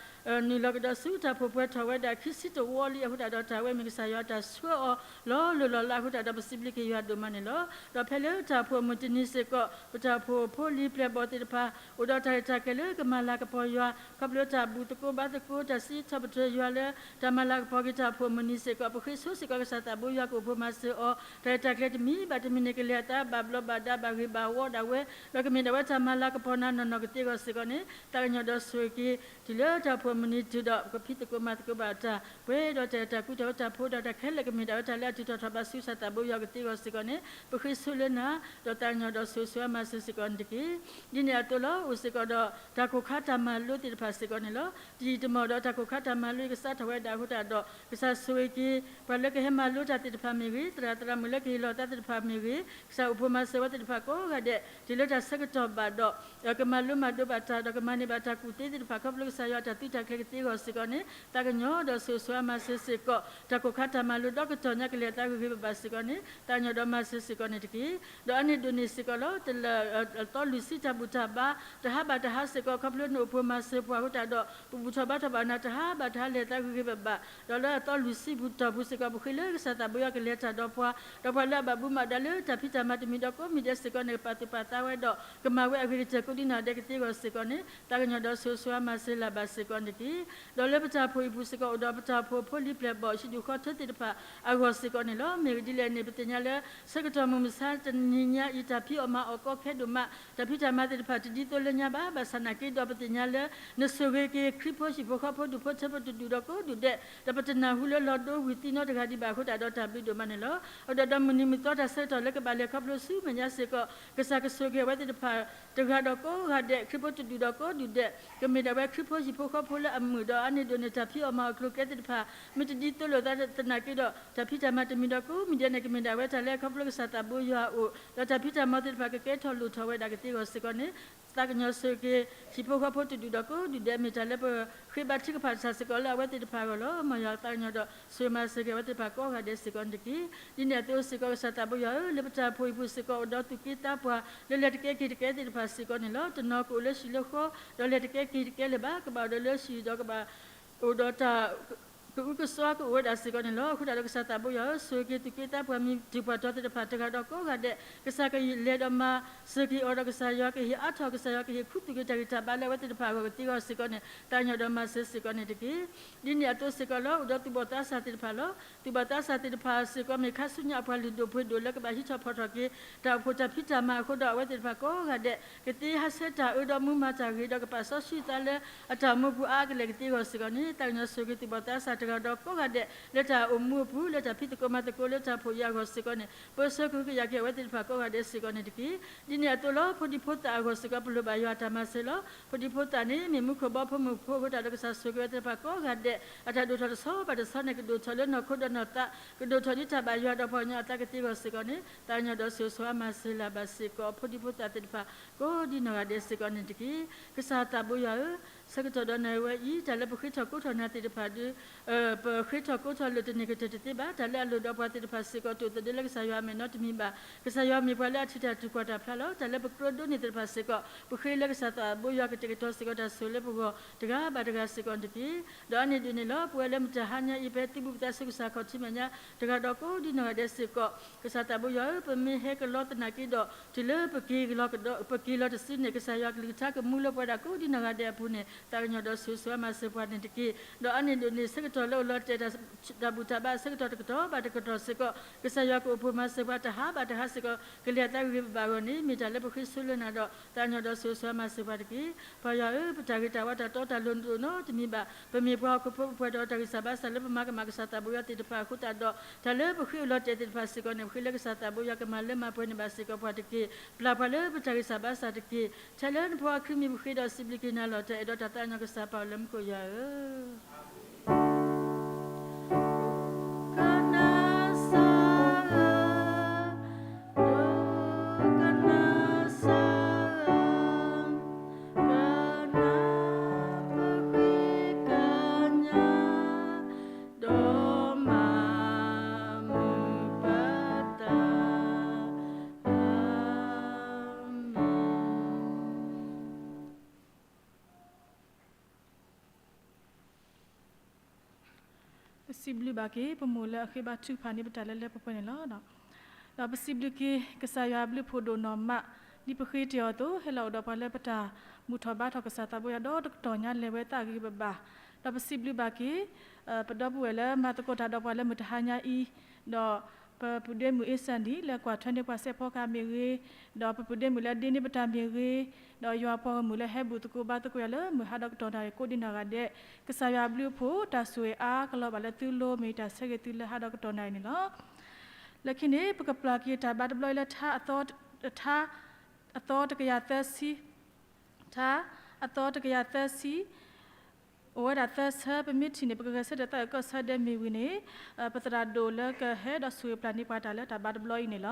နုာ်လီၤကဒီးဆူတၢ်အိၣ်ဖှိၣ်ပှဲၤထီၣ်ဝဲဒၣ်ခံဆံတဝီလံအဃိသတးဒီး တၢ်ဝဲမ့ၢ်ကစၢ်ယွၤတၢ်ဆှၢအီၤလီၤ. လၢလီၤလးအဃိသတးဒီး ပစံးဘျုးက့ၤယွၤဒိၣ်မးန့ၣ်လီၤ. ဒီးဖဲလၢတၢ်အိၣ်ဖှိၣ်အမုၢ်တနံၤစ့ၢ်ကီး ပတၢ်အိၣ်ဖှိၣ်ဖိလံၤပျဲၢ်ဘီၣ်သ့ၣ်တဖၣ် အိၣ်ဒီးတၢ်ရဲၣ်တၢ်ကျဲၤလၢကမၤလၤကပီၤယွၤ ခီဖျိတၢ်ဘူၣ်သကိးဘါသကိး တၢ်စံးထီၣ်ပတြၢၤယွၤလၢ တၢ်မၤလၤကပီၤက့ၤတၢ်အိၣ်ဖှိၣ်မုၢ်နံၤစ့ၢ်ကီး ပဃ့ဆိစ့ၢ်ကီးကစၢ်သးဘိယွၤကအိၣ်ဖှိၣ်မၤစၢၤအီၤ တၢ်ရဲၣ်တၢ်ကျဲၤတမံၤဘၣ်တမံၤန့ၣ် ကလဲၤအသးဘၣ်ဘျီးဘၣ်ဒါဘၣ်ဂ့ၤဘၣ်ဝီဒၣ်ဝဲ ဒီးကမ့ၢ်ဒၣ်ဝဲတၢ်မၤလၤကပီၤနၤနီၢ်နီၢ်ကသ့အဂီၢ်စ့ၢ်ကီးန့ၣ် သးကညီၤဒီးဆိၣ်ဂ့ၤက့ၤ တုၤလၢတၢ်အိၣ်ဖှိၣ်အမုၢ်နံၤတုၤဒီး ပကဖံးသကိးမၤသကိးဘၣ်တၢ် ပှဲၤဒီးတၢ်အဲၣ်တၢ်ကွံတၢ်အိၣ်တၢ်ဖှိၣ်ဒီးတၢ်ခဲလၢာ်ကမ့ၢ်ဒၣ်ဝဲတၢ်လၢအတုၤထီၣ်ထီၣ်ဘၣ်ဆူကစၢ်သးဘိယွၤကသ့အဂီၢ်စ့ၢ်ကီးန့ၣ် ပဃ့ဆိလၢနၤ ဒီးသးကညီၤဒီးဆိၣ်ဂ့ၤဆိၣ်ဝါမၤစၢၤစ့ၢ်ကီးန့ၣ်တက့ၢ်. ဒ်န့ၣ်အသိးလီၤ. အိၣ်စ့ၢ်ကီးဒီးတၢ်ကိၢ်ခါတၢ်မၤလိသ့ၣ်တဖၣ်စ့ၢ်ကီးန့ၣ်လီၤ. တယံာ်တမီၢ်ဒီးတၢ်ကိၢ်ခါတၢ်မၤလိအံၤကစးထီၣ်ဝဲဒၣ်အဃိသတးဒီး ကစၢ်ဆိၣ်ဂ့ၤက့ၤ ပှၤလၢကဟဲမၤလိတၢ်သ့ၣ်တဖၣ်မ့ၢ်ဂ့ၤ, သရၣ်သရၣ်မုၣ်လၢကဟ့ၣ်လီၤသးသ့ၣ်တဖၣ်မ့ၢ်ဂ့ၤ, ကစၢ်အိၣ်ဖှိၣ်မၤစၢၤဝဲသ့ၣ်တဖၣ်ကိးဂၤဒဲး တုၤလၢတၢ်ဆၢကတီၢ်ဘၣ်ဒီး ကမၤလိမၤဒိးဘၣ်တၢ် ဒီးကမၤန့ၢ်ဘၣ်တၢ်ကူၣ်သ့သ့ၣ်တဖၣ် ခီဖျိကစၢ်ယွၤတၢ်သုးတၢ်ကျဲၤကသ့အဂီၢ်စ့ၢ်ကီးန့ၣ် သးကညီၤဒီးဆိၣ်ဂ့ၤဆိၣ်ဝါမၤစၢၤစ့ၢ်ကီး တၢ်ကိၢ်ခါတၢ်မၤလိဒီကတီၢ်ညါကလဲၤအသးဂ့ၤဂ့ၤဘၣ်ဘၣ်စ့ၢ်ကီးန့ၣ် သးကညီၤဒီးမၤစၢၤစ့ၢ်ကီးန့ၣ်တက့ၢ်. ဒီးအါန့ၢ်ဒိၣ်န့ၢ်စ့ၢ်ကီးလီၤ. တလၢာ်အသီလွံၢ်ဆံတၢ်ဘူၣ်တၢ်ဘါ တဟါဘၣ်တဟါစ့ၢ်ကီး ခီဖျိနအိၣ်ဖှိၣ်မၤစၢၤပှၤအဃိသတးဒီး ပဘူၣ်ထီၣ်ဘါထီၣ်ဘၣ်နၤ တဟါဘၣ်တဟါလဲၤသးဂ့ၤဂ့ၤဘၣ်ဘၣ် ဒီးလၢအသီလွံၢ်ဆံဘူၣ်တီၢ်ပူၤစ့ၢ်ကီး ပဃ့လၢကစၢ်သးဘိယွၤကလဲၤတၢ်ဒီးပှၤ ဒီးပှၤလၢအဘၣ်မူဘၣ်ဒါလၢတၢ်ဖံးတၢ်မၤတမံၤဒီးကိးမံၤဒဲးစ့ၢ်ကီးန့ၣ် ကပာ်သူၣ်ပာ်သးဝဲဒီး ကမၤဝဲအဂ့ၤကတၢၢ်ကိးဒံနီၢ်ဒဲးကသ့အဂီၢ်စ့ၢ်ကီးန့ၣ် သးကညီၤဒီးဆိၣ်ဂ့ၤဆိၣ်ဝါမၤစၢၤလၢ်ဘၣ်စ့ၢ်ကီးန့ၣ်တက့ၢ်. ဒီးလၢပတၢ်အိၣ်ဖှိၣ်အံၤပူၤစ့ၢ်ကီး အိၣ်ဒီးပတၢ်အိၣ်ဖှိၣ်ဖိလံၤပျဲၢ်ဘီၣ် ဟံၣ်ဒူၣ်ဃီထၢသ့ၣ်တဖၣ်အဂီၢ်စ့ၢ်ကီးန့ၣ်လီၤ. မ့ၢ်ဒ်လဲၣ်န့ၣ် ပသ့ၣ်ညါလၢ ဆၢကတီၢ်မုၢ်မဆါတနံၤညါအံၤ တၢ်ဖံးအီၣ်မၤအီၣ်ကီခဲဒိၣ်မး တၢ်ဖံးတၢ်မၤသ့ၣ်တဖၣ်တဒ်သိးလၢညါဘၣ်. ဘၣ်ဆၣ်နာ်က့ဒီးပသ့ၣ်ညါလၢ နဆိၣ်ဂ့ၤက့ၤခရံာ်ဖိဟံၣ်ဖိဃီဖိဒူၣ်ဖိထၢဖိတဒူၣ်ဒီးကိးဒူၣ်ဒဲး ဒီးပတနၢ်ဟူလၢလီၤဒိဝံၤသံနီတဂၤဒံးဘၣ်အဃိသတးဒီးတၢ်ဘျုးဒိၣ်မးန့ၣ်လီၤ. အဃိဒီးမုၢ်နံၤမုၢ်သီတၢ်ဆၢကတီၢ်လၢကဘၣ်လဲၤခီဖျိဆူမဲာ်ညါစ့ၢ်ကီး ကစၢ်ကဆိၣ်ဂ့ၤအဝဲသ့ၣ်တဖၣ် တဂၤဒီးကိးဂၤဒဲး ခရံာ်ဖိတဒူၣ်ဒီးကိးဒူၣ်ဒဲး ကမ့ၢ်ဒၣ်ဝဲခရံာ်ဖိဟံၣ်ဖိဃီဖိလၢအမုာ်ဒီးအါန့ၢ်ဒိၣ်န့ၢ်တၢ်ဖံးအီၣ်မၤအီၣ်ကျိၤကျဲသ့ၣ်တဖၣ် မ့ၢ်တဒ်သိးလိာ်သးသနာ်က့ဒီး တၢ်ဖံးတၢ်မၤတမံၤဒီးကိးမံၤဒဲးန့ၣ် ကမ့ၢ်ဒၣ်ဝဲတၢ်လၢခီဖျိကစၢ်သးဘိယွၤအအိၣ် ဒီးတၢ်ဖံးတၢ်မၤသ့ၣ်တဖၣ်ကကဲထီၣ်လိၣ်ထီၣ်ဝဲဒၣ်ကသ့အဂီၢ်စ့ၢ်ကီးန့ၣ် သးကညီၤဆိၣ်ဂ့ၤက့ၤ ဟံၣ်ဖိဃီဖိတဒူၣ်ဒီးကိးဒူၣ်ဒဲး မ့ၢ်တၢ်လၢပဃ့ဘါထုကဖၣ်တၢ်စ့ၢ်ကီးလၢအဝဲသ့ၣ်တဖၣ်အဂီၢ်လီၤ. မ်ယွၤသးကညီၤဒီးဆိၣ်ဂ့ၤမၤစၢၤက့ၤအဝဲသ့ၣ်တဖၣ်ကိးဂၤဒဲးစ့ၢ်ကီးန့ၣ်တက့ၢ်. ဒ်န့ၣ်အသိးစ့ၢ်ကီး ကစၢ်သးဘိယွၤဧၢ, လၢပတၢ်အိၣ်ဖှိၣ်အံၤပူၤစ့ၢ်ကီး အိၣ်ဒီးသူၣ်က့သးပှၢ်လၢလဲၤတကဲက့ၤတကဲသ့ၣ်တဖၣ်စ့ၢ်ကီးန့ၣ်လီၤ. တနီၤကအိၣ်လၢဟံၣ်လၢဃီ ဒီးလဲၤတကဲက့ၤတကဲလၢၤဘၣ်, ကဘၣ်အိၣ်ဒီးလၢဟံၣ်ဒီးကဘၣ်အိၣ်ဒီးတၢ် ကအုကစွါကအိၣ်ဝဲဒၣ်စ့ၢ်ကီးန့ၣ်လီၤ. အဃိသတးဒီးကစၢ်သးဘိယွၤဧၢ, ဆိၣ်ဂ့ၤက့ၤသူၣ်က့သးပှၢ်မံၤတ့ၢ်ပှၢ်တီၤသ့ၣ်တဖၣ်တဂၤဒီးကိးဂၤဒဲး, ကစၢ်ကလဲၤဒီးမၤစၢၤက့ၤအီၤဒီး ကစၢ်ယွၤကဟ့ၣ်အါထီၣ်, ကစၢ်ယွၤကဟ့ၣ်ခူသူၣ်က့ၤတၢ်ဂံၢ်တၢ်ဘါလၢအဝဲသ့ၣ်တဖၣ်အဂီၢ်ကသ့အဂီၢ်စ့ၢ်ကီးန့ၣ် သးကညီၤဒီးမၤစၢၤစ့ၢ်ကီးန့ၣ်တက့ၢ်. ဒ်န့ၣ်အသိးစ့ၢ်ကီးလီၤ. အိၣ်ဒီးသူၣ်ဘီၣ်သးစၢ်သ့ၣ်တဖၣ်လီၤ. သူၣ်ဘီၣ်သးစၢ်သ့ၣ်တဖၣ်စ့ၢ်ကီး မ့ၢ်ခါဆူညါအပှၤလုၢ်ဒိၣ်ပှ့ၤဒိၣ်လၢကဘၣ်ဟံးထီၣ်ဖီၣ်ထီၣ်က့ၤ တၢ်အိၣ်ဖှိၣ်တၢ်ဖံးတၢ်မၤအဃိဒီး အဝဲသ့ၣ်တဖၣ်ကိးဂၤဒဲး ကသ့ဟးဆှဲးတၢ်အၢဒီးမူမၤတၢ်ဂ့ၤဒီး ကပာ်စီဆှံသးလၢအတၢ်အိၣ်မူပူၤအါအါကလဲာ်ကသ့အဂီၢ်စ့ၢ်ကီးန့ၣ် သးကညီၤဆိၣ်ဂ့ၤသူၣ်ဘီၣ်သးစၢ်တဂၤဒီးကိးဂၤဒဲး လၢတၢ်အိၣ်မူအပူၤ လၢတၢ်ဖံးသကိးမၤသကိးလၢတၢ်ဖှိၣ်ယာ်အဂီၢ်စ့ၢ်ကီးန့ၣ် ပၢဆှၢကဟုကယာ်က့ၤအဝဲသ့ၣ်တဖၣ်ကိးဂၤဒဲးစ့ၢ်ကီးန့ၣ်တက့ၢ်. ဒ်န့ၣ်အသိးလီၤ. ဖိဒံဖိသၣ်အဂီၢ်စ့ၢ်ကီး ပလိၣ်ဘၣ်ယွၤအတၢ်မၤစၢၤလီၤ. ဖိဒံဖိသၣ်န့ၣ် မ့ၢ်မူခိၣ်ဘီဖိမုၢ်ဖိအဃိသတးဒီး ကစၢ်ဆိၣ်ဂ့ၤဝဲသ့ၣ်တဖၣ်ကိးဂၤဒဲး အတၢ်ဒိၣ်ထီၣ်တဆီဘၣ်တဆီန့ၣ် ကဒိၣ်ထီၣ်လၢနီၢ်ခိဒီးနီၢ်သး, ကဒိၣ်ထီၣ်ဒ်တၢ်ဘၣ်ယွၤဒီးပှၤကညီအသးကသ့အဂီၢ်စ့ၢ်ကီးန့ၣ် သးကညီၤဒီးဆိၣ်ဂ့ၤဆိၣ်ဝါမၤစၢၤလၢ်ဘၣ်စ့ၢ်ကီး ဖိဒံဖိသၣ်သ့ၣ်တဖၣ် ကိးဒ်နီၢ်ဂၤဒဲးစ့ၢ်ကီးန့ၣ်တက့ၢ်. ကစၢ်သးဘိယွၤဧၢ, ဆၢကတီၢ်ဒီးနၢ်ဝဲအံၤ တၢ်လၢပဃ့ထီၣ်ကိးထီၣ်နၤသ့ၣ်တဖၣ်ဒီး ပဃ့ထီၣ်ကိးထီၣ်လၢာ်တန့ၢ်ကတၢၢ်တသ့ဘၣ်. တၢ်လၢအလိၣ်ဒီးပှၤသ့ၣ်တဖၣ်စ့ၢ်ကီး တအိၣ်သဒၢလၢကစၢ်ယွၤအမဲာ်နီတမံၤဘၣ်. ကစၢ်ယွၤမ့ၢ်ပှၤလၢအထံၣ်တၢ်ထုကဖၣ်တၢ်ဖျါလီၤ. တၢ်လၢပကြၢးဒိးန့ၢ်သ့ၣ်တဖၣ်စ့ၢ်ကီး ပဃ့လၢကစၢ်သးဘိယွၤကတဲာ်ကတီၤစ့ၢ်ကီးတၢ်ဆိၣ်လၢပဂီၢ်တဂၤဘၣ်တဂၤစ့ၢ်ကီးန့ၣ်တက့ၢ်. ဒီးအါန့ၢ်ဒ်န့ၣ်လီၤ. ပဝဲလၢမတၤဟါညါအံၤ ပဟဲသုးဘူးပသးဆူကစၢ်ခီၣ်ထံးမဲာ်ညါ တဂၤဒီးကိးဒ်နီၢ်ဂၤဒဲးစ့ၢ်ကီး ကစၢ်သးဘိယွၤဧၢ, ပမ့ၢ်ဟဲကလီသနာ်က့ဒီး တုၤလၢပက့ၤလီၤတစုန့ၣ် ကစၢ်ယွၤကလုၢ်ကထါကမူလၢပှဲၤဒၣ်ကိးဒ်နီၢ်ဂၤဒဲးအပူၤန့ၣ် သးကညီၤဒီးဆိၣ်ဂ့ၤဆိၣ်ဝါမၤစၢၤပှၤန့ၣ်တက့ၢ်. ဒီးအါန့ၢ်ဒ်န့ၣ် ဆၢကတီၢ်လၢအိၣ်လီၤတဲာ်တၢ်ဘူၣ်တၢ်ဘါ ဆၢကတီၢ်တကတီၢ်ဘၣ်တကတီၢ်စ့ၢ်ကီး ကစၢ်ယွၤကအိၣ်ဖှိၣ်မၤစၢၤပှၤတဟါဘၣ်တဟါစ့ၢ်ကီး ကလဲၤအသးဂ့ၤဂ့ၤဘၣ်ဘၣ်အဂီၢ်န့ၣ် မ့ၢ်တၢ်လၢပဃ့ဆိလၢနၤဒီး သးကညီၤဒီးဆိၣ်ဂ့ၤဆိၣ်ဝါမၤစၢၤပှၤတက့ၢ်. ပၢ်ယွၤဧၢ, ပတၢ်ဂ့ၤတၢ်ဝါတၢ်တီတၢ်လိၤတအိၣ်နီတမံၤဘၣ်. ပမ့ၢ်ပှၤဟီၣ်ခိၣ်ဖိ ပပှဲၤဒီးတၢ်ဂံၢ်စၢ်ဘါစၢ်လၢပမၤကမၣ်ကစၢ်သးဘိယွၤသ့ၣ်တဖၣ်အဃိသတးဒီး တၢ်လၢပဃ့အိၣ်လီၤတဲာ်သ့ၣ်တဖၣ်စ့ၢ်ကီးန့ၣ် ပဃ့လၢကစၢ်သးဘိယွၤကမၤလၢမၤပှဲၤန့ၢ်ဘၣ်စ့ၢ်ကီးပှၤတက့ၢ်. ပျၢ်ပှၤလၢပတၢ်ဂံၢ်စၢ်ဘါစၢ်တက့ၢ်. ထဲလၢနဖိအခံမံၤပဃ့ဒီးစံးဘျုးက့ၤနၤလီၤ. တၢ်အဲၣ်ဒီးတၢ်သးကညီၤကစၢ်ပၢ်အိၣ်လၢမူခိၣ်ယွၤဧၢ. ကနၣ်စၢ်ဧၢ, ကနၣ်စၢ်ဧၢ, ကနၣ်ပဃ့ကညး ဒီးမၤမုာ်ပသး. အၤမ့ၣ်. ပစံးဘျုးဘၣ်က့ၤ ပမိၢ်လၢအဃ့ဘါထုကဖၣ်န့ၢ်ပတၢ်လၢလၢပှဲၤပှဲၤန့ၣ်လီၤ. ဒီးပစံးဘျုးက့ၤ ကစၢ်ယွၤအဘျုးအဖှိၣ်ဒိၣ်နီၢ်မး ဒ်ပဃ့တ့ၢ်အီၤအသိး ဟဲလီၤအိၣ်ဒီးပှၤလၢပတၢ် ဘူၣ်ထီၣ်ဘါထီၣ်ကစၢ်သးဘိယွၤဒီးတကတီၢ်ညါလဲၤဝဲသးဂ့ၤဂ့ၤဘၣ်ဘၣ်. ဒီးပစံးဘျုးဘၣ်က့ၤ ပဒီပုၢ်ဝဲၢ်လၢမၤသကိးတၢ်ဒီးပှၤလၢမုၢ်တဟါညါအံၤ, ဒီးပပုၢ်ဒ့မုၣ်အ့စၢၣ်နံၣ် လၢကွၢ်ထွဲန့ၢ်ပှၤစဲးဖီကဟၣ်မ့ၢ်ဂ့ၤ, ဒီးပပုၢ်ဒ့မုၣ်လၢဒ့န့ၢ်ပတၢ်မ့ၢ်ဂ့ၤ, ဒီးယွၤပှၤဂီၢ်မုၢ်လၢဟဲဘူၣ်သကိးဘါသကိးယၤလၢမုၢ်ဟါဒီးကတီၢ်နၣ်ရံၣ်ကိးဒံနီၢ်ဂၤဒဲး, ကစၢ်ယွၤအဘျုးအဖှိၣ် တၢ်ဆိၣ်ဂ့ၤအါကလီၤဘၣ်လၢသုလိၤ မ့ၢ်တၢ်ဆၢဂ့ၤသုလၢဟါဒီးကတီၢ်နၣ်ရံၣ်န့ၣ်လီၤ. လၢခံန့ၣ် ပကပျၢ်က့ၤတၢ်ဘါတဘျီအံၤလၢထါ ထါ အသီတကယၤသၢဆံ, ထါ အသီတကယၤသၢဆံ, အိၣ်ဝဲဒၣ်သၢဆၢ ပမ့ၢ်ထံၣ်န့ၣ် ပကဂဲၤဆၢထၢၣ်သးကီၢ်ဆၢဒဲးမ့ၢ်ဝံၤန့ၣ် ပသရၣ်ဒိၣ်လၢကဟဲဒီးဆိၣ်ဂ့ၤပျၢ်န့ၢ်ပှၤတၢ်လၢတၢ်ဘါတဘျီအံၤန့ၣ်လီၤ.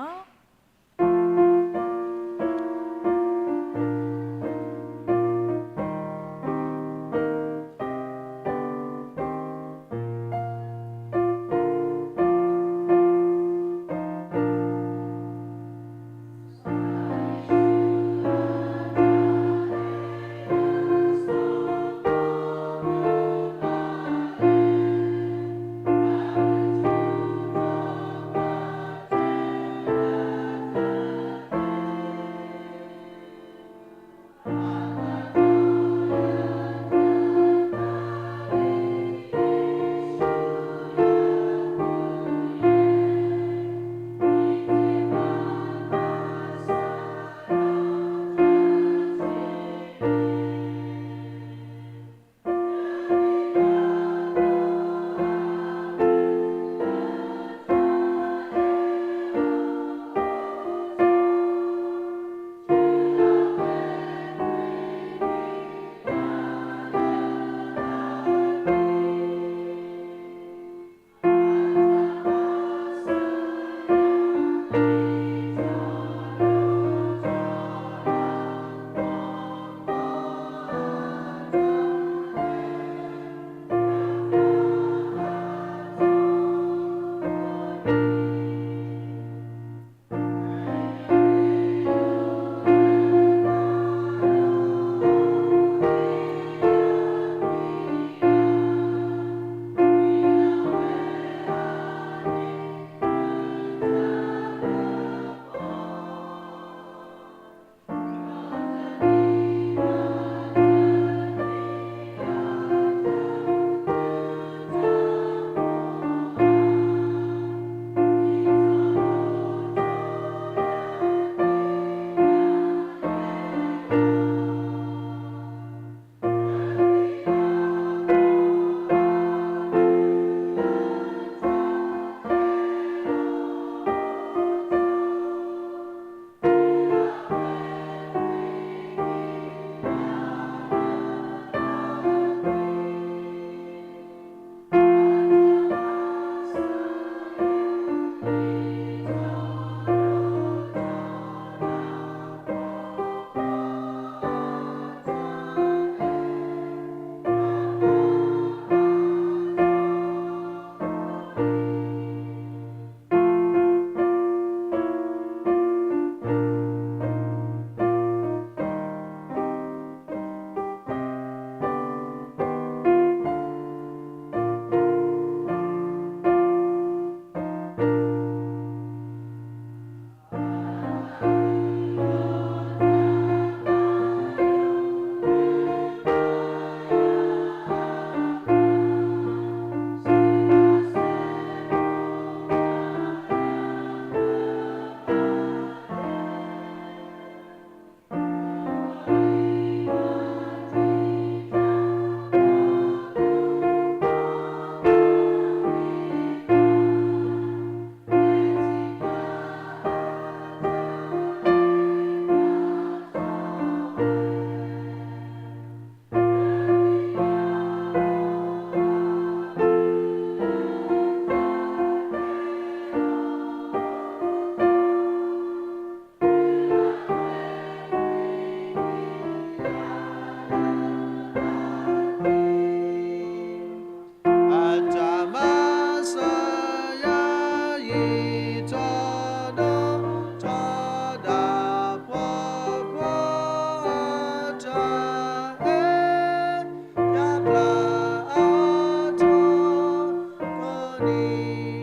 န့ၣ်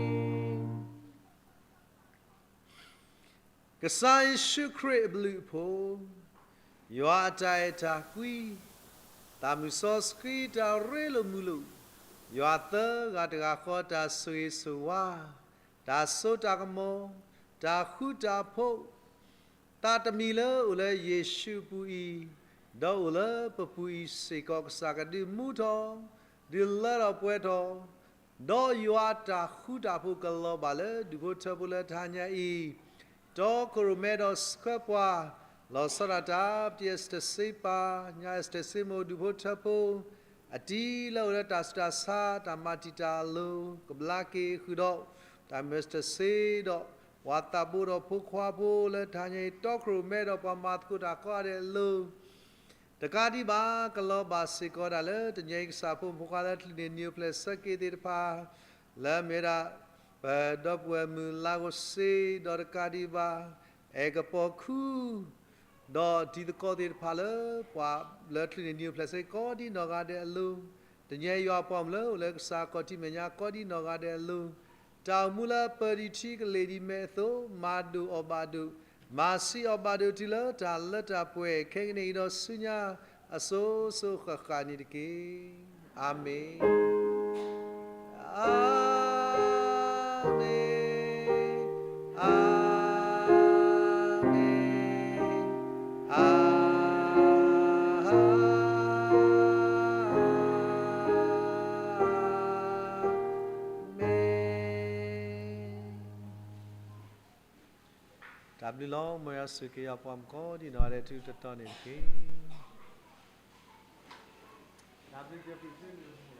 ကစၢ်ယ့ၣ်ၡူးခရံာ်အဘျုးအဖှိၣ်, ယွၤအတၢ်အဲၣ်တၢ်ကွံ, သးမုၢ်စီဆှံတၢ်ရ့လိာ်မုာ်လိာ်, ယွၤသၢဂၤတဂၤဃီတၢ်ဆိၣ်ဂ့ၤဆိၣ်ဝါ, တၢ်စိတၢ်ကမီၤ, တၢ်ဃူတၢ်ဖိး, သးတမံၤလၢအိၣ်လၢယ့ၣ်ၡူးအပူၤအံၤ, ဒီးအိၣ်လၢပပူၤအံၤစ့ၢ်ကီး ကစၢ်ကဒုးမူထီၣ်, ဒုးလၢထီၣ်ပှဲၤထီၣ်, ဒီးယွၤအတၢ်ဃူတၢ်ဖိးကလီၤဘၣ်လၢဒူၣ်ဖိထၢဖိလၢတဟါညါအံၤ, တီခိၣ်ရိၣ်မဲဒီးဆှၢပှၤ, လီၤဆီဒၣ်တၢ် ပတံၤအ့စတၢၣ်စ့ပၢ်, ညါအ့စတၢၣ်စ့မိၢ်ဒူၣ်ဖိထၢဖိ, အတံၤလၢအိၣ်လၢတၢ်ဆူးတၢ်ဆါ တၢ်မၤတံာ်တာ်အလိၤ ကဘျါက့ၤဃုာ်ဒီး တၢ်မ့ၢ်အ့စတၢၣ်စ့ဒီး ပှၤသးဘိဒီးဖိခွါဖိလၢတဟါညါအံၤ တီခိၣ်ရိၣ်မဲဒီးပှၤမၤသကိးတၢ်ကိးဂၤဒဲးအလိၤ တကးဒံးဘၣ် ကလီၤဘၣ်စ့ၢ်ကီးဒၣ်လၢတနံၤအံၤ ကစၢ်ဖိမုၣ်ဖိခွါလၢချံးန့ၢ်နံၤအိၣ်ဖျဲၣ်ဆၢက့ၤသ့ၣ်တဖၣ်, လၢမ့ၢ်ဝဲဒၣ် ပဒီပုၢ်ဝဲၢ်မုၣ်လါဂိၢ်စ့ ဒီးတကးဒံးဘၣ် အဲၣ်ကပီၤခူ ဒီးတံၤသကိးသ့ၣ်တဖၣ်လၢ ပှၤလၢချံးန့ၢ်နံၤအိၣ်ဖျဲၣ်ဆၢက့ၤကိးဒ်နီၢ်ဂၤဒဲးအလိၤ, တနံၤအံၤယွၤအပှၤမုၣ်လၢအိၣ်လၢကစၢ်ခီၣ်ထံးမဲာ်ညါကိးဒ်နီၢ်ဂၤဒဲးအလိၤ, တၢ်အိၣ်မူလၢပၢၤဒံးထံကလ့ၢ်ဒံးမဲာ်အသိး မၤဒိၣ်အီၣ်ဘၣ်ဒိၣ်, မၤဆံးအီၣ်ဘၣ်ဒိၣ်တုၤလၢတၢ်လၢတၢ်ပှဲၤ ခဲကနံၣ်အံၤဒီးဆူညါ အစိၤစိၤဃၣ်ဃၣ်န့ၣ်တက့ၢ်. အၤမ့ၣ်, အၤမ့ၣ်, အၤမ့ၣ်, အၤမ့ၣ်. တၢ်ဘျုးလီၤ. မ်ယွၤဆိၣ်ဂ့ၤက့ၤယွၤပှၤမုၣ်ကိးဒ်နီၢ်ဂၤဒဲး ထူးထူးတီၤတီၤန့ၣ်တက့ၢ်. တၢ်ဘျုးက့ၤပှၤ